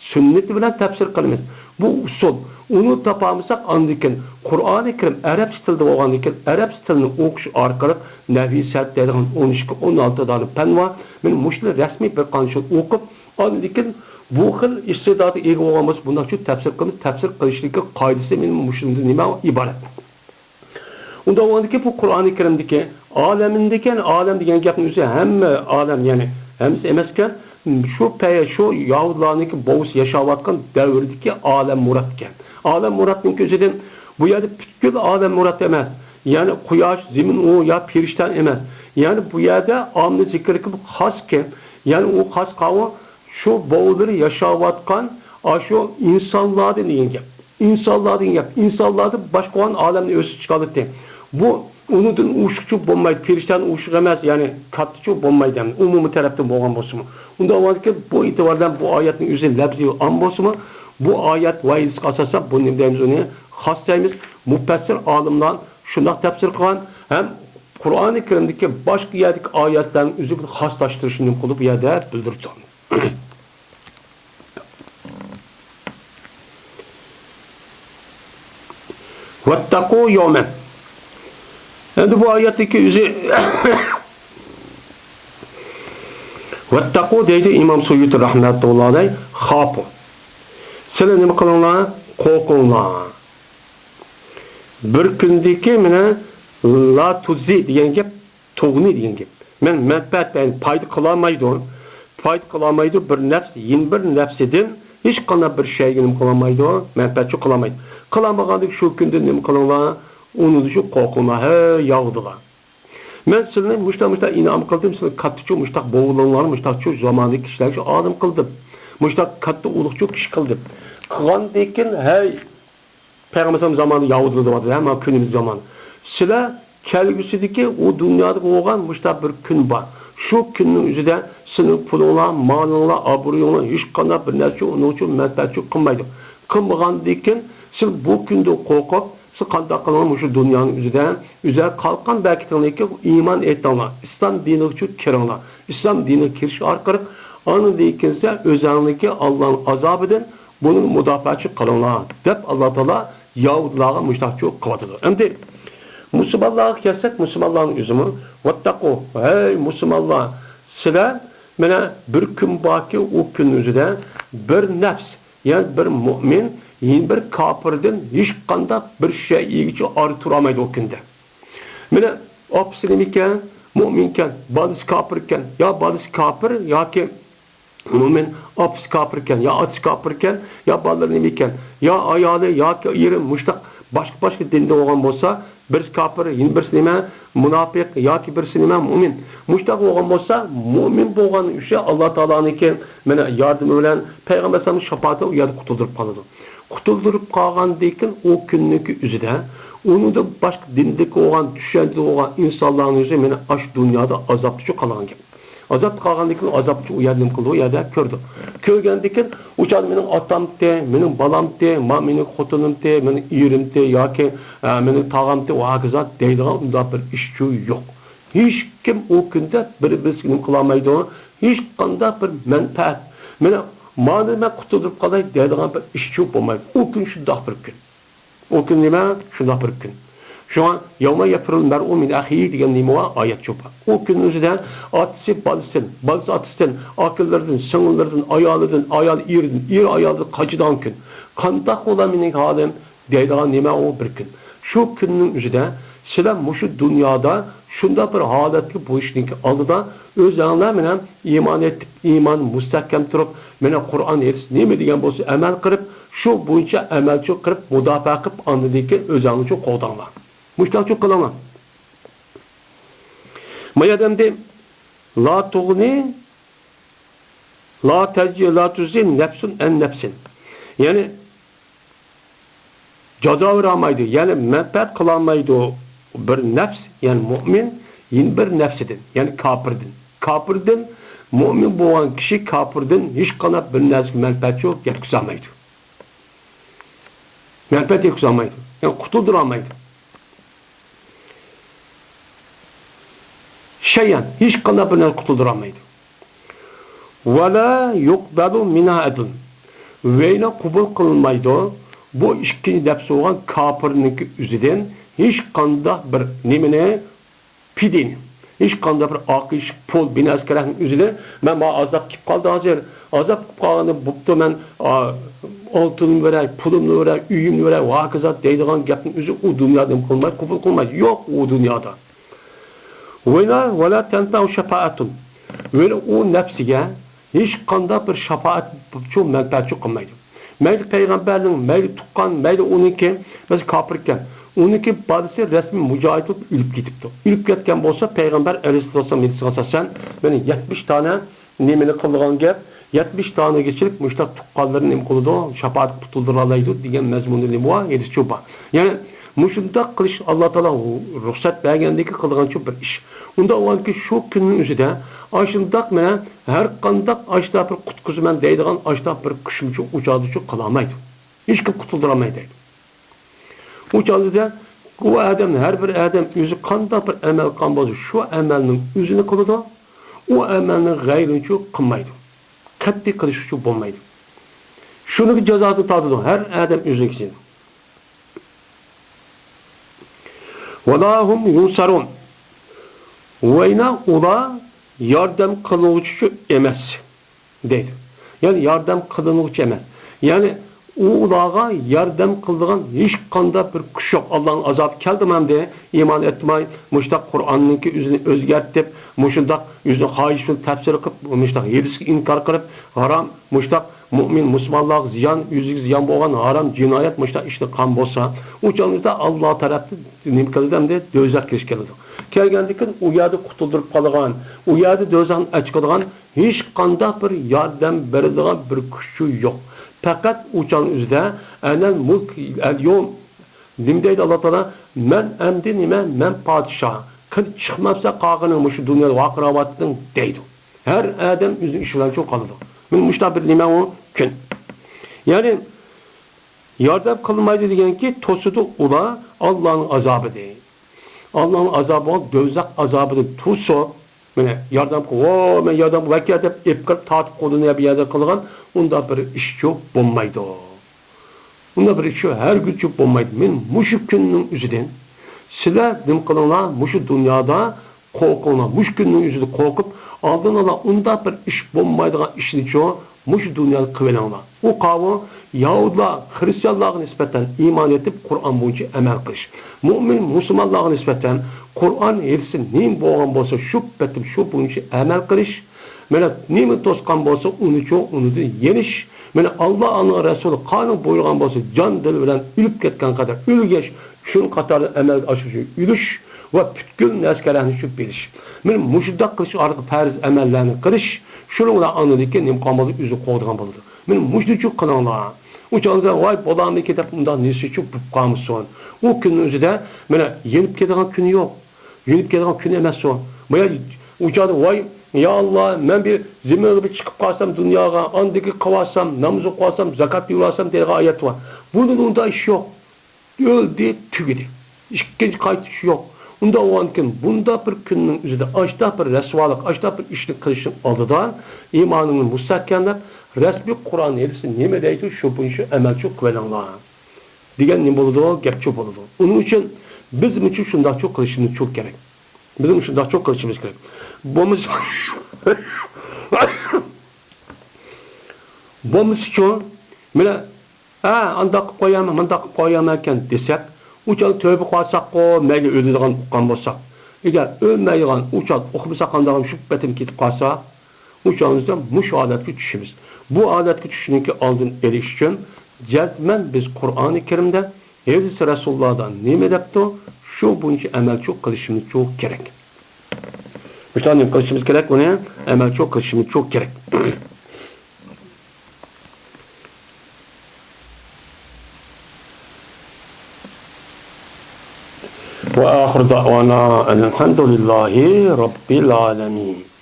سۈننىتى بىلەن تەپسىر قىلىمىز. بۇ ئۇسۇل. ئۇنى تاپالمىساق، ئاندىن كېيىن قۇرئانى كەرىم ئەرەبچە تىلدا بولغاندىن كېيىن، ئەرەبچە تىلنى ئوقۇش ئارقىلىق نەھۋى سەرپ دەيدىغان ئون ئىككى، ئون ئالتە دانە پەن بار. مانا مۇشۇلار رەسمىي بىر قانچە يىل ئوقۇپ، ئاندىن كېيىن بۇ خىل ئىستېداتقا ئىگە بولغان بولسا، بۇنداق شۇ تەپسىر قىلىمىز، تەپسىر قىلىشنىڭكى قائىدىسى مانا مۇشۇندىن نېمە ئىبارەت. ئۇنداق بولغاندىكىن بۇ قۇرئانى كەرىمدىكى ئالەمىندىكى، ئالەم دېگەن گەپنىڭ ئۆزى ھەممە ئالەم، يەنى ھەممىسى ئەمەسكەن، شۇ پەيە، شۇ يەھۇدىيلارنىڭكى بوۋىسى ياشاۋاتقان دەۋردىكى ئالەم مۇراد ئىكەن. ئالەم مۇرادنىڭكى ئۆزىدىن بۇ يەردە پۈتكۈل ئالەم مۇراد ئەمەس. يەنى قۇياش، زېمىن، ئۇ يا پېرىشتە ئەمەس. يەنى بۇ يەردە ئاممىنى زىكىر قىلىپ خاس ئىكەن. يەنى ئۇ خاس قاۋۇ شۇ بوۋىلىرى ياشاۋاتقان ئاشۇ ئىنسانلاردىن دېگەن گەپ. ئىنسانلار دېگەن گەپ. ئىنسانلاردىن باشقا بولغان ئالەمنى ئۆزى چىقارتتى. بۇ ئۇنىڭدىن ئوشۇقچۇ بولمايدۇ. پېرىشتەنىڭ ئوشۇقى ئەمەس، يەنى كاتتىچۇ بولمايدۇ. ئەمدى ئومۇمىي تەرەپتىن بولغان بولسىمۇ. ئۇنداق بولغاندىكىن بۇ ئېتىبار بىلەن بۇ ئايەتنىڭ ئۆزى لەپزى ئام بولسىمۇ، بۇ ئايەت ۋە ھەدىسكە ئاساسەن بۇ نېمە دەيمىز، ئۇنى خاس دەيمىز. مۇپەسسىر ئالىملار شۇنداق تەپسىر قىلغان ھەم قۇرئانى كەرىمدىكى باشقا يەردىكى ئايەتلەرنىڭ ئۆزى بىر خاسلاشتۇرۇشنى نېمە قىلدى، بۇ يەردە بىلدۈرۈپ تۇرغان. ۋەتتەقۇ يەۋمەن. ئەمدى بۇ ئايەتتىكى ئۆزى ۋەتتەقۇ دەيدۇ ئىمام سۇيۇتى رەھمەتۇللاھى ئەلەيھ، خافۇ. سىلەر نېمە قىلىڭلار؟ قورقۇڭلار. بىر كۈندىكى مانا لا تۇزى دېگەن گەپ، تۇغنى دېگەن گەپ. مەن مەنپەئەت، يەنى پايدا قىلالمايدۇ. پايدا قىلالمايدۇ بىر نەپس يېنە بىر نەپسىدىن، ھېچقانداق بىر شەيگە نېمە قىلالمايدۇ، مەنپەئەتچۇ قىلالمايدۇ. قىلالمىغاندىكىن شۇ كۈندە نېمە قىلىڭلار؟ ئۇنىڭدىن شۇ قورقۇڭلار، ھەي يەھۇدىيلار. مەن سىلىنى مۇشتاق، مۇشتاق ئىنئام قىلدىم، سىلى كاتتىچۇ مۇشتاق بوۋىلىرىڭلارنى مۇشتاقچۇ زاماندىكى كىشىلەرگە ئادەم قىلدىم. مۇشتاق كاتتا ئۇلۇغچۇ كىشى قىلدىم. قىلغاندىكىن، ھەي، پەيغەمبەر ئەلەيھىسسالام زامانىدا يەھۇدىيلار دەۋاتىدۇ، ھەممە كۈنىمىز زامان. سىلەر كەلگۈسىدىكى ئۇ دۇنيادا بولغان مۇشتاق بىر كۈن بار. شۇ كۈننىڭ ئۆزىدە سىلىنىڭ پۇلۇڭلار، مالىڭلار، ئابرۇيۇڭلار ھېچقانداق بىر نەرسە ئۇنىڭ ئۈچۈن مەنپەئەتچۇ قىلمايدۇ. قىلمىغاندىكىن سىلى بۇ كۈندىن قورقۇپ، سىلى قانداق قىلىڭلار، مۇشۇ دۇنيانىڭ ئۆزىدە ئۆزى قالقان بەرىكىتىڭلاركى ئىمان ئېيتىڭلار، ئىسلام دىنىغا كىرىڭلار. ئىسلام دىنىغا كىرىش ئارقىلىق ئاندىن كېيىن سىلەر ئۆزەڭلارنى ئاللانىڭ ئازابىدىن بۇنى مۇداپىئەچى قىلىڭلار، دەپ ئاللا تائالا يەھۇدىيلارغا مۇشتاقچۇ قىلىۋاتىدۇ. ئەمدى مۇسۇلمانلارغا كەلسەك، مۇسۇلمانلارنىڭ ئۆزىمۇ، ۋەتتەقۇ، ھەي مۇسۇلمانلار، سىلەر مانا بىر كۈن باركى، ئۇ كۈننىڭ ئۆزىدە بىر نەپس، يەنى بىر مۇئمىن يەنە بىر كاپىردىن ھېچقانداق بىر شەيئىگىچە ئارا تۇرالمايدۇ ئۇ كۈندە. مانا ئاپىسى نېمىكەن؟ مۇئمىنكەن. بالىسى كاپىركەن. يا بالىسى كاپىر ياكى مۇئمىن، ئاپىسى كاپىركەن، يا ئاتىسى كاپىركەن، يا بالىلىرى نېمىكەن، يا ئايالى ياكى ئېرى مۇشتاق باشقا-باشقا دىندا بولغان بولسا، بىرسى كاپىر، يەنە بىرسى نېمە، مۇناپىق ياكى بىرسى نېمە، مۇئمىن. مۇشتاق بولغان بولسا، مۇئمىن بولغان ئۈچۈن ئاللا تائالانىڭكى مانا ياردىمى بىلەن، پەيغەمبەر ئەلەيھىسسالامنىڭ شاپائىتى ئۇ يەردە قۇتۇلدۇرۇپ قالىدۇ. قۇتۇلدۇرۇپ قالغاندىن كېيىن ئۇ كۈننىڭكى ئۆزىدە ئۇنىڭدىن باشقا دىندىكى بولغان، چۈشەنچىدە بولغان ئىنسانلارنىڭ ئۆزى مانا ئاشۇ دۇنيادا ئازابتىچۇ قالغان گەپ. ئازابتا قالغاندىن كېيىن ئازابنى ئۇ يەردە نېمە قىلىدۇ؟ ئۇ يەردە كۆرىدۇ. كۆرگەندىن كېيىن ئۇ چاغدا مېنىڭ ئاتامتى، مېنىڭ بالامتى، ما مېنىڭ خوتۇنۇمتى، مېنىڭ ئېرىمتى ياكى، ئە، مېنىڭ تاغامتى ۋە ھاكازا دەيدىغان ئۇنداق بىر ئىشچۇ يوق. ھېچكىم ئۇ كۈندە بىر-بىرسىگە نېمە قىلالمايدۇ، ھېچقانداق بىر مەنپەئەت، مېنى، مانا مەن قۇتۇلدۇرۇپ قالاي دەيدىغان بىر ئىشچۇ بولمايدۇ. ئۇ كۈن شۇنداق بىر كۈن. ئۇ كۈن نېمە؟ شۇنداق بىر كۈن. شۇڭا يەۋمە يەفىررۇل مەرئۇ مىن ئەخىھى دېگەن نېمە بار؟ ئايەت شۇ بار. ئۇ كۈننىڭ ئۆزىدە ئاتىسى بالىسىدىن، بالىسى ئاتىسىدىن، ئاكىلىرىدىن، سىڭىللىرىدىن، ئايالىدىن، ئايال ئېرىدىن، ئېرى ئايالىدىن قاچىدىغان كۈن. قانداق بولا مېنىڭ ھالىم؟ دەيدىغان نېمە ئۇ بىر كۈن. شۇ كۈننىڭ ئۆزىدە سىلەر مۇشۇ دۇنيادا شۇنداق بىر ھالەتتە بولۇشنىڭكى ئالدىدا ئۆزەڭلار مېنىڭ ئىمان ئېيتىپ، ئىمان مۇستەھكەم تۇرۇپ، مېنىڭ قۇرئان ھەدىس نېمە دېگەن بولسا ئەمەل قىلىپ، شۇ بويىچە ئەمەلچۇ قىلىپ، مۇداپىئە قىلىپ، ئاندىن كېيىن ئۆزەڭلارچۇ قوغداڭلار. مۇشۇنداقچۇ قىلىڭلار. ما يەردە ئەمدى لا تۇغنى، لا تەجزى، لا تۇزى نەفسۇن ئەن نەفسىن. يەنى جازا بېرەلمەيدۇ، يەنى مەنپەئەت قىلالمايدۇ بىر نەپس، يەنى مۇئمىن، يەنە بىر نەپسىدىن، يەنى كاپىردىن. كاپىردىن، مۇئمىن بولغان كىشى كاپىردىن ھېچقانداق بىر نەرسىگە مەنپەئەت يوق، يەتكۈزەلمەيدۇ. مەنپەئەت يەتكۈزەلمەيدۇ، يەنى قۇتۇلدۇرالمايدۇ. شەيئەن، ھېچقانداق بىر نەرسە قۇتۇلدۇرالمايدۇ. ۋەلا يۇقبەلۇ مىنھا ئەدلۇن. ۋەينى قوبۇل قىلىنمايدۇ. بۇ ئىككىنچى نەپسى بولغان كاپىرنىڭكى ئۆزىدىن ھېچقانداق بىر نېمىنى، پىدىنى، ھېچقانداق بىر ئاقىش، پۇل، بىنەسكەرەكنىڭ ئۆزىنى، مەن ماڭا ئازاب كېلىپ قالدى ھازىر، ئازاب كېلىپ قالغاندا بوپتۇ، مەن، ئا، ئالتۇنۇمنى بېرەي، پۇلۇمنى بېرەي، ئۆيۈمنى بېرەي ۋە ھاكازا دەيدىغان گەپنىڭ ئۆزى ئۇ دۇنيادا نېمە قىلمايدۇ، قوبۇل قىلمايدۇ. يوق ئۇ دۇنيادا. ۋەلا، ۋەلا تەنفەئۇ شەپائەتۇن. ۋەلا ئۇ نەپسىگە ھېچقانداق بىر شاپائەتچۇ، مەنپەئەتچۇ قىلمايدۇ. مەيلى پەيغەمبەرنىڭ، مەيلى تۇغقان، مەيلى ئۇنىڭكى، مەسىلەن، كاپىر ئىكەن، ئۇنىڭكى بالىسى رەسمىي مۇجاھىد بولۇپ ئۆلۈپ كېتىپتۇ. ئۆلۈپ كەتكەن بولسا، پەيغەمبەر ئەلەيھىسسالام ھەدىسىگە ئاساسەن، مانا يەتمىش دانە نېمىنى قىلىدىغان گەپ، يەتمىش دانىگىچىلىك مۇشۇنداق تۇغقانلىرىنى نېمە قىلىدۇ، شاپائەت قۇتۇلدۇرالايدۇ دېگەن مەزمۇندا نېمە بار؟ ھەدىسچۇ بار. يەنى مۇشۇنداق قىلىش ئاللا تائالا رۇخسەت بەرگەندىكى قىلىدىغانچۇ بىر ئىش. ئۇنداق بولغاندىكىن شۇ كۈننىڭ ئۆزىدە ئاشۇنداق مانا ھەر قانداق ئاشۇنداق بىر قۇتقۇزىمەن دەيدىغان ئاشۇنداق بىر كۈچمۇچۇ ئۇچالدىچۇ قىلالمايدۇ. ھېچكىم قۇتۇلدۇرالمايدۇ دەيدۇ. ئۇ چاغدا ئۇ ئادەم، ھەر بىر ئادەم ئۆزى قانداق بىر ئەمەل قىلغان بولسا، شۇ ئەمەلنىڭ ئۆزىنى قىلىدۇ. ئۇ ئەمەلنىڭ غەيرىنىچۇ قىلمايدۇ. قەتئىي قىلىشقىچۇ بولمايدۇ. شۇنىڭ جازاسىنى تارتىدۇ ھەر ئادەم ئۆزىنىڭكىسىنى. ۋەلا ھۇم يۇنسارۇن. ۋەينا ئۇلار ياردەم قىلغۇچىچۇ ئەمەس. دەيدۇ. يەنى ياردەم قىلىنغۇچى ئەمەس. يەنى ئۇلارغا ياردەم قىلىدىغان ھېچقانداق بىر كۈچ يوق. ئاللانىڭ ئازابى كەلدىمۇ ئەمدى؟ ئىمان ئېيتماي، مۇشۇنداق قۇرئاننىڭكى ئۆزىنى ئۆزگەرتىپ، مۇشۇنداق ئۆزىنىڭ خاھىشى بىلەن تەپسىر قىلىپ، مۇشۇنداق ھەدىسكە ئىنكار قىلىپ، ھارام، مۇشۇنداق مۇئمىن مۇسۇلمانلارغا زىيان، ئۆزىگە زىيان بولغان ھارام جىنايەت مۇشۇنداق ئىشنى قىلغان بولسا، ئۇ چاغدا ئاللا تەرەپتىن نېمە كېلىدۇ ئەمدى؟ دوزاخ كېلىش كېلىدۇ. كەلگەندىن كېيىن ئۇ يەردە قۇتۇلدۇرۇپ قالىدىغان، ئۇ يەردە دوزاخنى ئاچىقىدىغان ھېچقانداق بىر ياردەم بېرىدىغان بىر كۈچى يوق. پەقەت ئۇ چاغنىڭ ئۆزىدە ئەنەل مۇلك ئەل يوم. نېمە دەيدۇ ئاللا تائالا؟ مەن ئەمدى نېمە؟ مەن پادىشاھ. قېنى چىقمامسەن قالغىنىڭ مۇشۇ دۇنيادا ۋارقىراۋاتىدىڭ دەيدۇ. ھەر ئادەم ئۆزىنىڭ ئىشى بىلەن شۇغۇللىنىدۇ. مانا مۇشۇنداق بىر نېمە ئۇ كۈن. يەنى ياردەم قىلمايدۇ دېگەنكى توسىدۇ ئۇلار ئاللانىڭ ئازابىنى. ئاللانىڭ ئازابى بولغان دوزاخ ئازابىدىن توسۇپ، مانا ياردەم قىل، ۋو، مەن ياردەم قىل، ۋەكىل دەپ ئېلىپ كىرىپ تارتىپ قولىنى بىر يەردە قىلغان، ئۇنداق بىر ئىشچۇ بولمايدۇ. ئۇنداق بىر ئىشچۇ ھەرگىزچۇ بولمايدۇ. مانا مۇشۇ كۈننىڭ ئۆزىدىن سىلەر نېمە قىلىڭلار، مۇشۇ دۇنيادا قورقۇڭلار. مۇشۇ كۈننىڭ ئۆزىدە قورقۇپ، ئالدىن ئالا ئۇنداق بىر ئىش بولمايدىغان ئىشنىچۇ مۇشۇ دۇنيادا قىلىۋېلىڭلار. ئۇ قاۋۇ يەھۇدىيلار، خرىستىيانلارغا نىسبەتەن ئىمان ئېيتىپ، قۇرئان بويىچە ئەمەل قىلىش. مۇئمىن مۇسۇلمانلارغا نىسبەتەن قۇرئان ھەدىستە نېمە بولغان بولسا، شۇ پېتىم شۇ بويىچە ئەمەل قىلىش. مانا نېمە توسقان بولسا، ئۇنىچۇ ئۇنىڭدىن يېنىش. مانا ئاللا، ئۇنىڭ رەسۇلى قانۇن بۇيرۇغان بولسا، جان دىل بىلەن ئۆلۈپ كەتكەن قەدەر ئۆلگەچ، شۇنىڭ قاتارىدا ئەمەلگە ئاشۇرۇش، ئۆلۈش ۋە پۈتكۈل نەرسە-كەرەنى شۇ بېرىش. مانا مۇشۇنداق قىلىش ئارقىلىق پەرز ئەمەللەرنى قىلىش، شۇنىڭ بىلەن ئاندىن كېيىن نېمە قىلغان بولىدۇ؟ ئۆزىنى قوغدىغان بولىدۇ. مانا مۇشۇنىچۇ قىلىڭلار. ئۇ چاغدا ۋاي بولامدىكىن دەپ ئۇنداق نېسىچۇ بولۇپ قالمىسۇن. ئۇ كۈننىڭ ئۆزىدە مانا يېنىپ كېتىدىغان كۈنى يوق. يېنىپ كېتىدىغان كۈن ئەمەس ئۇ. بايا ئۇ چاغدا ۋاي، يا ئاللا، مەن بىر زېمىنغا بىر چىقىپ قالسام دۇنياغا، ئاندىكى قىلىۋالسام، نامىزى ئوقۇۋالسام دېگەن ئايەت بار. بۇنىڭدا ئۇنداق ئىش يوق. ئۆلدى، تۈگىدى. ئىككىنچى قايتىش يوق. ئۇنداق بولغاندىكىن بۇنداق بىر كۈننىڭ ئۆزىدە ئاشۇنداق بىر رەسۋالىق، ئاشۇنداق بىر ئىشنى قىلىشنىڭ ئالدىدا ئىمانىڭنى مۇستەھكەملەپ، رەسمىي قۇرئان ھەدىستە نېمە دەيدۇ، شۇ بويىچە ئەمەلچۇ قىلىۋېلىڭلار. دېگەن نېمە بولىدۇ؟ گەپچۇ بولىدۇ. ئۇنىڭ ئۈچۈن بىزمۇچۇ شۇنداقچۇ قىلىشىمىزچۇ كېرەك. بىزمۇ شۇنداقچۇ قىلىشىمىز كېرەك. بولمىسا، بولمىسىچۇ، مانا، ھە، ئانداق قىلىپ قويامەن، مۇنداق قىلىپ قويامەنكەن دېسەك، ئۇ چاغدا تۆبە قىلىۋالساققۇ، مەيلى ئۆلىدىغان ئۇققان بولساق. ئەگەر ئۆلمەيدىغان، ئۇ چاغدا ئۇقمىسا قانداق، شۇ پېتىم كېتىپ قالسا، ئۇ چاغدا مۇشۇ ھالەتكە چۈشىمىز. بۇ ھالەتكە چۈشۈشنىڭكى ئالدىنى ئېلىش ئۈچۈن جەزمەن بىز قۇرئانى كەرىمدە، ھەدىس رەسۇلۇللادا نېمە دەپتۇ، شۇ بويىچە ئەمەلچۇ قىلىشىمىزچۇ كېرەك. مۇشۇنداق نېمە قىلىشىمىز كېرەك، ئۇنى ئەمەلچۇ قىلىشىمىزچۇ كېرەك. وآخر دعوانا أن الحمد لله رب العالمين.